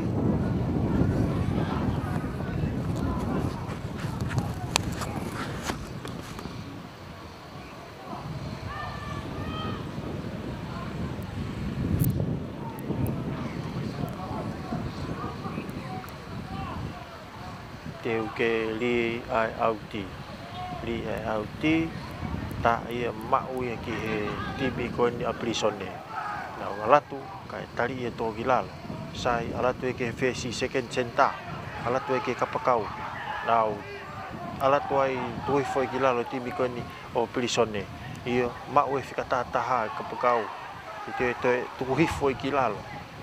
Teuteu ke lī ʻa e ʻauti. Lī ʻa e ʻauti, tā ia maʻu ia ki he timi ko eni ʻa Pilīsone. Nau ʻalu atu, kae tali ia ʻo tō ki lalo. Sai, ʻalu atu ia ki he fesi second centre. ʻAlu atu ia ki he kapakau. Nau ʻalu atu ai tuku hifo ia ki lalo timi ko eni ʻo Pilīsone. ʻIo, maʻu e fika taha taha e kapakau. Ke toe, toe tuku hifo ia ki lalo.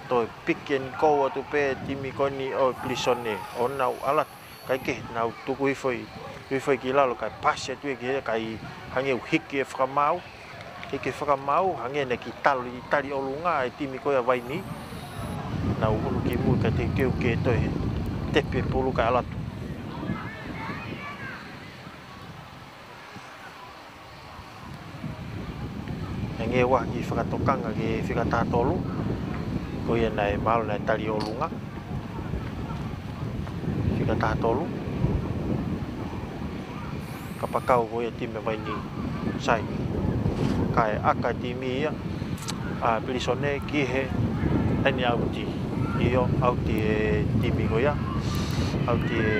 Toe pick and go atu pē timi ko eni ʻo Pilīsone. ʻO nau ʻalu atu. Kae kehe, nau tuku hifo ia, hifo ia ki lalo, kae paasi atu ia ki he, kae hangē ʻoku hiki e fakamaau. Hiki e fakamaau, hangē naʻe kiʻi tali, tali ʻolunga e timi ko ia ʻa Vaini. Nau unu ki mui kae teuteu ke toe tepi e pulu kae ʻalu atu. Hangē ʻoku ʻi ai ha kiʻi fakatokanga ki he fika taha tolu. Ko ia naʻe mahalo naʻe tali ʻolunga. Fika taha tolu. Kapakau ko ia timi ʻa Vaini. Sai. Kae ʻaka timi ia ʻa Pilīsone ki he Laini ʻauti. ʻIo, ʻauti e timi ko ia. ʻAuti e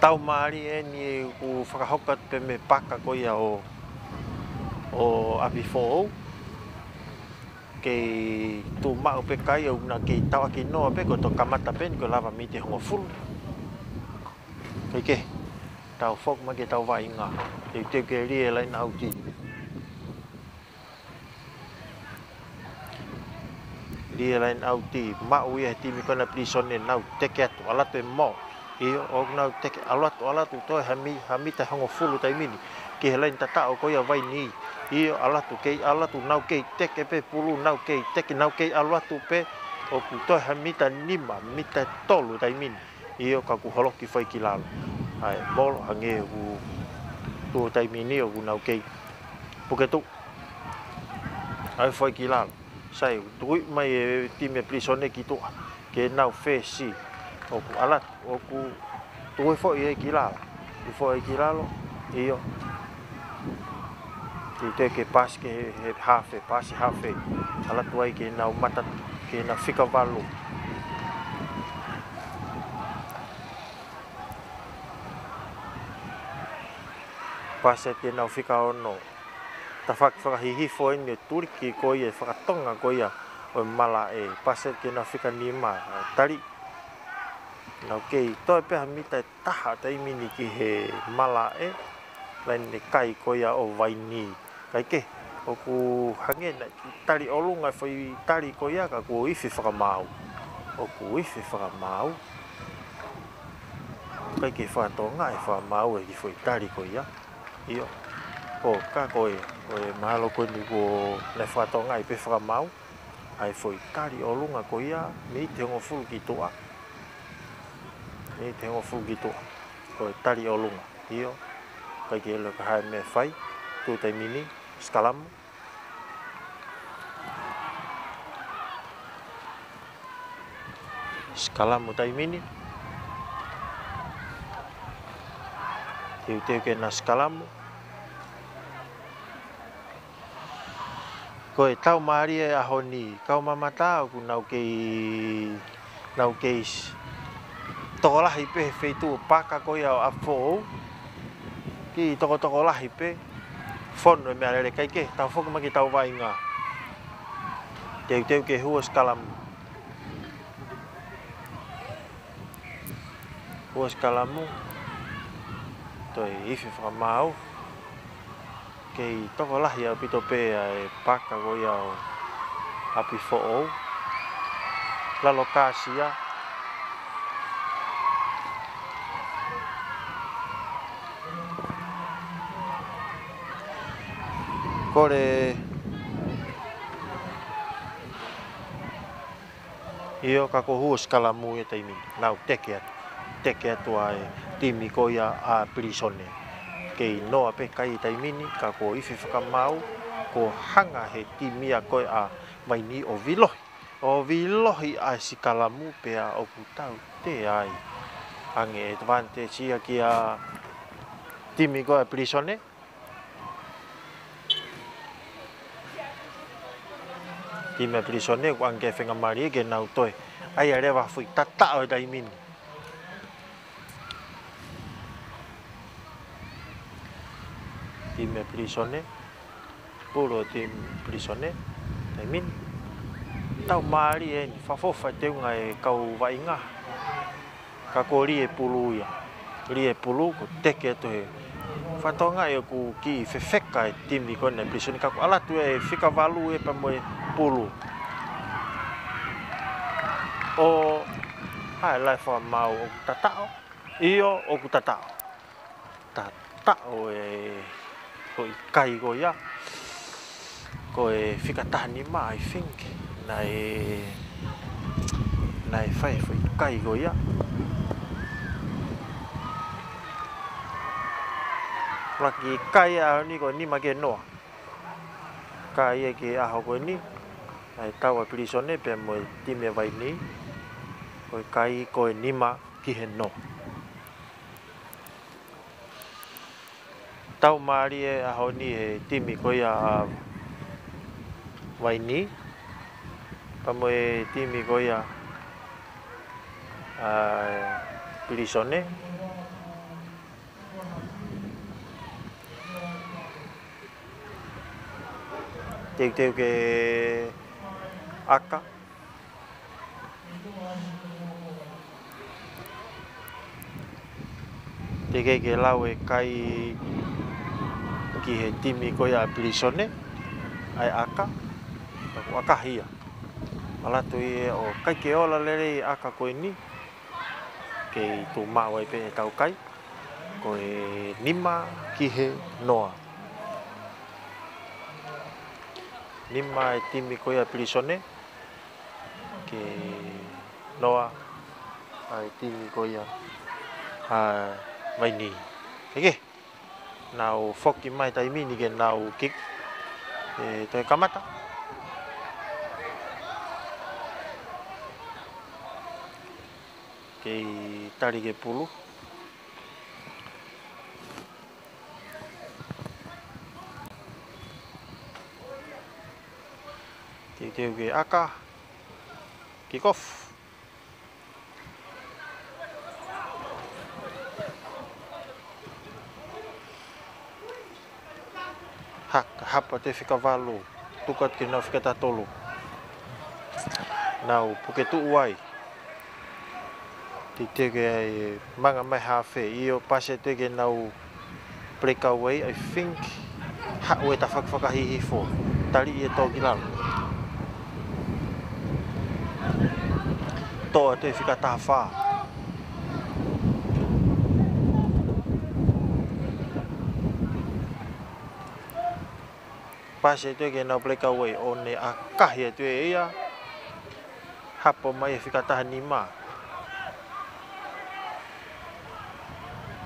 tau mālie eni ʻoku fakahoko atu pē mei he paka ko ia ʻo, ʻo ʻApifoʻou. Kei tuʻu maʻu pē kai ʻo na kei tauʻaki noa pē ko e toki kamata pē eni ko e lava miniti hongofulu. Kaikehe, tau foki mai ki he tau vaʻinga. Teuteu ke lie laini ʻauti. Lie laini ʻauti, maʻu ia he timi ko ena Pilīsone, nau teke atu, ʻalu atu e mo. ʻIo, ʻoku nau teke, ʻalu atu, ʻalu atu, toe ha mi-, ha mita hongofulu taimi ni. Ki he laini tataʻo ko ia Vainī. ʻIo, ʻalu atu, kei ʻalu atu, nau kei teke pē pulu, nau kei teke, nau kei ʻalu atu pē, ʻoku toe ha mita nima, mita tolu taimi ni. ʻIo, ka kuo holoki foki ki lalo. ʻAi, molo, hangē ʻoku tuʻu taimi ni, ʻoku nau kei puke tuʻu. ʻAi foki ki lalo. Sai, tuʻu mai e timi Pilīsone ki tuʻa. Ke nau fesi. ʻOku ʻalu atu, ʻoku tuʻu foki ia ki lalo. Tuʻu foki ki lalo. ʻIo. Teuteu ke pasi ki he, he hafe, pasi hafe. ʻAlu atu ai ke nau mata, ke nau fika valu. Pasi ke nau fika ono. Tafaʻaki fakahihifo eni e tuliki ko ia, fakatonga ko ia ʻo e malaʻe. Pasi ke nau fika nima. Tali. Nau kei toe pē ha mita ʻe taha taimi ni ki he malaʻe, laini kai ko ia ʻo Vainī. Kaikehe, ʻoku hangē naʻe tali ʻolunga e foʻi tali ko ia ka kuo ifi fakamaau. ʻOku ifi fakamaau. Kaikehe fakatokangaʻi fakamaau e kiʻi foʻi tali ko ia. ʻIo. Ko ka ko e, ko e mahalo ko eni kuo naʻe fakatokangaʻi pē fakamaau. ʻAi foʻi tali ʻolunga ko ia, miniti hongofulu ki tuʻa. Miniti hongofulu ki tuʻa. Ko e tali ʻolunga. ʻIo. Kaikehe ʻilo ka hā e meʻa ʻe fai. Tuʻu taimi ni, sikalamu. Sikalamu taimi ni. Teuteu ke na sikalamu. Ko e tau mālie e ʻaho ni, kau mamata ʻoku nau kei, nau kei s-, tokolahi pē he feituʻu paka ko ia ʻo ʻApifoʻou. Kiʻi tokotokolahi pē, fonu e meʻalele. Kaikehe, tau foki mai ki he tau vaʻinga. Teuteu ke hū e sikalamu. Hū e sikalamu. Toe ifi fakamaau. Kei tokolahi ʻaupito pē ʻa e paka ko ia ʻo ʻApifoʻou. Lalo kāsia. Kole. ʻIo, ka kuo hū e sikalamu he taimi ni. Nau teke atu. Teke atu ʻa e timi ko ia ʻa Pilīsone. Kei noa pē kai he taimi ni, ka kuo ifi fakamaau, kuo hanga he timi ia ko ia ʻa Vainī ʻo vilohi. ʻO vilohi ʻa e sikalamu pea ʻoku tau te ai. Ange advantage ia ki he timi ko ia Pilīsone. Timi Pilīsone, ʻoku ʻange ke faingamālie ke nau toe ʻai leva ha foʻi tataʻo he taimi ni. Timi Pilīsone, pulu ʻo timi Pilīsone, taimi ni. Tau mālie eni, fakafoʻou e teunga e kau vaʻinga. Ka ko e lie pulu ia. Lie pulu ko e teke atu he. Fakatokangaʻi ʻoku kiʻi fefeka e timi ko ena Pilīsone ka ko e ʻalu atu e fika valu ē pea mo e pulu. ʻO, hā e lahi fakamaau ʻoku tataʻo. ʻIo, ʻoku tataʻo. Tataʻo e foʻi kai ko ia. Ko e fika taha nima, I think. Naʻe, naʻe fai e foʻi kai ko ia. Laki kai ʻaho ni ko e nima ki he noa. Kai ia ki he ʻaho ko eni. Naʻe tau ʻa Pilīsone pea mo e timi ʻa Vainī. Ko e kai ko e nima ki he noa. Tau mālie ʻaho ni he timi ko ia ʻa Vainī, pea mo e timi ko ia ʻa Pilīsone. Teuteu ke ʻaka. Teʻeki ke lau e kai ki he timi ko ia ʻa Pilīsone, ʻa e ʻaka, ka kuo ʻakahia. Manatu ʻi he ʻoku ʻikai ke ola lelei e ʻaka ko eni, kei tuʻu maʻu ai pē ʻetau kai, ko e nima ki he noa. Nima e timi ko ia Pilīsone, ki he noa ʻa e timi ko ia ʻa Vainī. Eke, nau foki mai taimi ni ke nau kick. ʻE toe kamata. Kei tali ke pulu. Teuteu ke ʻaka. Kick off. Haka, hapa atu e fika valu. Tuku atu ki heʻenau fika taha tolu. Nau puke tuʻu ai. Teuteu ke ʻai manga mai hafe, ʻio, pasi atu ki heʻenau breakaway, I think. Haʻu e tafaʻaki fakahihifo. Taliʻi e tō ki lalo. Tō atu e fika taha fā. Pasi atu ki heʻenau breakaway, ʻo ne ʻakahi atu ʻe ia. Hapo mai e fika taha nima.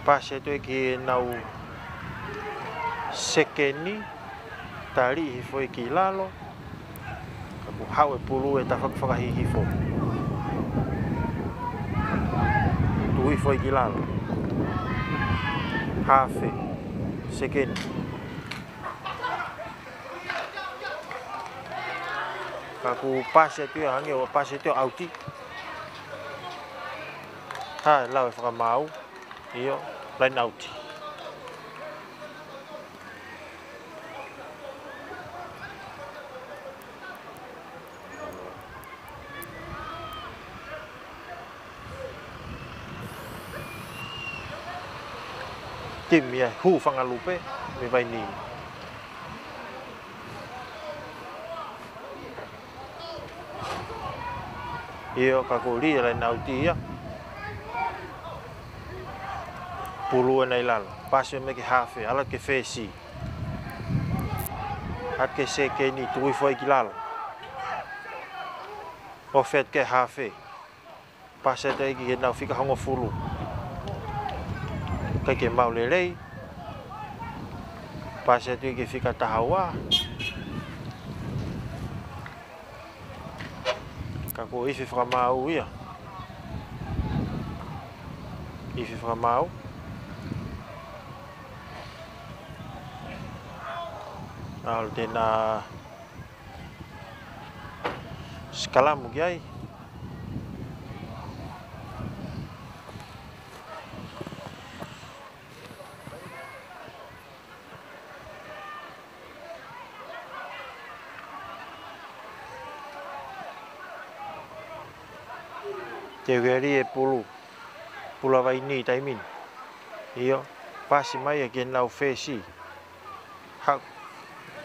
Pasi atu ki heʻenau sekeni, taliʻi hifo ki lalo. Ka kuo haʻu e pulu e tafaʻaki fakahihifo. Tuʻu hifo ki lalo. Hafe, sekeni. Ka kuo pasi atu ia hangē ʻoku pasi atu ia ʻauti. Hā, lau e fakamaau. ʻIo, line out. Timi ia Hūfangalupe mei Vainī. ʻIo, ka kuo lī e line out ia. Pulu ena ʻi lalo. Pasi mai ki he hafe, ʻalu ki he fesi. ʻAlu ki he sekeni, tuʻu hifo ki lalo. ʻOfa atu ki he hafe. Pasi atu ki heʻenau fika hongofulu. ʻIkai ke maʻu lelei. Pasi atu ki he fika taha ua. Ka kuo ifi fakamaau ia. Ifi fakamaau. ʻAlu atu ʻena sikalamu ki ai. Teuteu ke lī e pulu. Pulu ʻa Vainī taimi ni. ʻIo, pasi mai ia ki heʻenau fesi. Haʻu,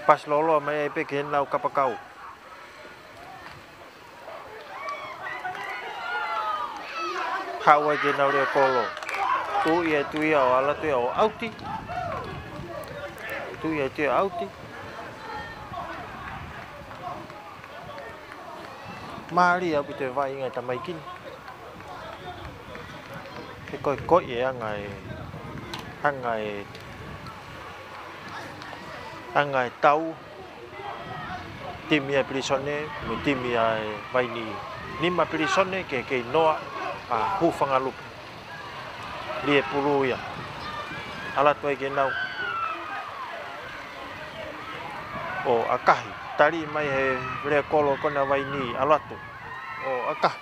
pasi lōloa mai ai pē ki heʻenau kapakau. Haʻu ai ki heʻenau lea kolo. Tuʻu ia, tuʻu ia ʻo ʻalu atu ia ʻo ʻauti. Tuʻu ia, tuʻu ia ʻo ʻauti. Mālie ʻaupito e vaʻinga e tamaiki ni. Ke koekoe e anga e, anga e, anga e tau. Timi ʻa Pilīsone, mo e timi ʻa Vainī. Nima Pilīsone, kei, kei noa ʻa Hūfangalupe. Lī e pulu ia. ʻAlu atu ai ki heʻenau ʻo ʻakahi. Tali mai he lea kolo ko ena Vaini, ʻalu atu ʻo ʻakahi.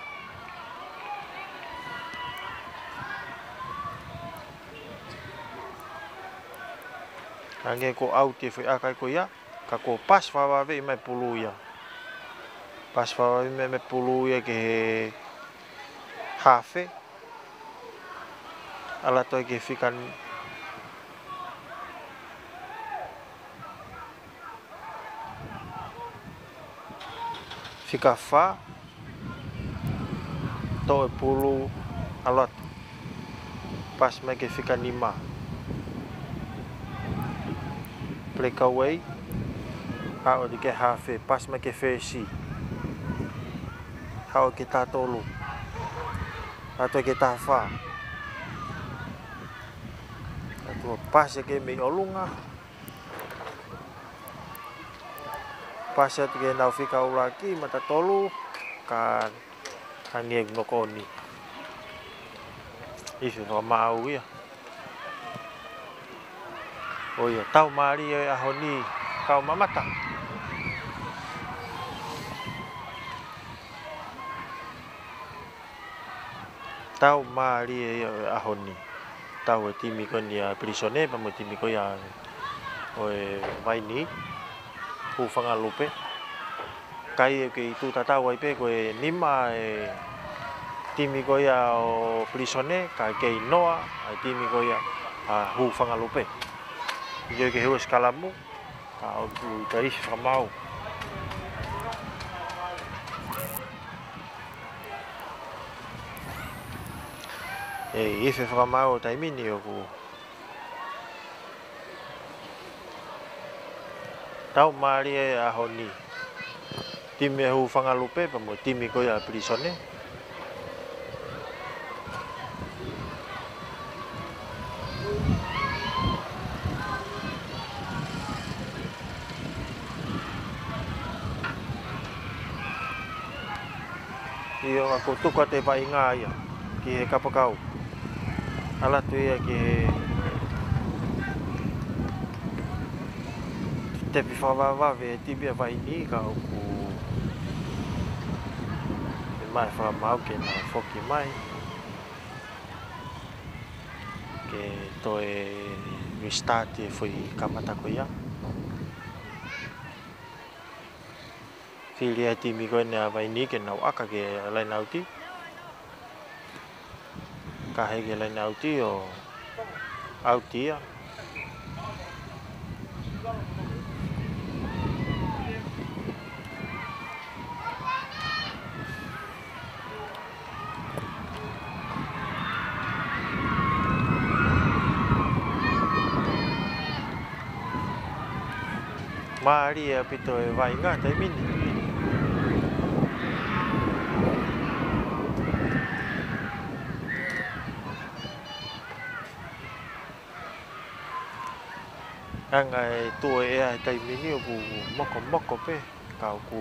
Hangē ko e ʻauti e foʻi ʻaka ko ia, ka ko e pasi fakavavevave mai pulu ia. Pasi fakavavevave mai, mai pulu ia ki he hafe. ʻAlu atu ki he fika n-, fika fā, toʻo e pulu, ʻalu atu. Pasi mai ki he fika nima. Breakaway, haʻu ki he hafe, pasi mai ki he fesi. Haʻu ki he taha tolu. ʻAlu atu ki he taha fā. ʻAlu atu pasi ki he mei ʻolunga. Pasi atu ki heʻenau fika ʻuluaki, mata tolu, ka hangē ʻoku nokoni. Ifi fakamaau ia. ʻO ia, tau mālie e ʻaho ni, kau mamata. Tau mālie ia ʻo e ʻaho ni. Tau e timi ko eni ʻa Pilīsone, pea mo e timi ko ia ʻo e Vaini, Hūfangalupe. Ka ʻi he kei tū tatau ai pē ko e nima e timi ko ia ʻo Pilīsone, ka kei noa e timi ko ia ʻa Hūfangalupe. ʻIo, ke hua sikalamu. Ka ʻoku ʻi ai e ifi fakamaau. ʻE, ifi fakamaau ʻo e taimi ni ʻoku tau mālie e ʻaho ni. Timi ʻa Hūfangalupe pea mo e timi ko ia ʻa Pilīsone. ʻIo, ka ʻoku tuku atu e vaʻinga ia ki he kapakau. ʻAlu atu ia ki he tepi fakavavevave e timi ʻa Vaini, ka ʻoku ʻi ai e fakamaau ke na foki mai ke toe restart e foʻi kamata ko ia. Fili e timi ko ena ʻa Vaini ke nau ʻaka ki he laine ʻauti. Ka hiki e laine ʻauti ʻo ʻauti ia. Mālie ʻaupito e vaʻinga taimi ni. Anga e tuʻu e ʻea he taimi ni ʻoku mokomoko pē, ka ʻoku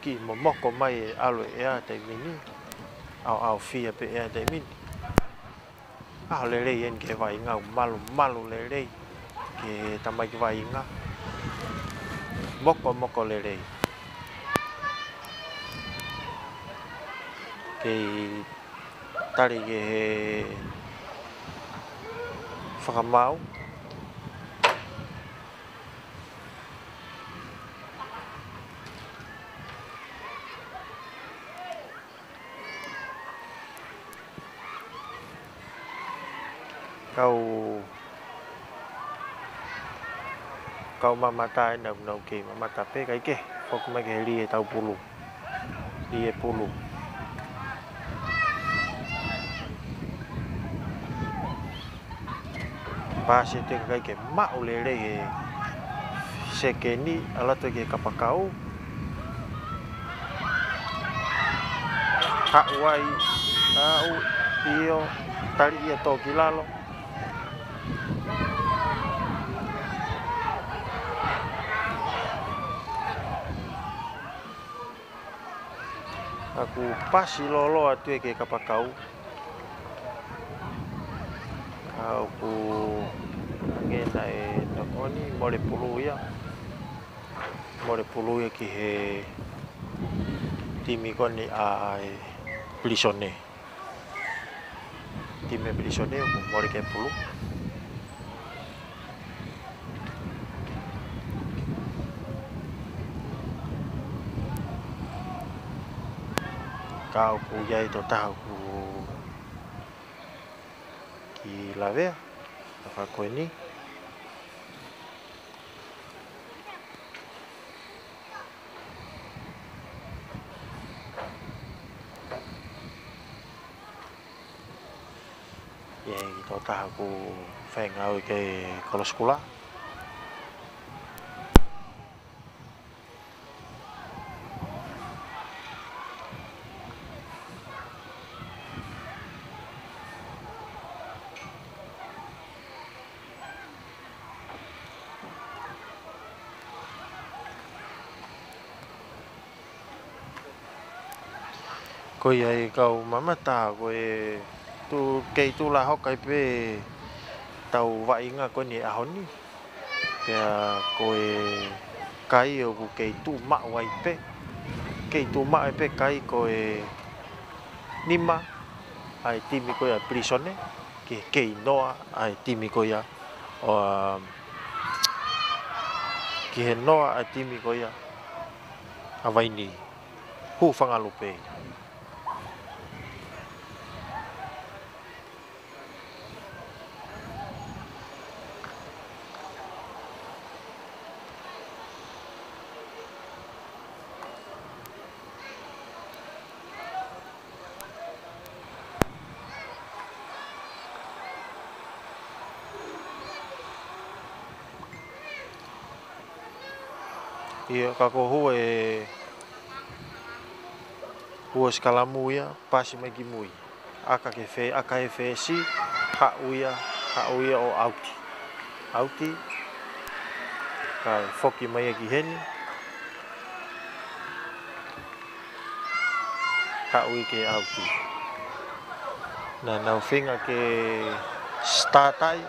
kiʻi momoko mai e ʻalu e ʻea taimi ni, ʻaoʻaofia pē ʻea taimi ni. ʻAho lelei eni ki he vaʻinga, malumalu lelei ki he tamaiki vaʻinga. Mokomoko lelei. Kei tali ki he fakamaau. Kau, kau mamata ʻenau, nau kei mamata pē kae kei foki mai ki he lī e tau pulu. Lī e pulu. Pasi atu e kakai ke maʻu lelei e sekeni, ʻalu atu ki he kapakau. Haʻu ai, haʻu, ʻio, tali ia tō ki lalo. Ka ʻoku pasi lōloa atu ia ki he kapakau. Ka ʻoku hangē naʻe knock Ko eni mole pulu ia. Mole pulu ia ki he timi ko eni ʻa e Pilisone. Timi Pilisone ʻoku mole ki he pulu. Ka ʻoku ʻi ai e tokotaha ʻoku kiʻi lavea, ka ko eni. ʻI ai e kiʻi tokotaha ʻoku fai ngāue ki he kolo sikula. Ko ia e kau mamata, ko e tu-, kei tuʻu lā hoko ai pē ʻetau vaʻinga ko eni he ʻaho ni. Pea ko e kai ʻoku kei tuʻu maʻu ai pē, kei tuʻu maʻu ai pē kai ko e nima ʻa e timi ko ia Pilisone, ki he kei noa ʻa e timi ko ia ʻo, um, ki he noa ʻa e timi ko ia ʻa Vainī. Hū fanga lupe. ʻIo, ka ko e hū e, hū e sikalamu ia, pasi mai ki mui. ʻAka ki he fe-, ʻaka he fesi, haʻu ia, haʻu ia ʻo ʻauti. ʻAuti, kae foki mai ia ki heni. Haʻu ia ke ʻauti. Naʻa nau feinga ke start ai.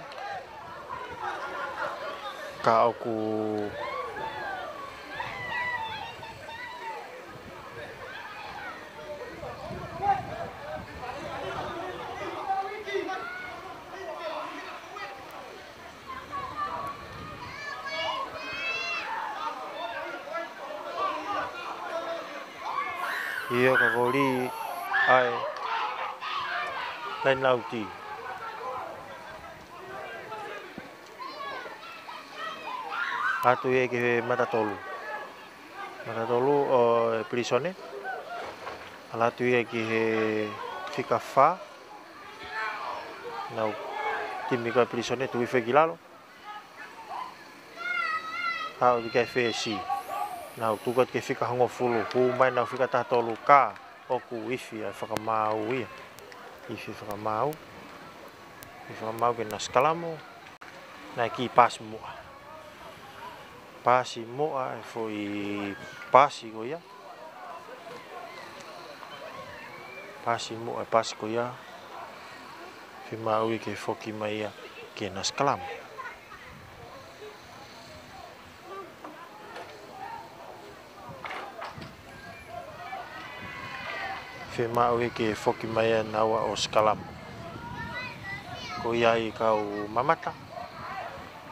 Ka ʻoku ʻIo, ka ko e lī ʻa e laine ʻauti. Atu ia ki he mata tolu. Mata tolu ʻo e Pilisone. ʻAlu atu ia ki he fika fā. Nau timi ko e Pilisone tuʻu hifo ki lalo. Haʻu ki he fesi. Nau tuku atu ki he fika hongofulu. Hū mai nau fika taha tolu ka ʻoku ifi ʻa e fakamaau ia. Ifi fakamaau. Ifi fakamaau ke na sikalamu. Naʻe kiʻi pasi muʻa. Pasi muʻa e foʻi pasi ko ia. Pasi muʻa e pasi ko ia. Fiemaʻu ia ke foki mai ia ke na sikalamu. Fiemaʻu ia ke foki mai ʻa naua ʻo sikalamu. Ko ia e kau mamata.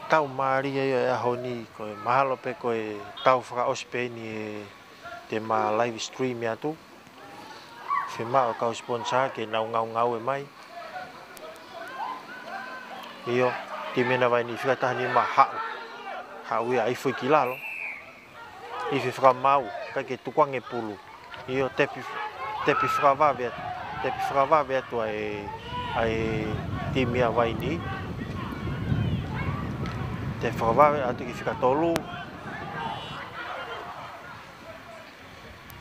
Tau mālie ia he ʻaho ni, ko e mahalo pē ko e tau fakaʻosi pē eni ʻete ma live stream atu. Fiemaʻu e kau sponsor ke nau ngaungaue mai. ʻIo, timi ʻa Vainī fika taha nima haʻu. Haʻu ia ʻo ifi ki lalo. Ifi fakamaau, ʻikai ke tukuange pulu. ʻIo, tepi, tepi fakavave atu, tepi fakavave atu ʻa e, ʻa e timi ʻa Vainī. Tepi fakavave atu ki he fika tolu.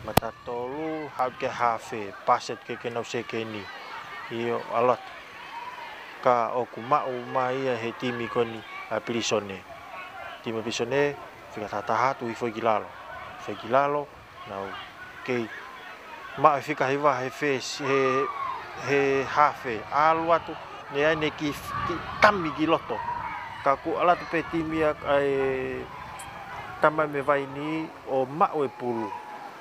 Mata tolu, haʻu ki he hafe, pasi atu ki he, ki heʻenau sekeni. ʻIo, ʻalu atu. Ka ʻoku maʻu mai ia he timi ko eni ʻa Pilisone. Timi Pilisone, fika taha taha tuʻu hifo ki lalo. Hifo ki lalo, nau kei maʻu e fika hiva he fesi, he, he hafe. ʻAlu atu, naʻe ʻi ai ʻene kiʻi, kiʻi tami ki loto. Ka kuo ʻalu atu pē timi ʻa e Tamai mei Vainī ʻo maʻu e pulu.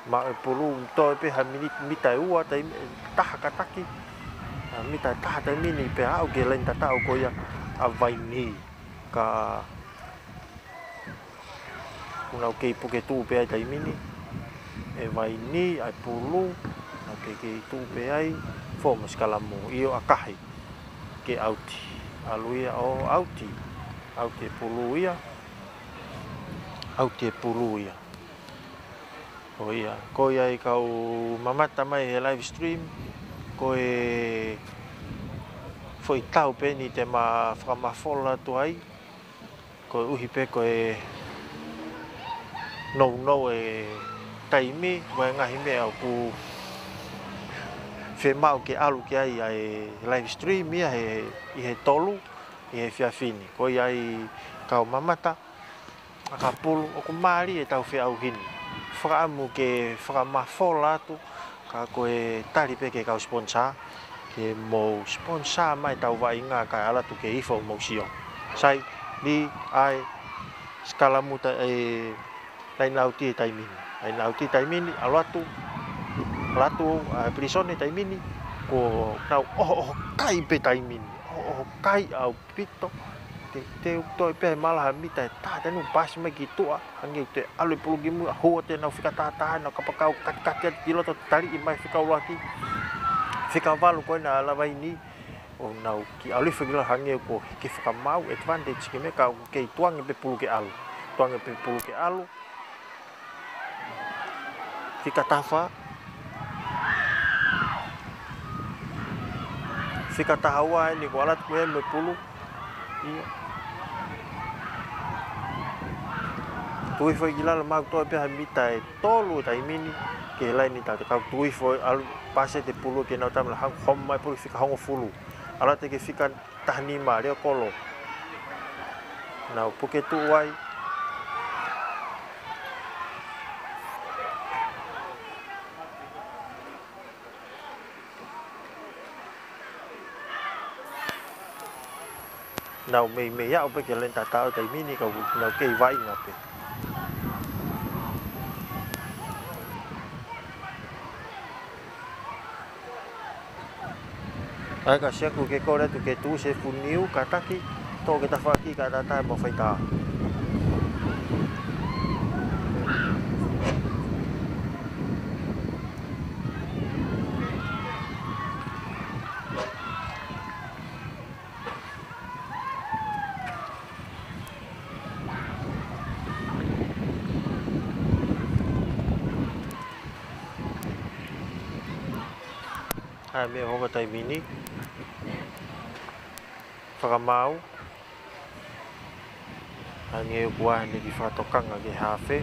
Maʻu e pulu, toe pē ha miniti, mita ʻe ua, taimi ʻe taha kātaki. ʻA, mita ʻe taha taimi ni pea aʻu ki he laine tataʻo ko ia ʻa Vainī. Ka ʻoku nau kei puke tuʻu pē ʻa e taimi ni ʻe Vainī ʻa e pulu, nau kei kei tuʻu pē ai, fō mo sikalamu, ʻio ʻakahi ke ʻauti. ʻAlu ia ʻo ʻauti, ʻauti e pulu ia, ʻauti e pulu ia. Ko ia, ko ia ʻa e kau mamata mai he live stream, ko e foʻi tau pē eni te ma fakamafola atu ai, koeʻuhi pē ko e nounou e taimi, mo e ngaahi meʻa ʻoku fiemaʻu ke ʻalu ki ai ʻa e live stream ia he, ʻi he tolu, ʻi he efiafi ni. Ko ia ʻa e kau mamata, ʻa e kau pulu, ʻoku mālie ʻetau feʻauhi ni. Fakaʻamu ke fakamafola atu, ka ko e tali pē ki he kau sponsor, ke mou sponsor mai ʻetau vaʻinga kae ʻalu atu ke ifo mou sio. Sai, ni ʻa e sikalamu ta e laine ʻauti he taimi ni. Laine ʻauti he taimi ni, ʻalu atu, ʻalu atu, ʻa, Pilīsone he taimi ni, kuo nau ʻohoʻoho kai pē taimi ni. ʻOhoʻoho kai ʻaupito. Te, te u toe pē he mala ha mita ʻe taha, te nau pasi mai ki tuʻa, hangē ʻoku toe ʻalu e pulu ki mui, ʻa hua te nau fika taha taha, nau kapakau katikati atu ki loto, taliʻi mai fika ʻuluaki, fika valu ko ena ʻa Vainī, ʻo nau kiʻi ʻalu hifo ki lalo hangē ʻoku ʻikai ke fakamaau, advantage ki he meʻa ka ʻoku kei tuʻunga pē pulu ke ʻalu. Tuʻunga pē pulu ke ʻalu. Fika taha fā. Fika taha ua eni kuo ʻalu atu ko ē mo e pulu. ʻIo. Tuʻu hifo ki lalo, maʻu toe pē ha mita ʻe tolu he taimi ni ki he laine tataʻo, kau tuʻu hifo ʻalu pasi e pulu ki heʻenau tama la hang hom mai pulu fika hongofulu. ʻAlu atu ki he fika taha nima, leo kolo. Nau puke tuʻu ai. Nau meimei aʻu pē ki he laine tataʻo he taimi ni ka nau kei vaʻinga pē. ʻAi ka siaku ke kole atu ke tuʻusi e fuʻu niu, kātaki, toʻo ki he tafaʻaki kae ʻatā ʻa e mau faitā. ʻA e meʻa ʻoku hoko he taimi ni, fakamaau, hangē ʻoku ʻi ai ha kiʻi fakatokanga ki he hafe.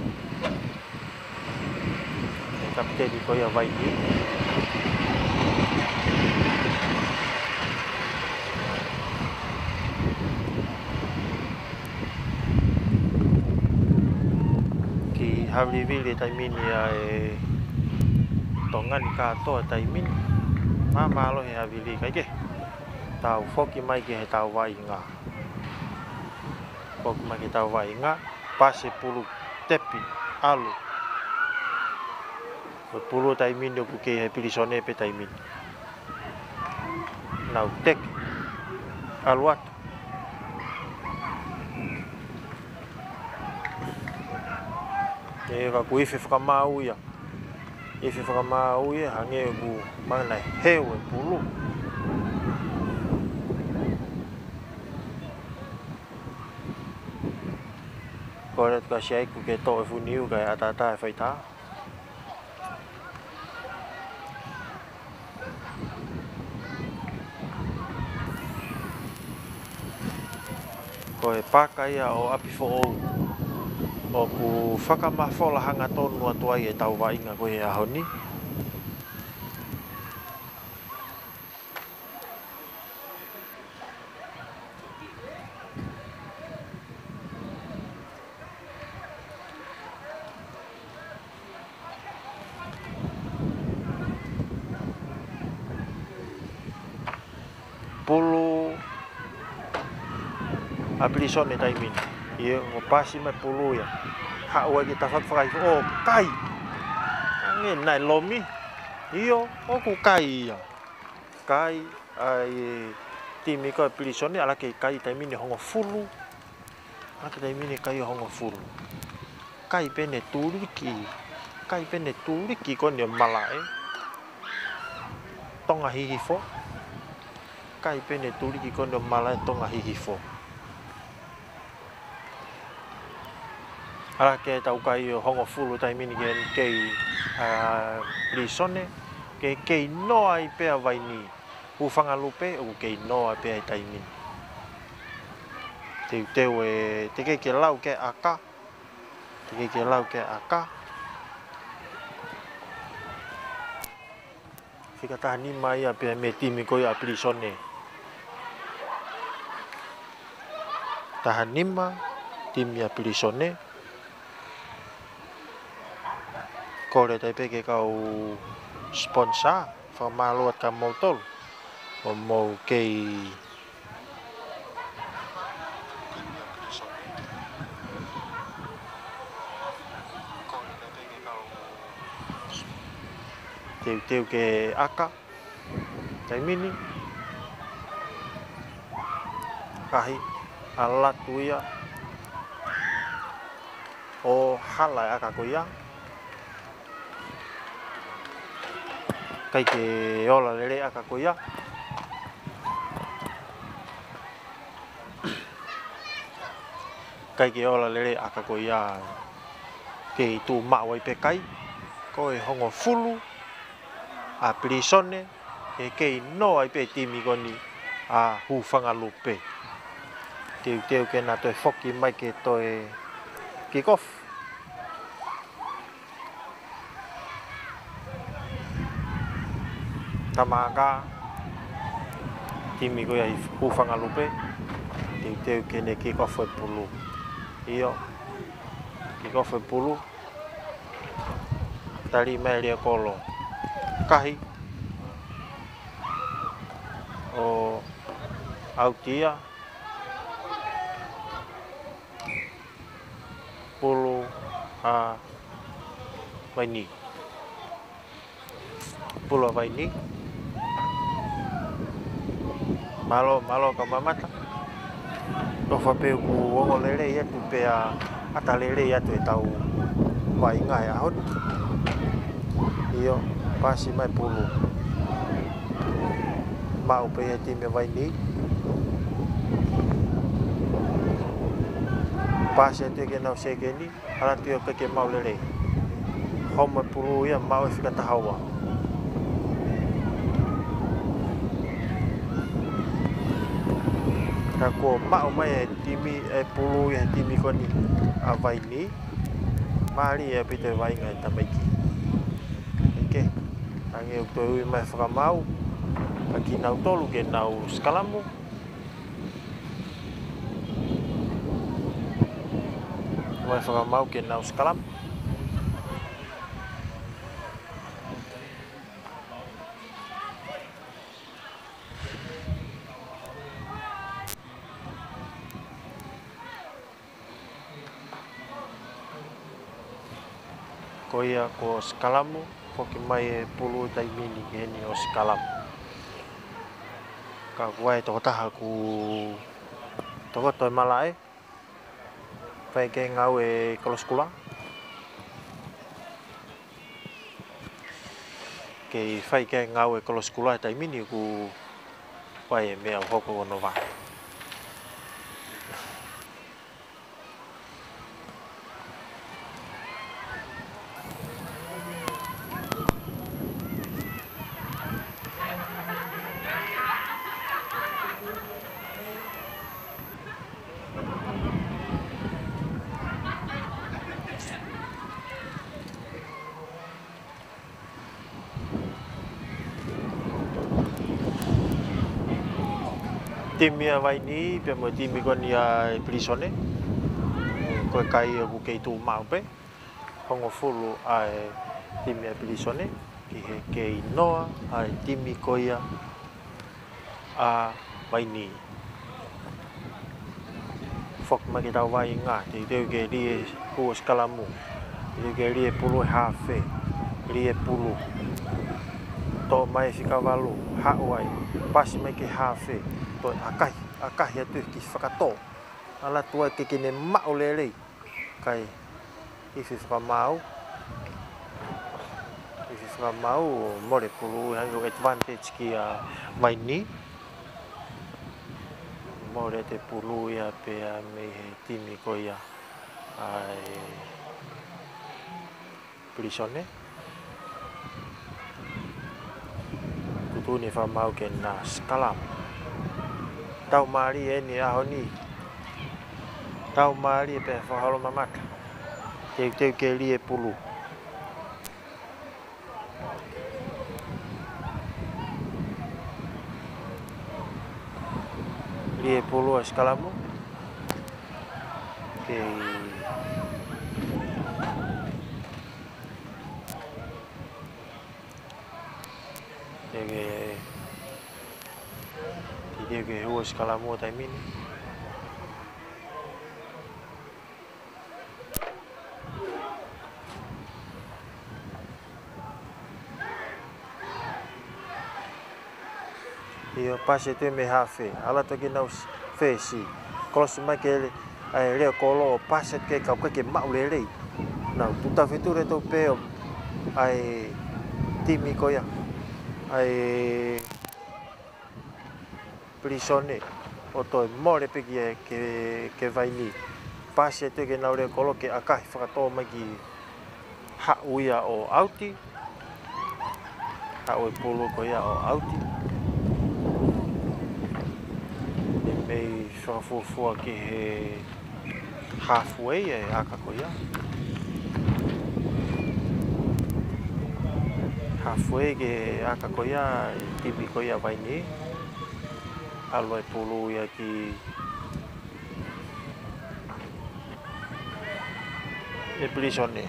ʻE kapiteni ko ia ʻa Vainī. Kiʻi havilivili he taimi ni ʻa e Tonga ni kātoa he taimi ni. Māmālohi e havili, kae kehe, tau foki mai ki heʻetau vaʻinga. Foki mai ki heʻetau vaʻinga, pasi e pulu, tepi, ʻalu. Ko e pulu he taimi ni ʻoku kei ʻi he Pilīsone pē he taimi ni. Nau teke, ʻalu atu. ʻE, ka ʻoku ifi fakamaau ia. Ifi fakamaau ia, hangē ʻoku mahino naʻe heu e pulu. Kole atu ka siaku ke toʻo e fuʻu niu kae ʻataʻatā e faitā. Ko e paaka ia ʻo ʻApifoʻou ʻoku fakamafola hangatonu atu ai ʻetau vaʻinga ko ē he ʻaho ni. Pulu, ʻa Pilisone taimi ni. ʻIo, ʻo paasi mai pulu ia. Haʻu ai ki he tafaʻaki fakahihifo ʻo kai. Ange naʻe lomi. ʻIo, ʻoku kai ia. Kai ʻa e timi ko ē Pilisone, ʻalu hake kai taimi ni hongofulu. ʻAlu hake taimi ni kai ʻo hongofulu. Kai pē ʻene tuliki. Kai pē ʻene tuliki ko eni ʻo malaʻe. Tonga hihifo. Kai pē ʻene tuliki ko eni ʻo malaʻe Tonga hihifo. ʻAlu hake ʻetau kai ʻo hongofulu taimi ni ki he kei, ʻa, Pilisone, ke kei noa ai pē ʻa Vaini. Hūfangalupe, ʻoku kei noa pē ʻa e taimi ni. Teuteu e, teʻeki ke lau ki he ʻaka. Teʻeki ke lau ki he ʻaka. Fika taha nima ia pē mei he timi ko ia ʻa Pilisone. Taha nima, timi ʻa Pilisone. Kole atu pē ki he kau sponsor, fakamālō atu kia moutolu. ʻO mou kei teuteu ki he ʻaka. Taimi ni. Kahi ʻalu atu ia ʻo hala e ʻaka ko ia. ʻIkai ke ola lelei e ʻaka ko ia. ʻIkai ke ola lelei e ʻaka ko ia. Kei tuʻu maʻu ai pē kai. Ko e hongofulu ʻa Pilisone, ke kei noa ai pē timi ko eni ʻa Hūfangalupe. Teuteu ke na toe foki mai ke toe kick off. Tama ʻaka, timi ko ia ʻa Hūfangalupe. Teuteu ke ne kick off e pulu. ʻIo, kick off e pulu. Tali mai lia kolo. Kahi. ʻO ʻauti ia. Pulu ʻa Vaini. Pulu ʻa Vaini. Mālō, mālō kau mamata. ʻOfa pē ʻoku ongo lelei atu pea ʻata lelei atu ʻetau vaʻinga he ʻaho ni. ʻIo, paasi mai pulu. Maʻu pē ia timi Vaini. Paasi atu ki heʻenau sekeni. ʻAlu atu ia ʻikai ke maʻu lelei. Homo e pulu ia maʻu e fika taha ua. Ka kuo maʻu mai e timi e pulu ia he timi ko eni ʻa Vaini. Mālie ʻaupito e vaʻinga e tamaiki. ʻIkai ke, hangē ʻoku toe ui mai fakamaau. Ka kinautolu ke nau sikalamu. Mai fakamaau ke nau sikalamu. Ko ia ko sikalamu, foki mai e pulu taimi ni ki heni ʻo sikalamu. Ka kuo ʻi ai e tokotaha kuo tokoto e malaʻe. Fai ki ai e ngāue e kolo sikula. Kei fai ki ai e ngāue e kolo sikula he taimi ni kuo fai e meʻa ʻo hoko ʻo nova. Timi ʻa Vaini, pea mo e timi ko eni ʻa e Pilisone. Ko e kai ʻoku kei tuʻu maʻu pē. Hongofulu ʻa e timi ʻa Pilisone, ki he kei noa ʻa e timi ko ia ʻa Vaini. Foki mai ke tau vaʻinga, teuteu ke lī e hū ʻo e sikalamu. Teuteu ke lī e pulu e hafe, lī e pulu. Toʻo mai e fika valu, haʻu ai, pasi mai ki he hafe, toe ʻakahi, ʻakahi atu ki he fakatō. ʻAlu atu ai ke ke ne maʻu lelei. Kae ifi fakamaau. Ifi fakamaau, mole pulu, hangē ko e advantage kia Vainī. Mole e pulu ia pea mei he timi ko ia ʻa e Pilīsone. Tuʻutuʻuni fakamaau ke na sikalamu. Tau mālie eni ʻaho ni. Tau mālie pea fakaholo mamata. Teuteu ke lī e pulu. Lī e pulu ʻa e sikalamu. Ke, ke, ke, ke, ke hū ʻo e sikalamu ʻo e taimi ni. ʻIo, pasi atu mei he hafe, ʻalu atu ki he nau s-, fesi. Kolosi mai ki he, ʻa e leʻo kolo, pasi atu ki he kau ʻikai ke maʻu lelei. Nau tuʻu taufetuli atu pē ʻa e timi ko ia ʻa e Pilīsone ʻo toe mole pē ki he, ki he, ki he Vainī. Pasi atu ki he nau leʻo kolo ke ʻakahi fakatō mai ki haʻu ia ʻo ʻauti. Haʻu e pulu ko ia ʻo ʻauti. Ne mei fakafuofua ki he halfway e ʻaka ko ia. Halfway ki he ʻaka ko ia, e timi ko ia Vainī. ʻAlu e pulu ia ki he Pilīsone.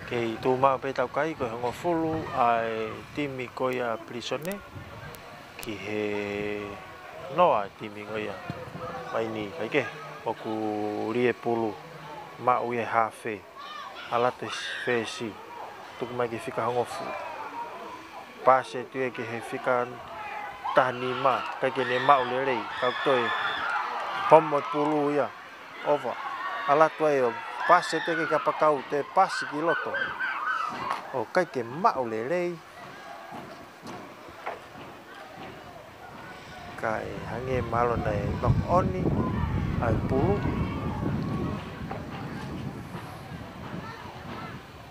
Kei tuʻu maʻu pē tau kai, ko e hongofulu ʻa e timi ko ia Pilīsone ki he noa timi ko ia Vainī, kae kehe, ʻoku lī e pulu, maʻu ia he hafe, ʻalu atu he fesi, tuku mai ki he fika hongofulu. Pasi atu ia ki he fika taha nima, ʻikai ke ne maʻu lelei, kau toe homo e pulu ia, ova. ʻAlu atu ai ʻo pasi atu ki he kapakau, toe pasi ki loto. ʻOku ʻikai ke maʻu lelei. Kae hangē mahalo naʻe knock on ʻa e pulu.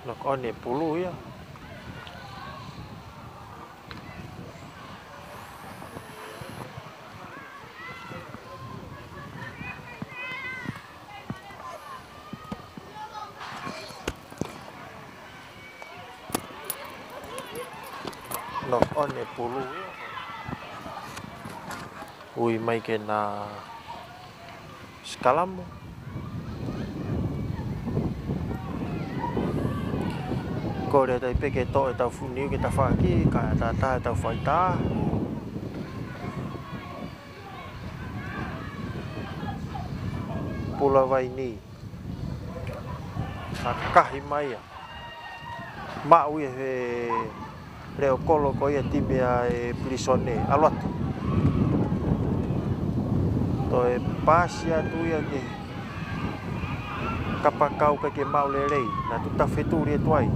Knock on e pulu ia. Knock on e pulu ia. Ui mai ke na sikalamu. Kole atu ai pē ke toʻo ʻetau fuʻu niu ki he tafaʻaki, kae tātā ʻetau faitā. Pulu ʻa Vainī. ʻAkahi mai ia. Maʻu ia he leʻo kolo ko ia timi ʻa e Pilīsone, ʻalu atu. Toe pasi atu ia ki he kapakau ʻikai ke maʻu lelei, naʻa tuʻu taufetuli atu ai.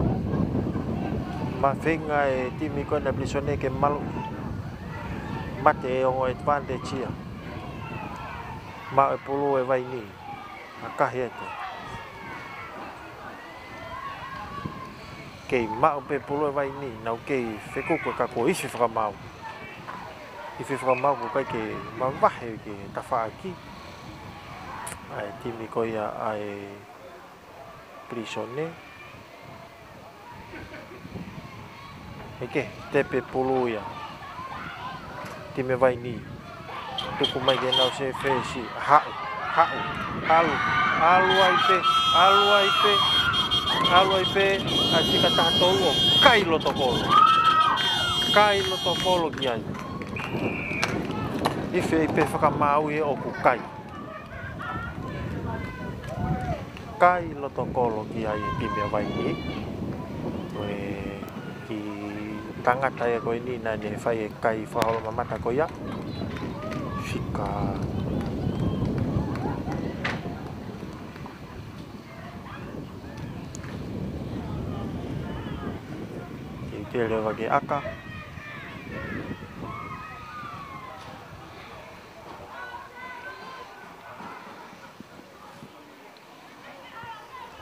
Mafeinga e timi ko ena Pilīsone ke malu. Mate e ongo advantage ia. Maʻu e pulu e Vainī. ʻAkahi atu. Kei maʻu pē pulu e Vainī, nau kei fekuku ka kuo ifi fakamaau. Ifi fakamaau ʻoku ʻikai ke mavahe ki he tafaʻaki ʻa e timi ko ia ʻa e Pilīsone. Heke, tepe pulu ia. Timi Vainī. Tuku mai ke nau se fesi. Haʻu, haʻu, halu. ʻAlu ai pē, ʻalu ai pē, ʻalu ai pē, ʻa e fika taha tolu ʻo kai loto kolo. Kai loto kolo ki ai. ʻIfo ai pē fakamaau ia ʻoku kai. Kai loto kolo ki ai e timi ʻa Vainī. Ko e kiʻi tangata ia ko eni naʻa ne fai e kai fakaholomamata ko ia. Fika. Kiʻi tele vake ʻaka.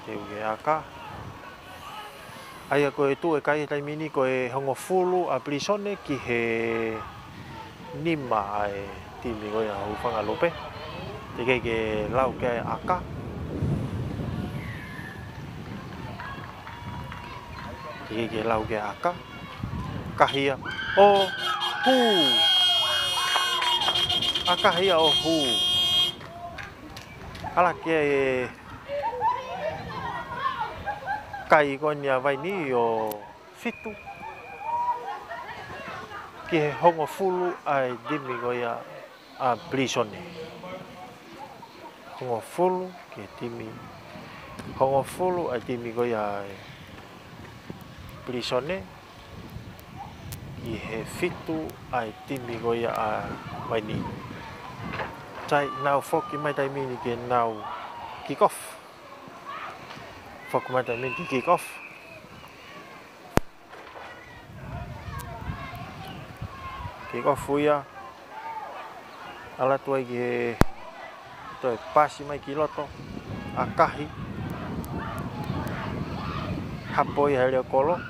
Teu ke ʻaka. ʻA ia ko e tuʻu e kai he taimi ni ko e hongofulu ʻa Pilīsone ki he nima ʻa e timi ko ia ʻa Hūfangalupe. Teʻeki ke lau ke ʻaka. Teʻeki ke lau ke ʻaka. Akahi ia ʻo hū. Akahi ia ʻo hū. ʻAlu ki he kai ko eni ʻa Vainī ʻo fitu ki he hongofulu ʻa e timi ko ia ʻa Pilīsone. Hongofulu ki he timi, hongofulu ʻa e timi ko ia ʻa Pilīsone. Ki he fitu ʻa e timi ko ia ʻa Vainī. Sai, nau foki mai taimi ni ke nau kick off. Foki mai taimi ni ke kick off. Kick off ia. ʻAlu atu ai ki he toe pasi mai ki loto. Akahi. Hapo ia he leʻo kolo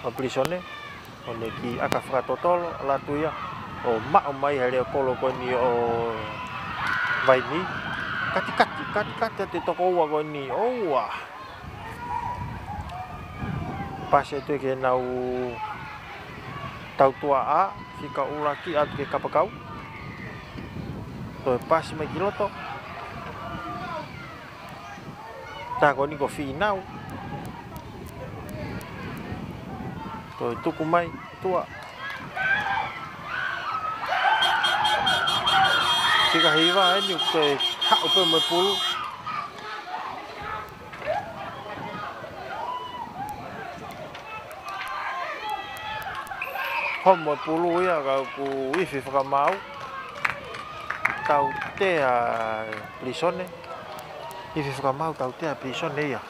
ʻa Pilīsone. ʻO ne kiʻi ʻaka fakatotolo, ʻalu atu ia. ʻO maʻu mai he leʻo kolo ko eni ʻo Vainī. Katikati, katikati atu e toko ua ko eni. ʻOua. Pasi atu ki heʻenau tautuaʻa, fika ʻuluaki atu ki he kapakau. Toe pasi mai ki loto. Tā ko eni ko Fīnau. Toe tuku mai, tua. Fika hiva eni ʻoku toe haʻu pē mo e pulu. Homo e pulu ia ka ʻoku ifi fakamaau. Tautea Pilīsone. Ifi fakamaau tautea Pilīsone ia.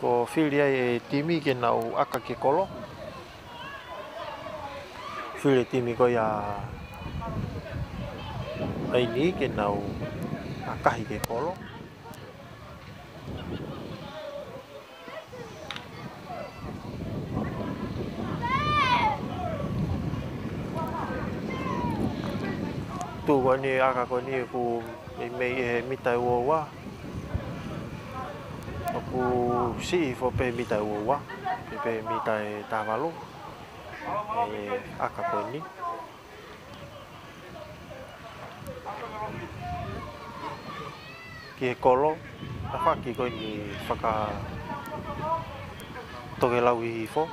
Ko fili ai e timi ke nau ʻaka ki he kolo. Fili e timi ko ia ʻa Vainī ke nau ʻakahi ki he kolo. Tuʻu ko eni ʻaka ko eni ʻoku meimei ʻi he mita ʻe ua ua. ʻOku siʻi hifo pē mita ʻe ua ua. Pē pē mita ʻe taha valu. ʻE ʻaka ko eni. Ki he kolo, tafaʻaki ko eni fakatokelau hihifo.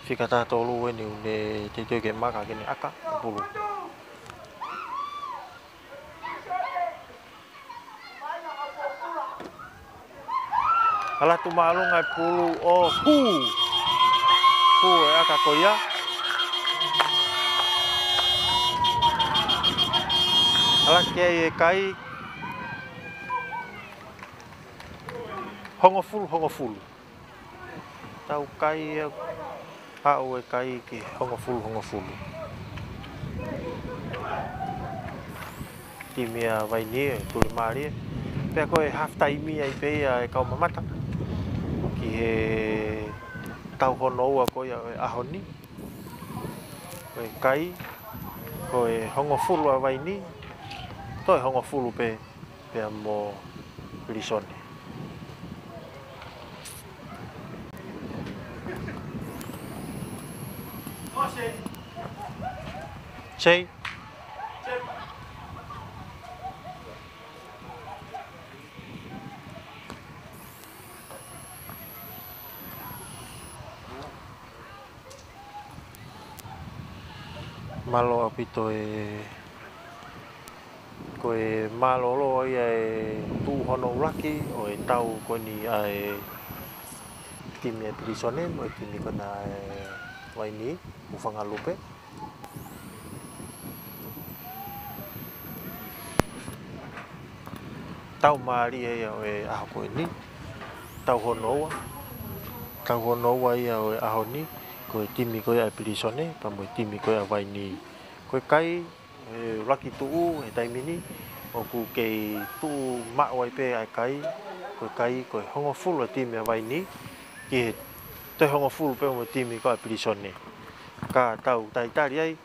Fika taha tolu eni ʻoku ne teuteu ke maka ke ne ʻaka pulu. ʻAlu atu māʻolunga e pulu ʻo hū. Hū e ʻaka ko ia. ʻAlu ki ai e kai. Hongofulu, hongofulu. Tau kai e, haʻu e kai ki he hongofulu, hongofulu. Timi ʻa Vainī ʻe tulimālie. Pea ko e half time ai pē ia e kau mamata. Ki he tau hono ua ko ia e ʻaho ni. Ko e kai, ko e hongofulu ʻa Vainī. Toe hongofulu pē. Pea mo Pilīsone. Sei. Mālō ʻaupito e, ko e mālōlō ia e tuʻu hono ʻuluaki ʻo e tau ko eni ʻa e timi ʻa e Pilīsone mo e timi ko ena ʻa e Vainī, Hūfanga Lupe. Tau mālie ia ʻo e ʻaho ko eni. Tau hono ua. Tau hono ua ia ʻo e ʻaho ni. Ko e timi ko ia ʻa e Pilīsone, pea mo e timi ko ia ʻa e Vainī. Ko e kai, ʻe ʻuluaki tuʻu he taimi ni, ʻoku kei tuʻu maʻu ai pē ʻa e kai, ko e kai, ko e hongofulu ʻa e timi ʻa e Vainī, ki he toe hongofulu pē mo e timi ko ia ʻa e Pilīsone. Ka tau talitali ai,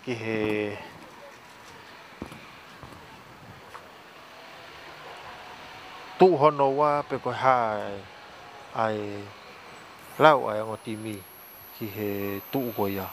ki he tuʻu hono ua pe ko e hā ʻa e lau ʻa e ongo timi ki he tuʻu ko ia.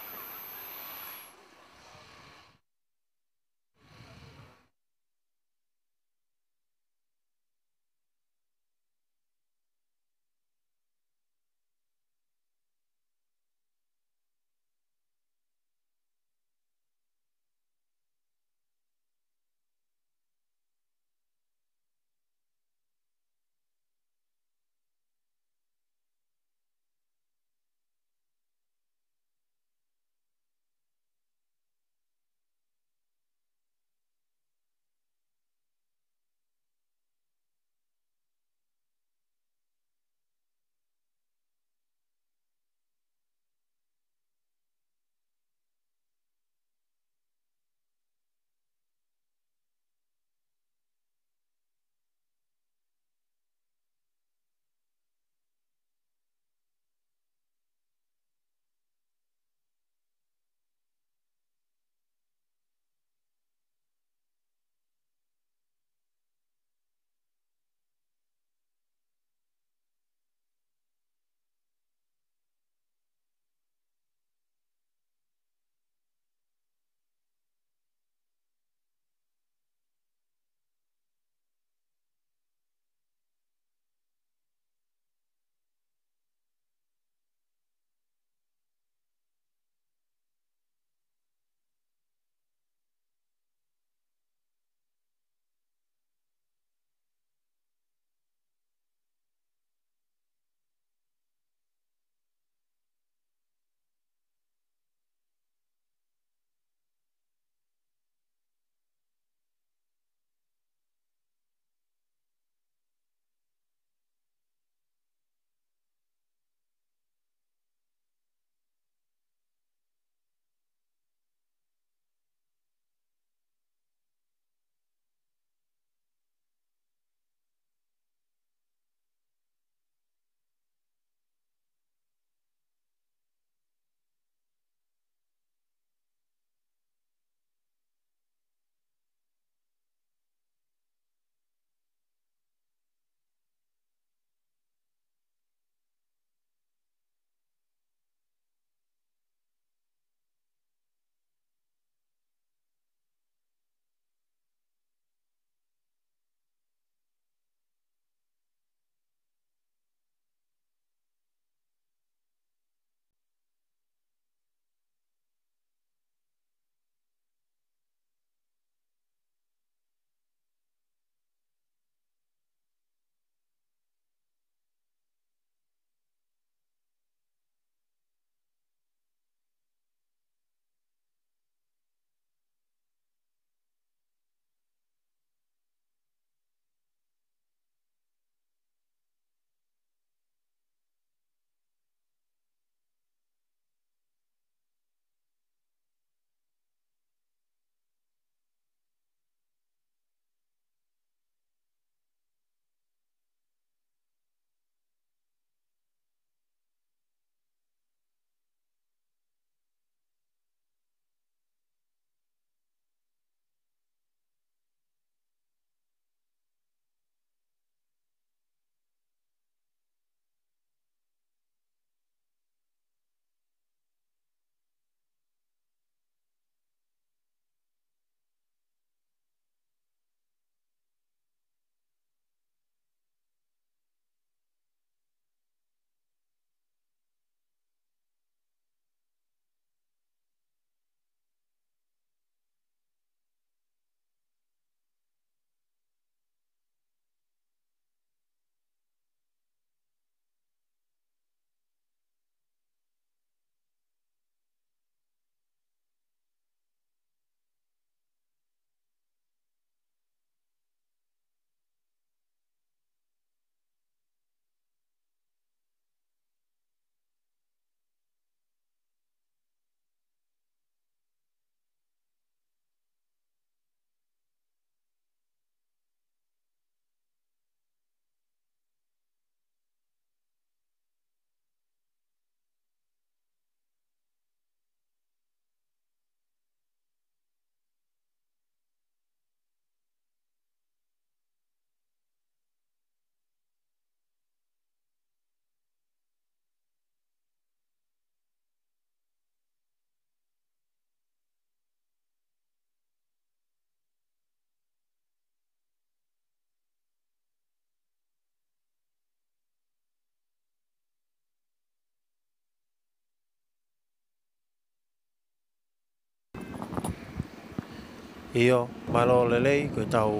ʻIo, mālō lelei, ko e tau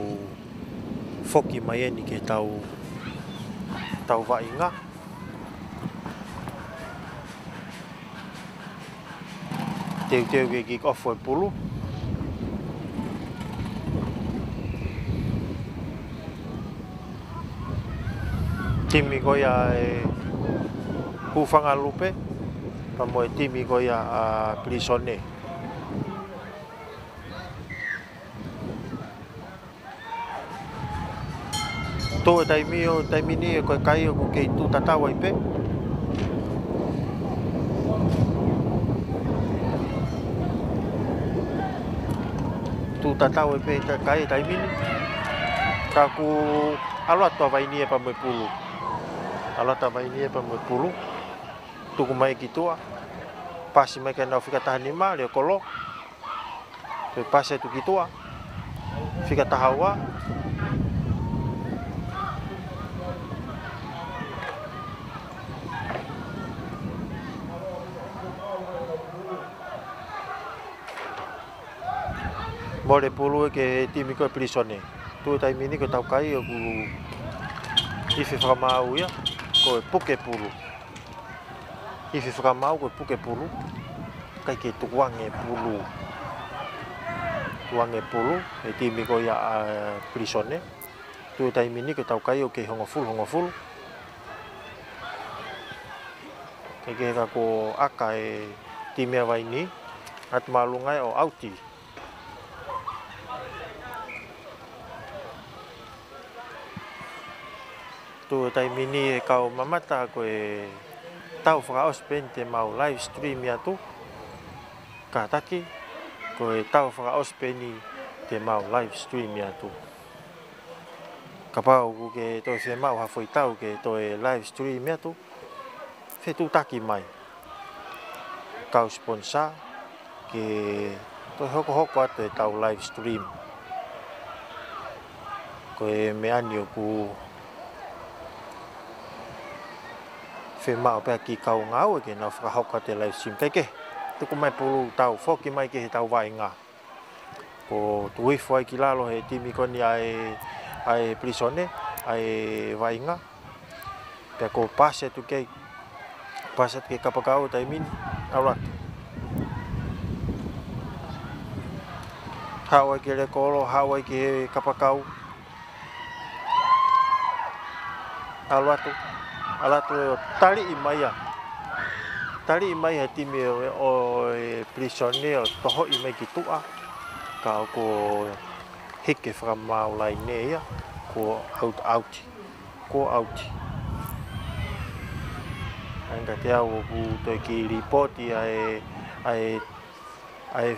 foki mai eni ki he tau, tau vaʻinga. Teuteu ke kick off e pulu. Timi ko ia ʻa e Hūfanga Lupe, pea mo e timi ko ia ʻa Pilīsone. Tuʻu e taimi ʻo, taimi ni ʻe ko e kai ʻoku kei tuʻu tatau ai pē. Tuʻu tatau ai pē e kai taimi ni. Ka ʻoku ʻalu atu ʻa Vaini ē pea mo e pulu. ʻAlu atu ʻa Vaini ē pea mo e pulu. Tuku mai ki tuʻa. Pasi mai ki heʻenau fika taha nima, Leokolo. Toe pasi atu ki tuʻa. Fika taha ua. Mole pulu ē ki he timi ko ē Pilīsone. Tuʻu e taimi ni ko e tau kai ʻoku ifi fakamaau ia, ko e puke pulu. Ifi fakamaau ko e puke pulu, ʻikai ke tukuange pulu. Tukuange pulu, e timi ko ia ʻa Pilīsone. Tuʻu e taimi ni ko e tau kai ʻoku kei hongofulu, hongofulu. Ke ke ka ko ʻaka e timi ʻa Vaini, atu māʻolunga ē ʻo ʻauti. Tuʻu e taimi ni e kau mamata ko e tau fakaʻosi pē eni te mau live stream atu. Kātaki, ko e tau fakaʻosi pē eni te mau live stream atu. Kapau ʻoku ke toe fiemaʻu ha foʻi tau ke toe live stream atu, fetuʻutaki mai. Kau sponsor ke toe hokohoko atu e tau live stream. Ko e meʻa ni ʻoku fiemaʻu pē ʻa e kiʻi kau ngāue ke nau fakahoko atu e live stream. Kae kehe, tuku mai pulu, tau foki mai ki he tau vaʻinga. Ko e tuʻu hifo ai ki lalo he timi ko eni ʻa e, ʻa e Pilīsone, ʻa e vaʻinga. Pea ko e pasi atu ki ai, pasi atu ki he kapakau taimi ni, ʻalu atu. Haʻu ai ki he Leokolo, haʻu ai ki he kapakau. ʻAlu atu, ʻalu atu ʻo taliʻi mai ia. Taliʻi mai he timi ʻo, ʻo e Pilīsone ʻo tohoʻi mai ki tuʻa. Ka ʻoku hiki fakamaau laine ia, kuo ʻauti, ʻauti. Kuo ʻauti. ʻA ia kiate au ʻoku toe kiʻi lipooti ʻa e, ʻa e, ʻa e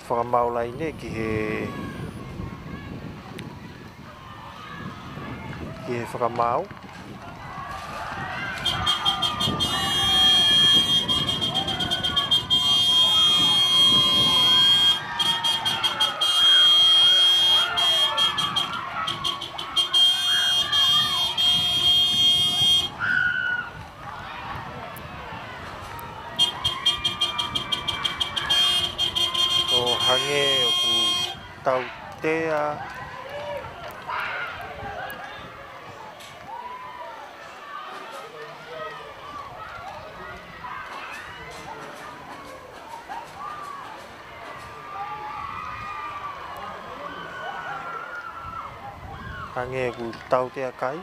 fakamaau laine ki he, ki he fakamaau. ʻO hangē ʻoku tautea. Hangē ʻoku tautea kai.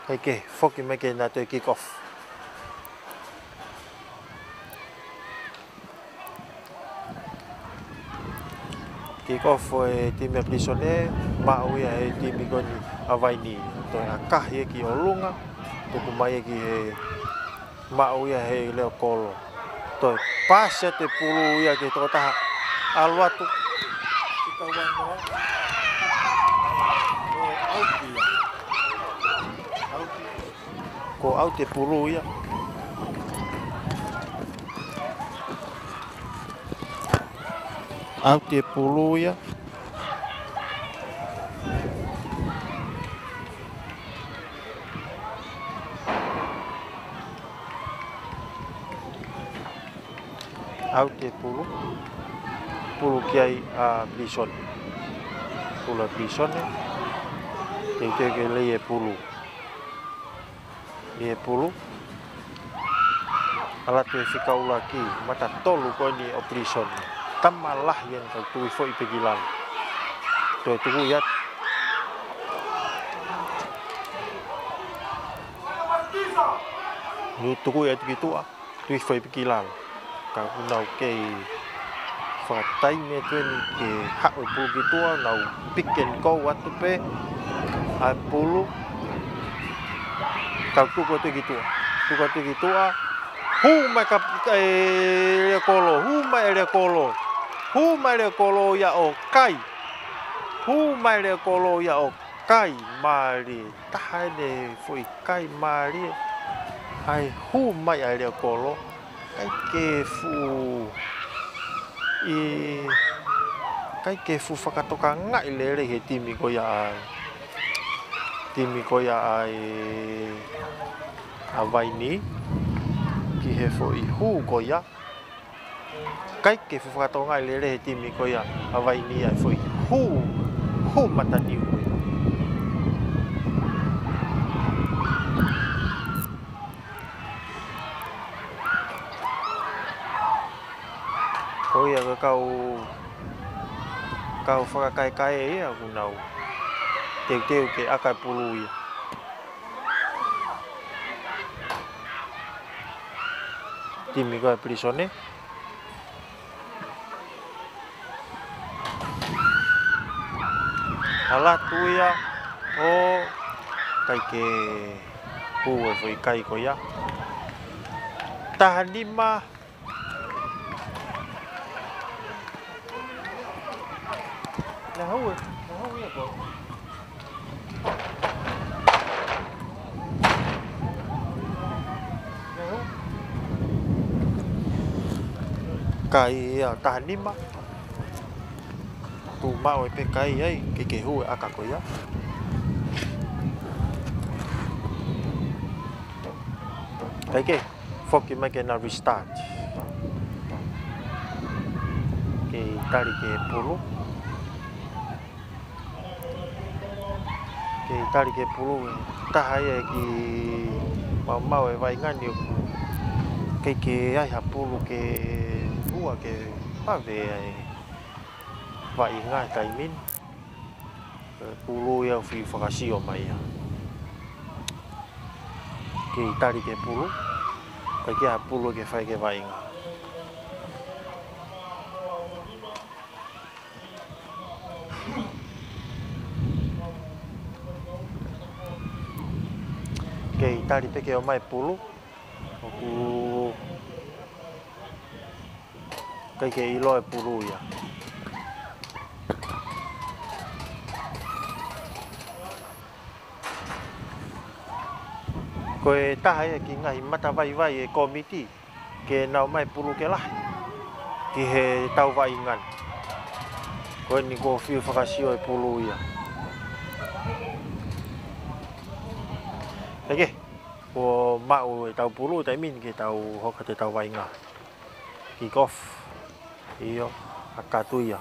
Kae kehe, foki mai ke na toe kick off. Kick off ʻo e timi ʻa Pilīsone, maʻu ia he timi ko eni ʻa Vaini. Toe ʻakahi ia ki ʻolunga, tuku mai ia ki he maʻu ia he Leokolo. Toe pasi atu e pulu ia ki he tokotaha. ʻAlu atu. Fika ua noa. ʻO ʻauti ia. ʻAuti. Kuo ʻauti e pulu ia. ʻAuti e pulu ia. Aʻu ki he pulu. Pulu ki ai ʻa Pilīsone. Pulu ʻa Pilīsone. Teuteu ke lei e pulu. Lei e pulu. ʻAlu atu e fika ʻuluaki, mata tolu ko eni ʻo Pilīsone. Tama lahi eni, ka tuʻu hifo pē ki lalo. Toe tuku atu. Tuku atu ki tuʻa. Tuʻu hifo pē ki lalo. Ka ʻoku nau kei fakataimi atu eni ke haʻu e pulu ki tuʻa, nau pick and go atu pē ʻa e pulu. Kau tuku atu ki tuʻa. Tuku atu ki tuʻa. Hū mai ka, e, ʻEliakolo. Hū mai ʻEliakolo. Hū mai ʻEliakolo ia ʻo kai. Hū mai ʻEliakolo ia ʻo kai mālie. Taha eni e foʻi kai mālie. ʻAi hū mai ʻa ʻEliakolo. ʻIkai ke fuʻu, ʻikai ke fuʻu fakatokangaʻi lelei he timi ko ia ʻa, timi ko ia ʻa e, ʻa Vainī. Ki he foʻi hū ko ia. ʻIkai ke fuʻu fakatokangaʻi lelei he timi ko ia ʻa Vainī ʻa e foʻi hū, hū mataniu ko ia. Ko ia ko e kau, kau fakakaekae ia ʻoku nau teuteu ke ʻaka e pulu ia. Timi ko ia ʻa Pilīsone. ʻAlu atu ia ʻo kai ke hū e foʻi kai ko ia. Taha nima. Naʻe hū e, naʻe hū ia ko. Kai ia taha nima. Tuʻu maʻu e pē kai ai, ke ke hū e ʻaka ko ia. Kai ke, foki mai ke na restart. Kei tali ki he pulu. Kei tali ki he pulu, taha ia e kiʻi maumau e vaʻinga ni ʻoku ʻikai ke ʻi ai ha pulu ke hua ke vave ai e vaʻinga he taimi ni. Ko e pulu ia ʻoku fiu fakasio mai ia. Kei tali ki he pulu, ʻikai ke ʻi ai ha pulu ke fai ki he vaʻinga. Kei tali pē ke ʻomai pulu. ʻOku ʻikai ke ʻiloa e pulu ia. Ko e taha ia e kiʻi ngaahi matavaivai e kōmiti ke nau ʻomai pulu ke lahi ki he tau vaʻinga ni. Ko eni kuo fiu fakasio e pulu ia. Eke, kuo maʻu e tau pulu, taimi ni ke tau hoko atu e tau vaʻinga. Kick off. ʻIo, ʻaka atu ia.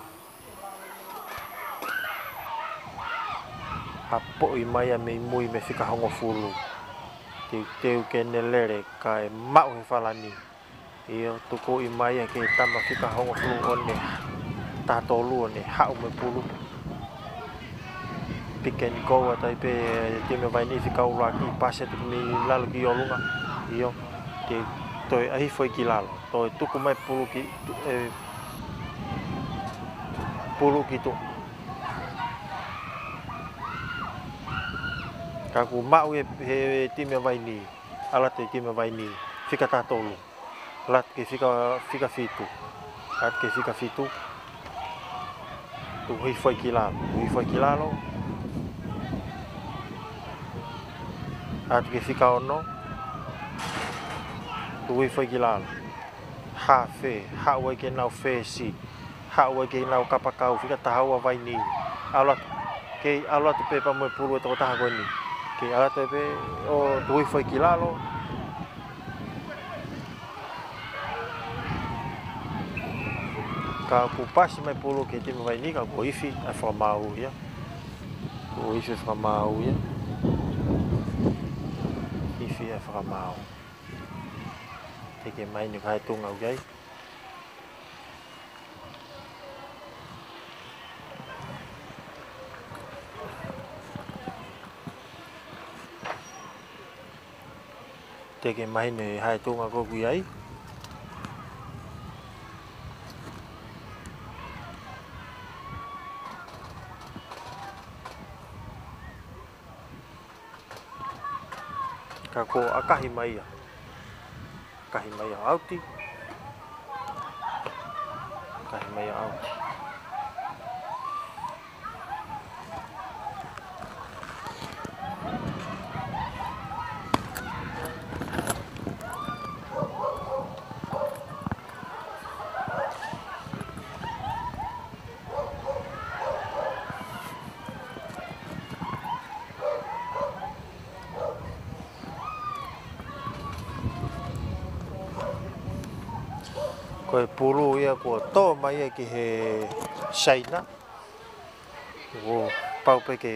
Hapoʻi mai ia mei mui mei he fika hongofulu. Teuteu ke ne lele kae maʻu he falani. ʻIo, tukuʻi mai ia ki he tama fika hongofulu ʻo ne taha tolu ʻo ne haʻu mo e pulu. Pick and go atu ai pē e timi Vainī, fika ʻuluaki, pasi atu mei lalo ki ʻolunga. ʻIo, ke toe ʻai hifo ki lalo. Toe tuku mai pulu ki, e, pulu ki tuʻa. Ka kuo maʻu e, he, he timi Vainī. ʻAlu atu e timi Vainī. Fika taha tolu. ʻAlu atu ki he fika, fika fitu. ʻAlu atu ki he fika fitu. Tuʻu hifo ki lalo. Tuʻu hifo ki lalo. ʻAlu atu ki he fika ono. Tuʻu hifo ki lalo. Hafe, haʻu ai ke nau fesi. Haʻu ai ke nau kapakau, fika taha ua Vainī. ʻAlu atu, kei ʻalu atu pē pea mo e pulu e tokotaha ko eni. Kei ʻalu atu pē ʻo tuʻu hifo ki lalo. Ka kuo pasi mai pulu ki he timi Vaini, ka kuo ifi ʻa e fakamaau ia. Kuo ifi ʻa e fakamaau ia. Ifi ʻa e fakamaau. Teʻeki mahino ki he tuʻunga ʻoku ʻi ai. Teʻeki mahino ʻi he tuʻunga ʻoku ʻi ai. Ka kuo ʻakahi mai ia. ʻAkahi mai ia ʻo ʻauti. ʻAkahi mai ia ʻo ʻauti. Ko e pulu ia kuo tō mai ia ki he Saina. Kuo pau pē ke,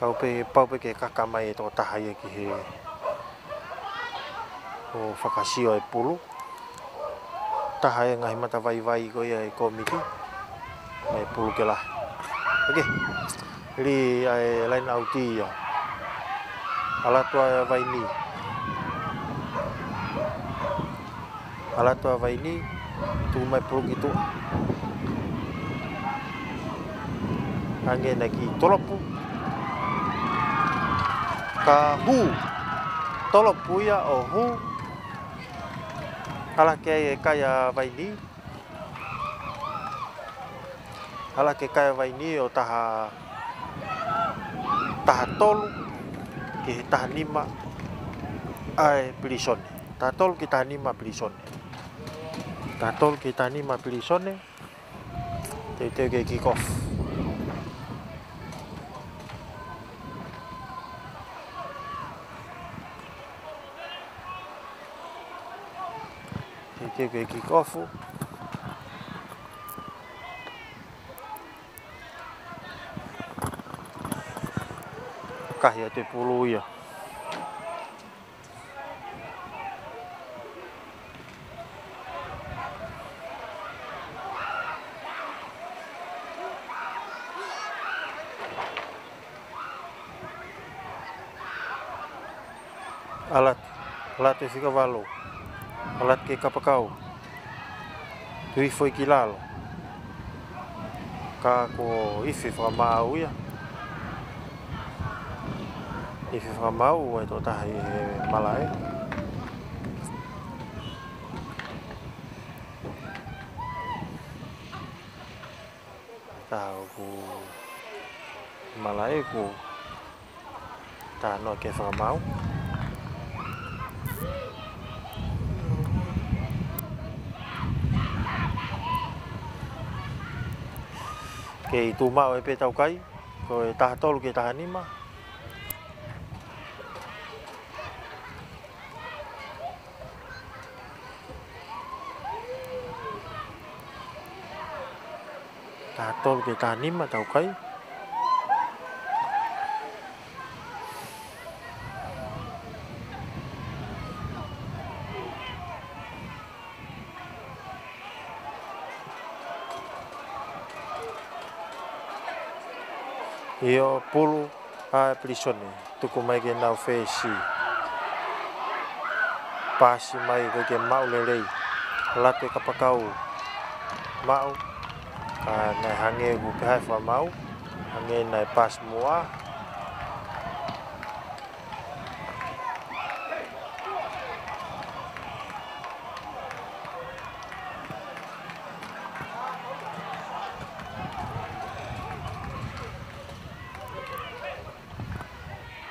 kau pē, pau pē ke kaka mai e tokotaha ia ki he ʻo fakasio e pulu. Taha e ngaahi matavaivai ko ia e kōmiti. Mai pulu ke lahi. ʻOkei. Lī ʻa e laine ʻauti ia. ʻAlu atu ʻa Vaini. ʻAlu atu ʻa Vaini. Tuku mai pulu ki tuʻa. Hangē naʻe kiʻi tolopu. Ka hū. Tolopu ia ʻo hū. Hala ki ai e kai ʻa Vaini. Hala ki he kai ʻa Vaini ʻo taha, taha tolu ki he taha nima ʻa e Pilisone. Taha tolu ki he taha nima Pilisone. Taha tolu ki he taha nima Pilisone. Teuteu ke kick off. Teuteu ke kick off. ʻAkahi atu e pulu ia. ʻAlu atu, ʻalu atu e fika valu. ʻAlu atu ki he kapakau. Tuʻu hifo ia ki lalo. Ka kuo ifi fakamaau ia. Ifi fakamaau ʻa e tokotaha ʻi he malaʻe. Taha ʻoku malaʻe ʻoku talanoa ki he fakamaau. Kei tuʻu maʻu ai pē taukai, ko e taha tolu ki he taha nima. Taha tolu ki he taha nima taukai. ʻIo, pulu ʻa Pilisone. Tuku mai ki he nau fesi. Pasi mai ko e ke maʻu lelei. ʻAlu atu e kapakau. Maʻu. Ka naʻe hangē ʻoku pehē fakamaau. Hangē naʻe pasi muʻa.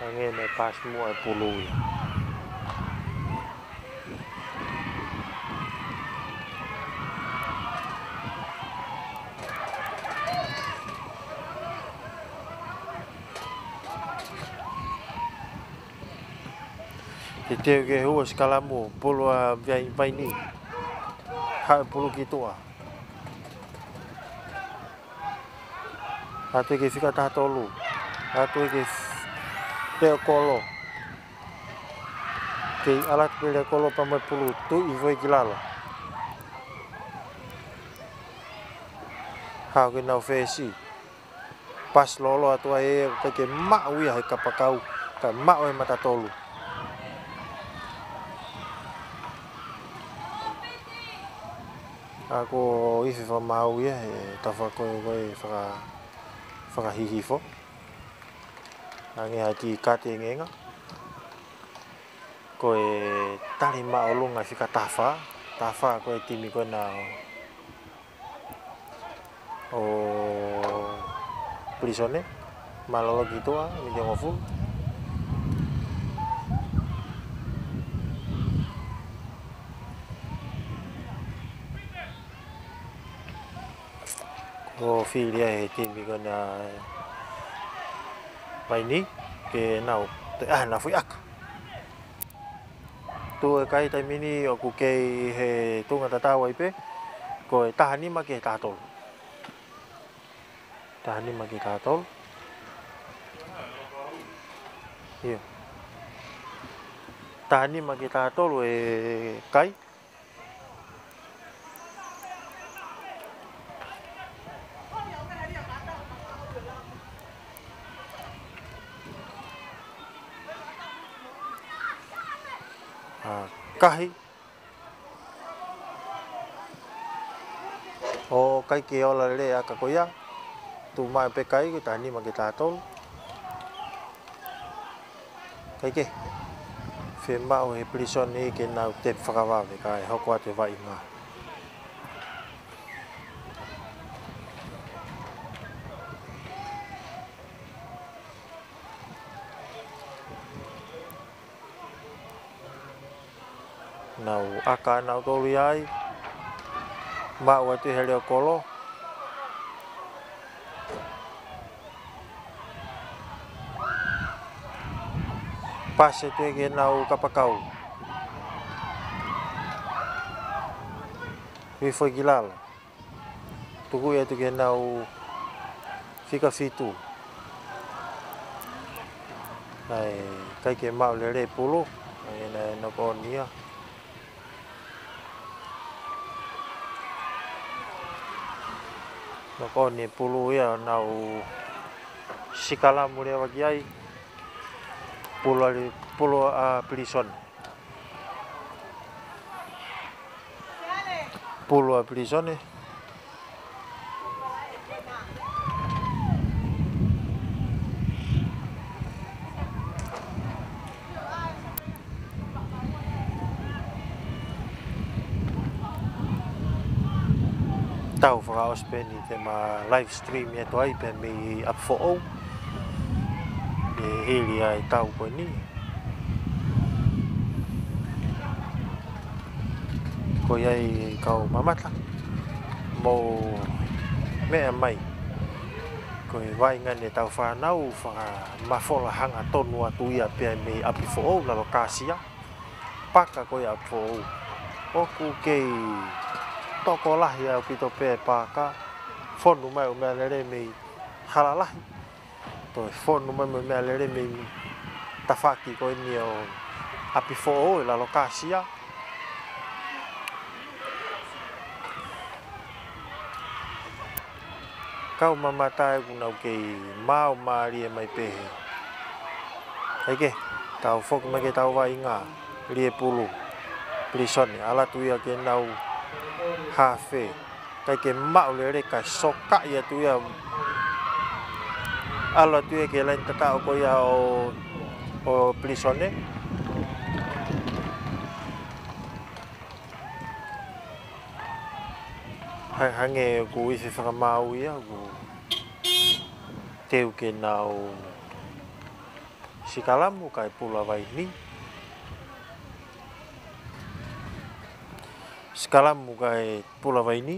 Hangē naʻe pasi muʻa e pulu ia. Teuteu ke hū ʻa e sikalamu, pulu ʻa Vai-, Vaini. Haʻu e pulu ki tuʻa. Atu ki he fika taha tolu. Atu ki he f-, leʻo kolo. Kei ʻalu atu pē leʻo kolo pea mo e pulu, tuʻu hifo ki lalo. Haʻu ki he nau fesi. Pasi lolo atu ai ē, ʻikai ke maʻu ia he kapakau, kae maʻu he mata tolu. ʻA ko e ifi fakamāu ia, he tafa ko ē ko e faka-, fakahihifo. Hangē ha kiʻi kati e ngenga. Ko e tali māʻolunga fika taha fā, taha fā ko e timi ko ena ʻo Pilisone, mālōlō ki tuʻa, miniti hongofulu. Ko e fili ia he timi ko ena Vaini, ke nau, te, ah, nau fui aka. Tuʻu e kai taimi ni ʻoku kei he tuʻunga tatau ai pē, ko e taha nima ki he taha tolu. Taha nima ki he taha tolu. ʻIo. Taha nima ki he taha tolu e kai. ʻA, kahi. ʻOku ʻikai ke ola lelei e aka ko ia. Tuʻu mai pē kai, ko e taha nima ki he taha tolu. ʻIkai ke fiemaʻu he Pilisone ke nau tepi fakavave kae hoko atu e vaʻinga. Nau aka nautolu ia ai. Maʻu atu he leʻo kolo. Pasi atu ki he nau kapakau. Hifo ki lalo. Tuku ia atu ki he nau fika fitu. Naʻe ʻikai ke maʻu lelei e pulu, naʻe, naʻe knock on ia. Knock on e pulu ia, nau sikalamu leva ki ai. Pulu ʻa, pulu ʻa Pilisone. Pulu ʻa Pilisone. Tau fakaʻosi pē eni te ma live stream atu ai pē mei ʻapi foʻou. ʻI he hili ʻa e tau ko eni. Ko ia ai kau mamata, mou meʻa mai. Ko e vaʻinga eni ʻetau fānau, fakamafola hangatonu atu ia pea mei ʻapi foʻou, lalo kāsia. Paka ko ia ʻapi foʻou. ʻOku kei tokolahi ʻaupito pē paka. Fonu mai ʻo meʻalele mei hala lahi. Toe fonu mai mo e meʻalele mei tafaʻaki ko eni ʻo ʻapi foʻou ʻi lalo kāsia. Kau mamata ʻoku nau kei maau mālie mai pē he. ʻIkai ke, tau foki mai ki heʻetau vaʻinga, lie pulu. Pilisone, ʻalu atu ia ki he nau hafe. ʻIkai ke maʻu lelei kae sokaʻi atu ia. ʻAlu atu ia ki he laine tataʻo ko ia ʻo, ʻo Pilisone. Ha-, hangē ʻoku ʻi he fakamāu ia, ʻoku teu ke nau sikalamu kae pulu ʻa Vaini. Sikalamu kae pulu ʻa Vaini.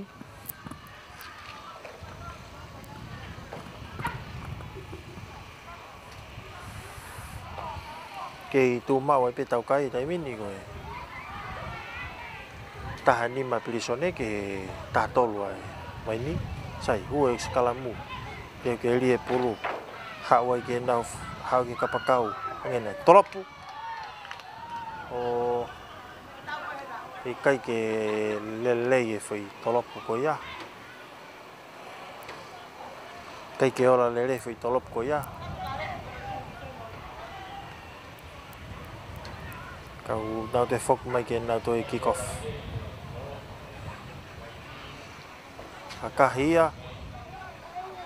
Kei tuʻu maʻu ai pē ʻetau kai taimi ni ko e taha nima Pilisone ki he taha tolu ʻa Vaini. Sai, hū e sikalamu. Ke ke lī e pulu, haʻu ai ke nau, haʻu ki he kapakau, hangē naʻe tolopu. ʻO ʻikai ke lelei e foʻi tolopu ko ia. ʻIkai ke ola lelei e foʻi tolopu ko ia. Ka ʻoku nau toe foki mai ke nau toe kick off. Kakahi ia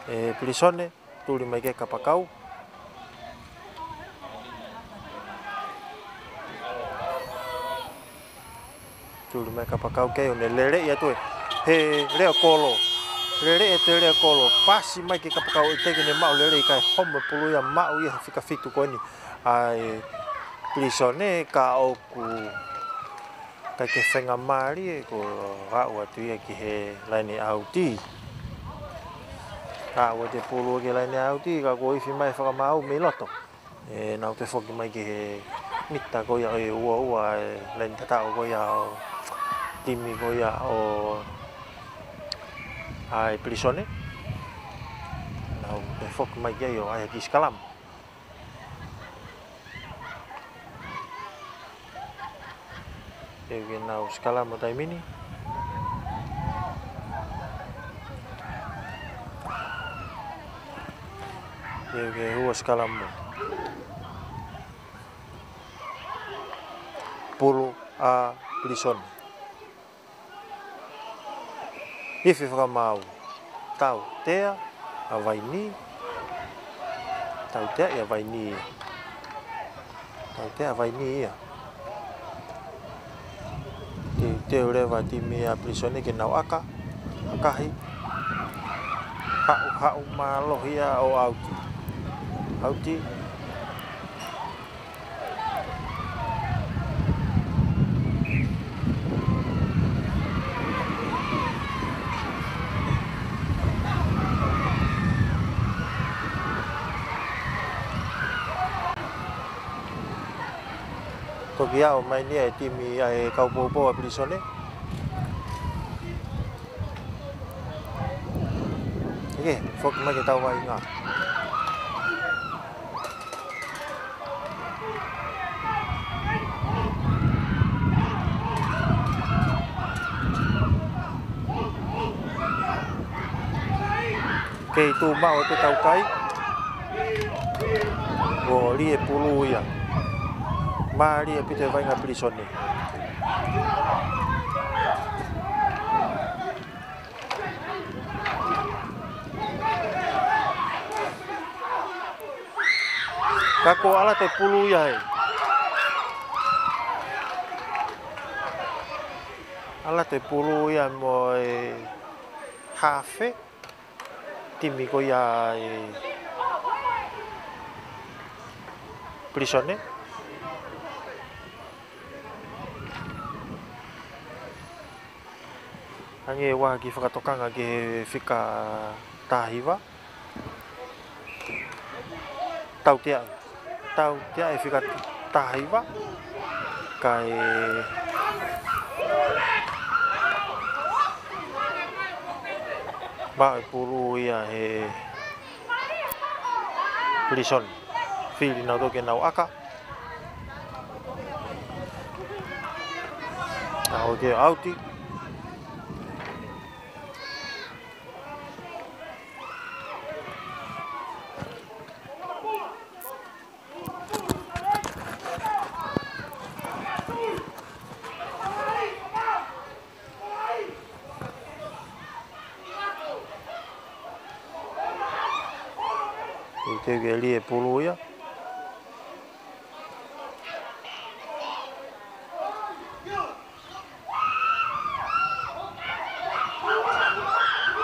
ʻe Pilisone, tuli mai ki he kapakau. Tuli mai kapakau ke ʻoua naʻe lele ia toe. He lea kolo. Lele e te lea kolo. Pasi mai ki he kapakau ʻikai ke ne maʻu lelei kae homo e pulu ia maʻu ia he fika fitu ko eni. ʻA e Pilisone ka ʻoku ʻikai ke fengamālie ko e aʻu atu ia ki he laine ʻauti. Aʻu atu e pulu ki he laine ʻauti, ka kuo ifi mai fakamaau mei loto. ʻE nau toe foki mai ki he mita ko ia ʻe ua ua e laine tataʻo ko ia ʻo e timi ko ia ʻo ʻa e Pilisone. Nau toe foki mai ki ai ʻo ʻai ha kiʻi sikalamu. Ke ke nau sikalamu taimi ni. Ke ke hua sikalamu. Pulu ʻa Pilisone. Ifi fakamaau. Tautea ʻa Vaini. Tautea ia Vaini ia. Tautea ʻa Vaini ia. Teuteu leva timi ʻa Pilisone ke nau ʻaka. ʻAkahi. Haʻu, haʻu mālohi ia ʻo ʻauti. ʻAuti. Toki aʻu mai ni e timi ʻa e kau poupou ʻa Pilisone. ʻIkai, foki mai ke tau vaʻinga. Kei tuʻu maʻu e taukai. ʻO lī e pulu ia. Mālie ʻaupito e vaʻinga Pilisone. Ka kuo ʻalu atu e pulu ia he. ʻAlu atu e pulu ia mo e hafe. Timi ko ia ʻa e Pilisone. Hangē ʻoku ʻi ai ha kiʻi fakatokanga ki he fika taha hiva. Tautea. Tautea e fika taha hiva. Kae maʻu e pulu ia he Pilisone. Fili nautolu ke nau ʻaka. Ka ʻoku ʻauti. Teuteu ke lī e pulu ia.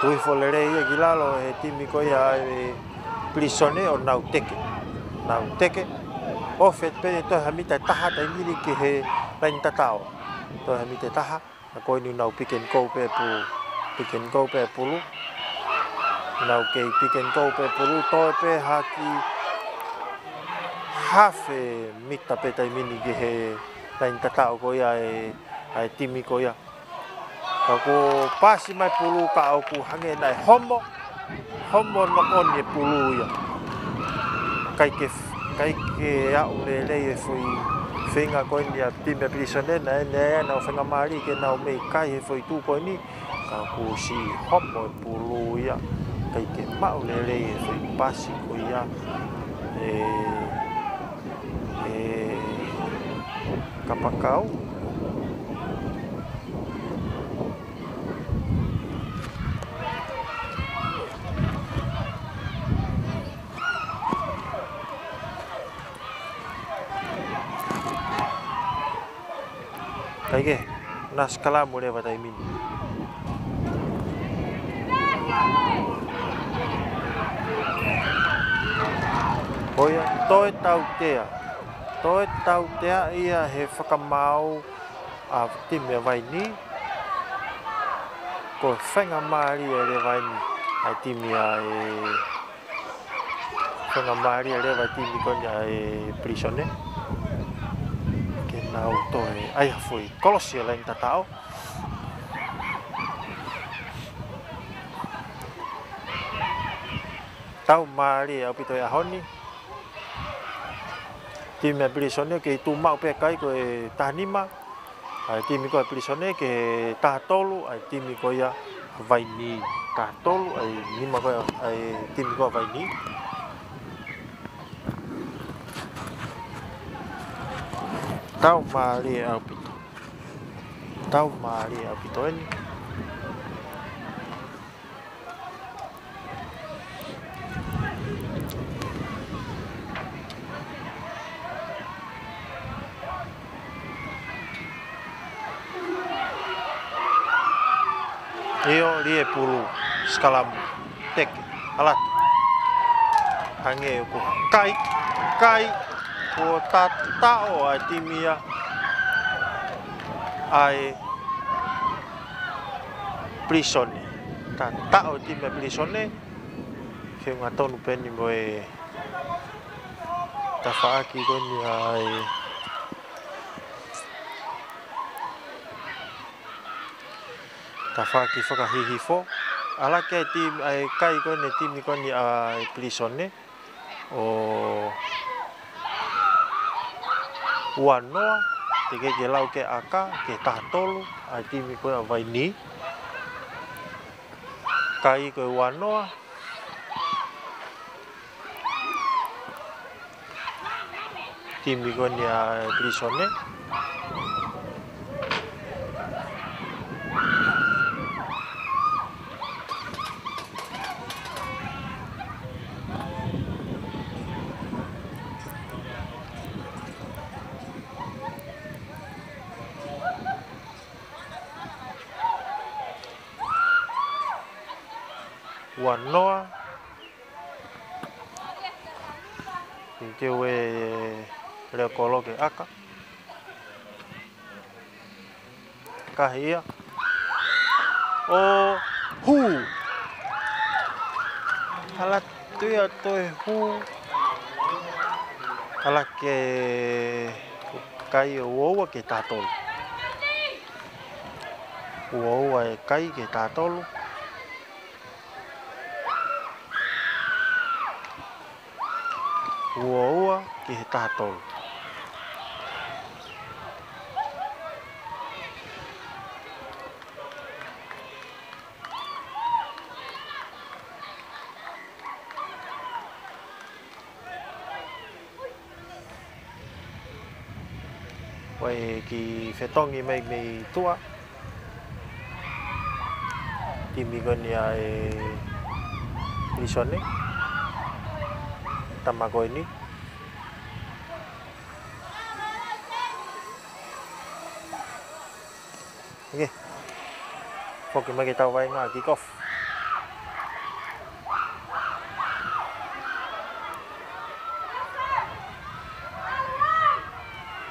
Tui fo lelei ia ki lalo he timi ko ia ʻa e Pilisone ʻo nau teke. Nau teke. ʻOfa pē toe ha mita ʻe taha taimi ni ki he laine tataʻo. Toe ha mita ʻe taha. Ka ko eni nau pick and go pē pulu. Pick and go pē pulu. Nau kei pick and go pē pulu. Toe pē ha kiʻi hafe mita pē taimi ni ki he laine tataʻo ko ia ʻa e, ʻa e timi ko ia. Ka kuo pasi mai pulu ka ʻoku hangē naʻe homo. Homo ʻo e makoni e pulu ia. ʻIkai ke, ʻikai ke aʻu lelei e foʻi feinga ko eni ʻa e timi ʻa Pilīsone, naʻe, naʻe, naʻe faingamālie ke nau mei kai he foʻi tuʻu ko eni, ka kuo ʻosi homo e pulu ia. ʻIkai ke maʻu lelei e foʻi pasi ko ia ʻe, ʻe Kapakau. ʻIkai ke, naʻe sikalamu leva taimi ni. Ko ia, toe tautea. Toe tautea ia he fakamaau ʻa e timi ʻa Vainī. Ko e faingamālie leva eni ʻa e timi ʻa e, faingamālie leva e timi ko eni ʻa e Pilīsone ke nau toe ʻai ha foʻi kolosi ʻa e laine tataʻo. Tau mālie ʻaupito he ʻaho ni. Timi ʻa Pilīsone kei tuʻu maʻu pē kai ko e taha nima ʻa e timi ko ē ʻa Pilīsone ki he taha tolu ʻa e timi ko ia ʻa Vainī. Taha tolu ʻa e nima ko ia ʻa e timi ko ia ʻa Vainī. Tau mālie ʻaupito. Tau mālie ʻaupito eni. ʻIo, lie pulu, sikalamu, teke, ʻalu atu. Hangē ʻoku kai, kai, kuo tataʻo ʻa e timi ia ʻa e Pilīsone. Tataʻo e timi ʻa Pilīsone. Feʻunga tonu pē eni mo e tafaʻaki ko eni ʻa e tafaʻaki fakahihifo. ʻAlu hake e timi, ʻa e kai ko eni e timi ko eni ʻa e Pilīsone. ʻO ua noa, teʻeki ke lau ki he ʻaka, ki he taha tolu ʻa e timi ko ia ʻa Vainī. Kai ko e ua noa. Timi ko eni ʻa Pilīsone. Ua noa. Teuteu e leo kolo ki he ʻaka. Kahi ia. ʻO hū. ʻAlu atu ia toe hū. ʻAlu hake e kai ʻo ua ua ki he taha tolu. Ua ua e kai ki he taha tolu. Ua ua ki he taha tolu. Ko e kiʻi fetongi mai mei tuʻa. Timi ko eni ʻa e Pilīsone. Tama ko eni. ʻIkai. Foki mai ki he tauvainga, kick off.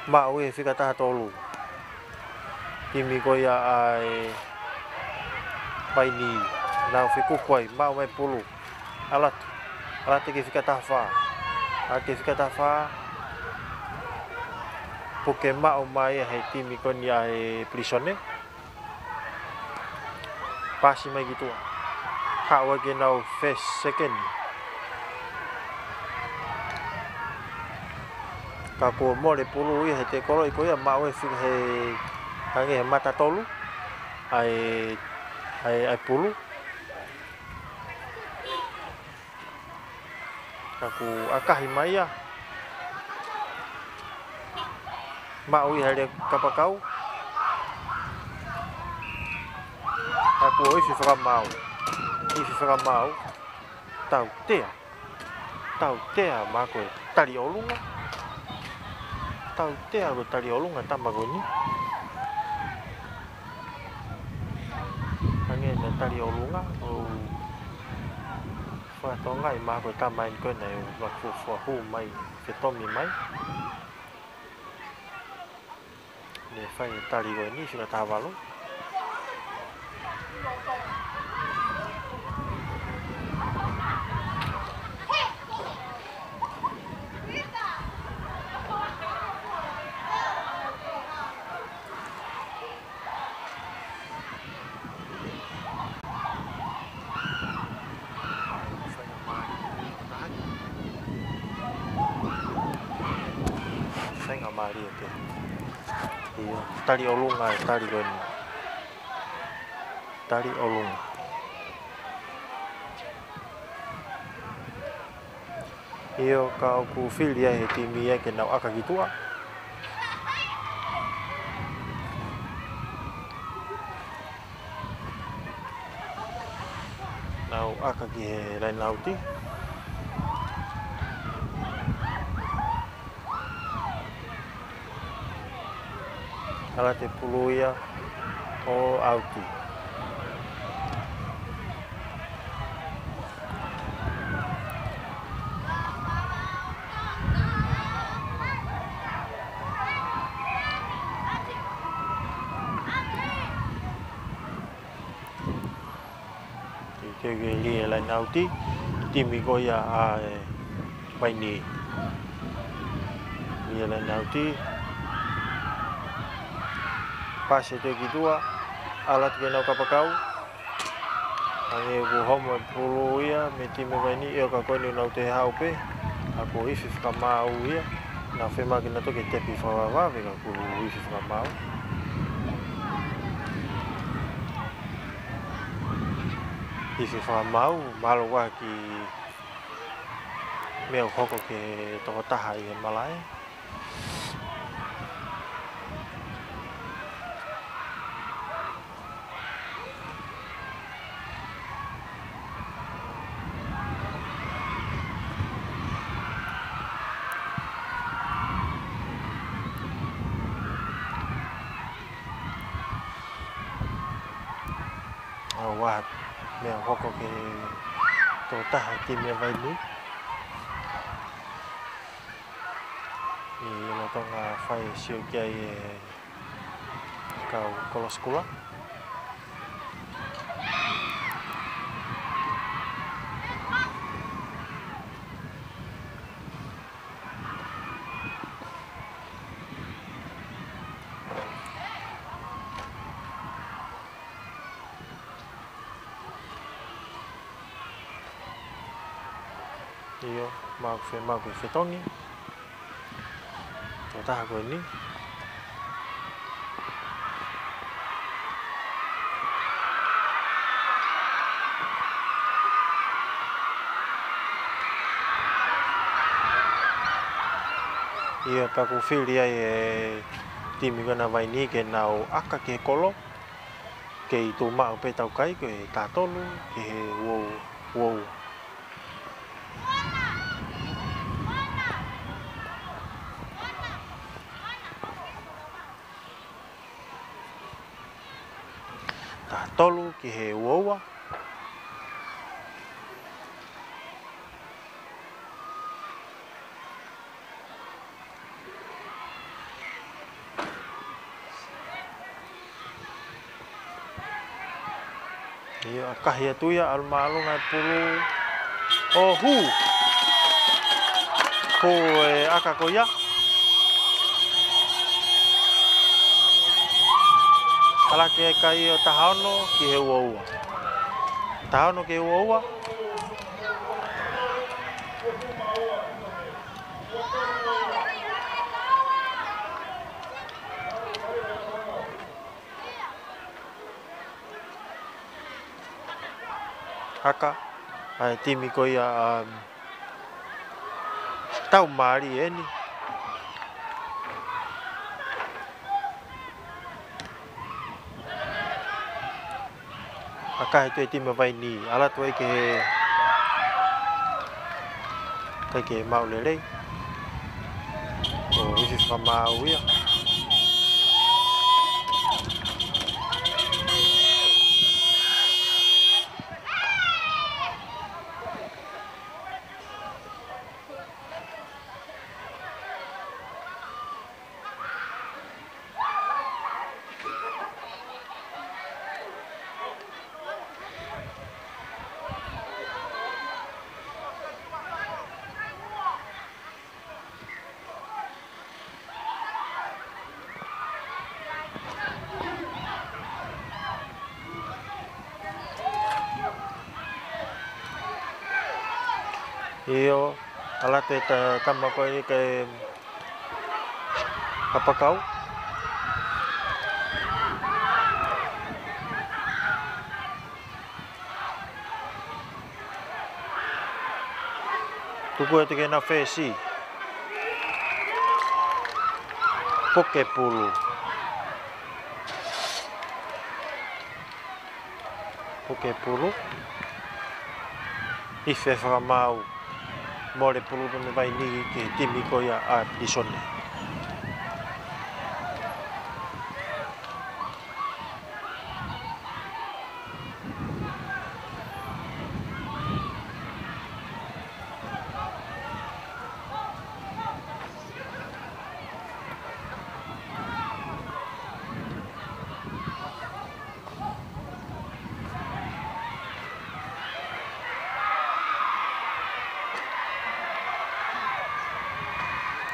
Maʻu ʻe he fika taha tolu. Timi ko ia ʻa e Vainī. Nau fekuku ai, maʻu mai pulu. ʻAlu atu. ʻAlu atu ki he fika taha fā. ʻAlu atu ki he fika taha fā. Puke maʻu mai ʻe he timi ko eni ʻa e Pilīsone. Pasi mai ki tuʻa. Haʻu ʻaki ʻenau first, second. Ka kuo mole pulu ia he te koloʻi ko ia maʻu e fika he hangē he mata tolu. ʻAi, ʻai, ʻai pulu. Ka kuo ʻakahi mai ia. Maʻu ia he lea kapakau. Ka kuo ifi fakamaau. Ifi fakamaau. Tautea. Tautea, mahalo ko e tali ʻolunga. Tautea ko e tali ʻolunga, tama ko eni. Hangē naʻe tali ʻolunga, ʻo fakatonga ʻi mahalo ko e tama eni ko ē naʻe ʻuluaki fuofua hū mai, fetomi mai. Ne fai e tali ko eni, fika taha valu. Faingamālie pē. ʻIo, tali ʻolunga, tali ko eni. Tali ʻolunga. ʻIo, ka ʻoku fili ai he timi ia ke nau ʻaka ki tuʻa. Nau ʻaka ki he laine ʻauti. Ala te pulu ia ʻo ʻauti. Ke, ke, ke lie laine ʻauti, timi ko ia ʻa e Vainī. Lie laine ʻauti. Pasi atu ki tuʻa, ala atu ke nau kapakau. Hangē kuo homo e pulu ia mei he timi Vainī, ʻio ka ko eni nau toe haʻu pē, ka kuo ifi fakamaau ia, nau fiemaʻu ke nau toki tepi fakavavevave ka kuo ifi fakamaau. Ifi fakamaau, mahalo ʻoku ʻi ai ha kiʻi meʻa ʻoku hoko ki he tokotaha ʻi he malaʻe. ʻOku ʻi ai ha meʻa ʻoku hoko ki he tokotaha ʻo e timi ʻa Vainī. ʻI he lolotonga fai e sio ki ai e kau kolo sikula. ʻIo, mahalo ʻoku fiemaʻu ke fetongi. Tokotaha ko eni. ʻIo, pea kuo fili ai e timi ko ena Vainī ke nau ʻaka ki he kolo. Kei tuʻu maʻu pē taukai ko e taha tolu ki he ua ua. Taha tolu ki he ua ua. ʻIo, ʻakahi atu ia, ʻalu māʻolunga e pulu. ʻO hū. Hū e ʻaka ko ia. Ala ke kai ʻo taha ono ki he ua ua. Taha ono ki he ua ua. Aka, ʻa e timi ko ia ʻa Taumali eni. ʻAkahi atu e timi Vainī, ʻalu atu ai ki he, ʻikai ke maʻu lelei. ʻO ifi fakamaau ia. ʻIo, ʻalu atu e ta-, tama ko eni ki he kapakau. Tuku atu ki heʻena fesi. Puke pulu. Puke pulu. Ifi fakamaau. Mole pulu ʻa e timi Vainī ki he timi ko ia ʻa Pilīsone.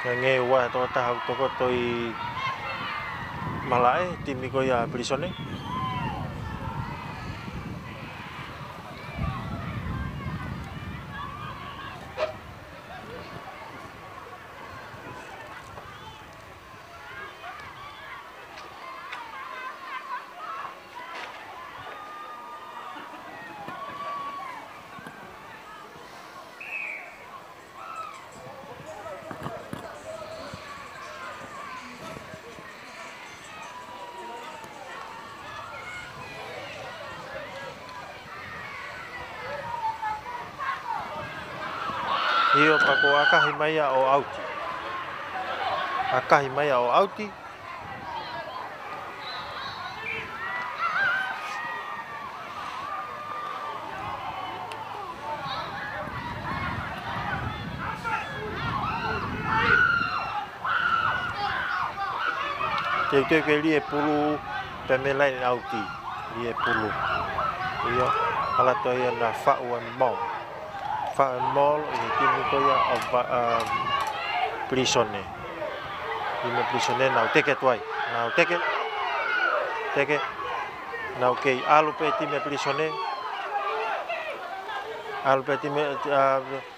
Hangē ʻoku ʻi ai ha tokotaha ʻoku tokoto ʻi malaʻe, timi ko ia Pilīsone. ʻIo, pea kuo ʻakahi mai ia ʻo ʻauti. ʻAkahi mai ia ʻo ʻauti. Teuteu ke lie pulu pea mei he laine ʻauti. Lie pulu. ʻIo, ʻalu atu ia ʻo faʻu e maolo. Faʻu e maolo ʻe he timi ko ia ʻa Va-, ʻa Pilīsone. Timi Pilīsone nau teke atu ai. Nau teke. Teke. Nau kei ʻalu pē timi Pilīsone. ʻAlu pē timi, ʻa,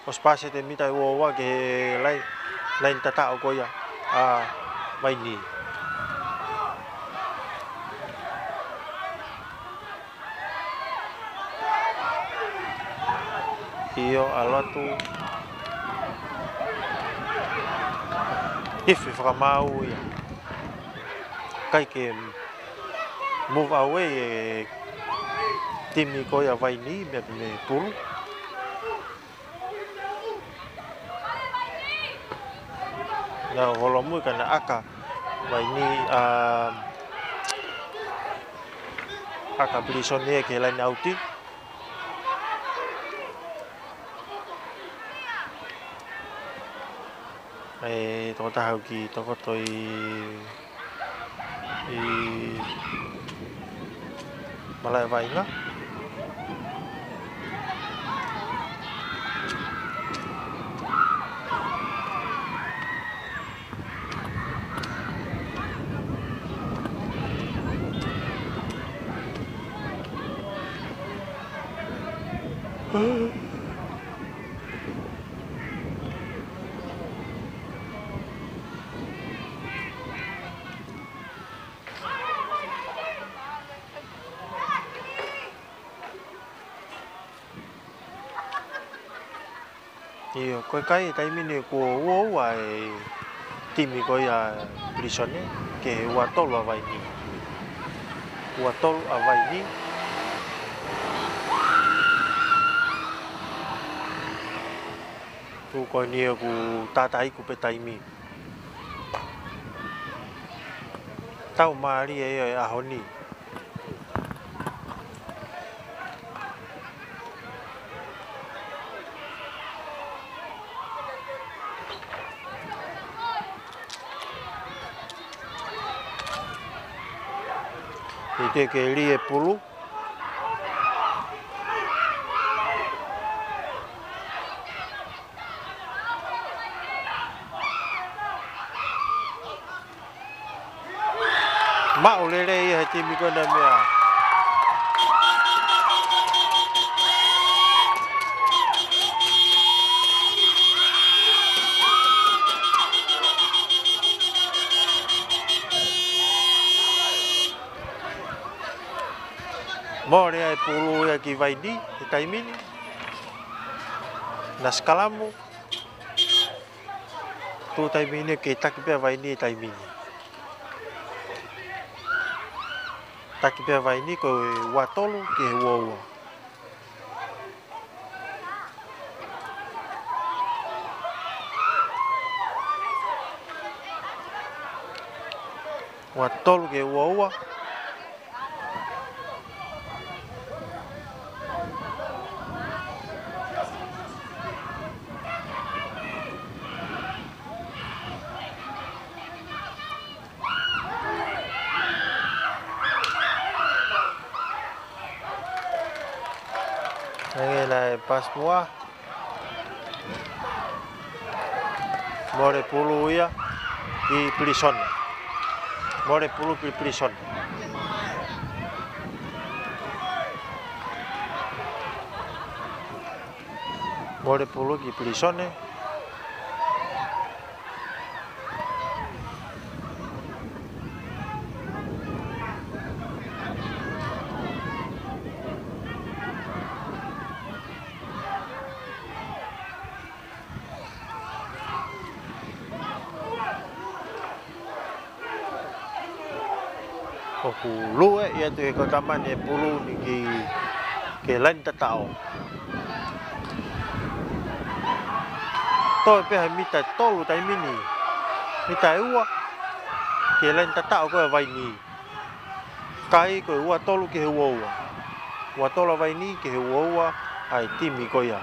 ʻosi pasi e mita ʻe ua ua ki he lai-, laine tataʻo ko ia ʻa Vainī. ʻIo, ʻalu atu. Ifi fakamaau ia. ʻIkai ke move away e timi ko ia Vainī mei, mei he pulu. Nau holomui ka naʻe ʻaka Vainī, ʻa, ʻaka Pilīsone ki he laine ʻauti. ʻE tokotaha ʻoku tokoto ʻi, ʻi malaʻe vaʻinga. ʻIo, ko e kai e taimi ni kuo ua ua e timi ko ia Pilīsone ki he ua tolu ʻa Vainī. Ua tolu ʻa Vainī. Tuʻu ko eni ʻoku tātā iku pē taimi. Tau mālie ia e ʻaho ni. ʻIkai ke lī e pulu. Maʻu lelei ia he timi ko ena meʻa. Mole ʻa e pulu ia ki Vainī he taimi ni. Na sikalamu. Tuʻu taimi ni ke taki pē ʻa Vainī taimi ni. Taki pē ʻa Vainī ko e ua tolu ki he ua ua. Ua tolu ki he ua ua. Hangē naʻe pasi muʻa. Mole pulu ia ki Pilīsone. Mole pulu ki Pilīsone. Mole pulu ki Pilīsone. ʻOku lueʻi atu he kau tama ni e pulu ni ki, ki he laine tataʻo. Toe pē ha mita ʻe tolu taimi ni. Mita ʻe ua. Ki he laine tataʻo ko ē ʻa Vainī. Kai ko e ua tolu ki he ua ua. Ua tolu ʻa Vainī ki he ua ua ʻa e timi ko ia.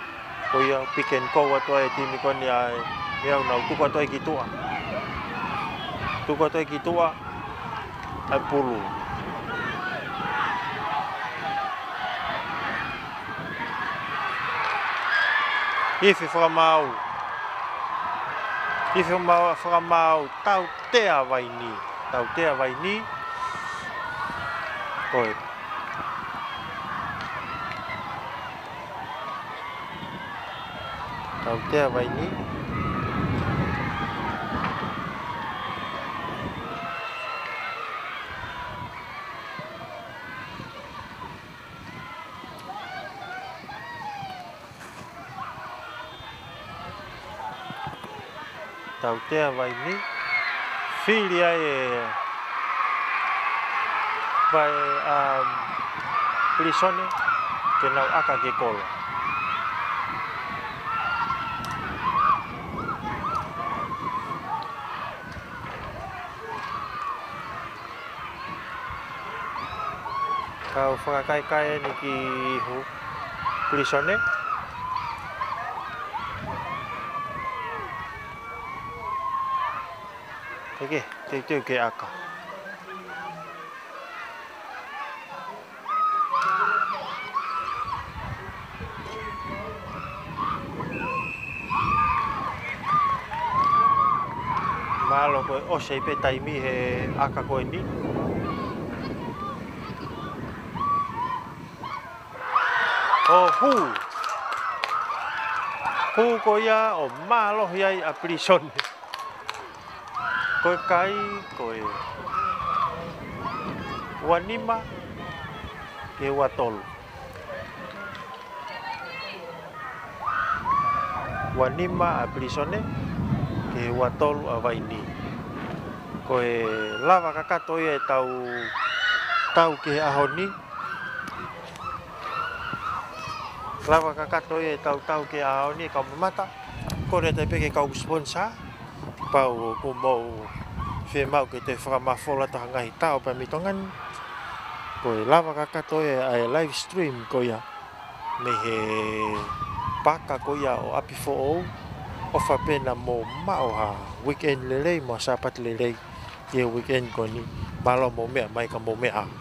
Ko ia pick and go atu ai e timi ko eni ʻa e meʻa ʻoku nau tuku atu ai ki tuʻa. Tuku atu ai ki tuʻa ʻa e pulu. Ifi fakamaau. Ifi fakamaau, fakamaau, tautea Vainī. Tautea Vainī. Ko e. Tautea Vainī. Tautea Vainī. Fili ai e vai, um, Pilīsone ke nau ʻaka ki he kolo. Kau fakakaikai eni ki Pilīsone. Teʻeki, teʻeki ke ʻaka. Mālō ko e ʻosi pē taimi he ʻaka ko eni. ʻO hū. Ko ia ʻoku mālohi ai ʻa Pilīsone. Ko e kai, ko e ua nima ki he ua tolu. Ua nima ʻa Pilīsone ki he ua tolu ʻa Vainī. Ko e lava kakato ia ʻetau tau ki he ʻaho ni. Lava kakato ia ʻetau tau ki he ʻaho ni, kau mamata. Kole atu pē ki he kau sponsor, kapau ʻoku mou fiemaʻu ke toe fakamafola atu ha ngaahi tau pea mei Tonga ni. Ko e lava kakato ia ʻa e live stream ko ia mei he paaka ko ia ʻo ʻApifoʻou. ʻOfa pē naʻa mou maʻu ha weekend lelei mo ha Sāpate lelei ʻi he weekend ko eni. Mālō mou meʻa mai ka mou meʻa.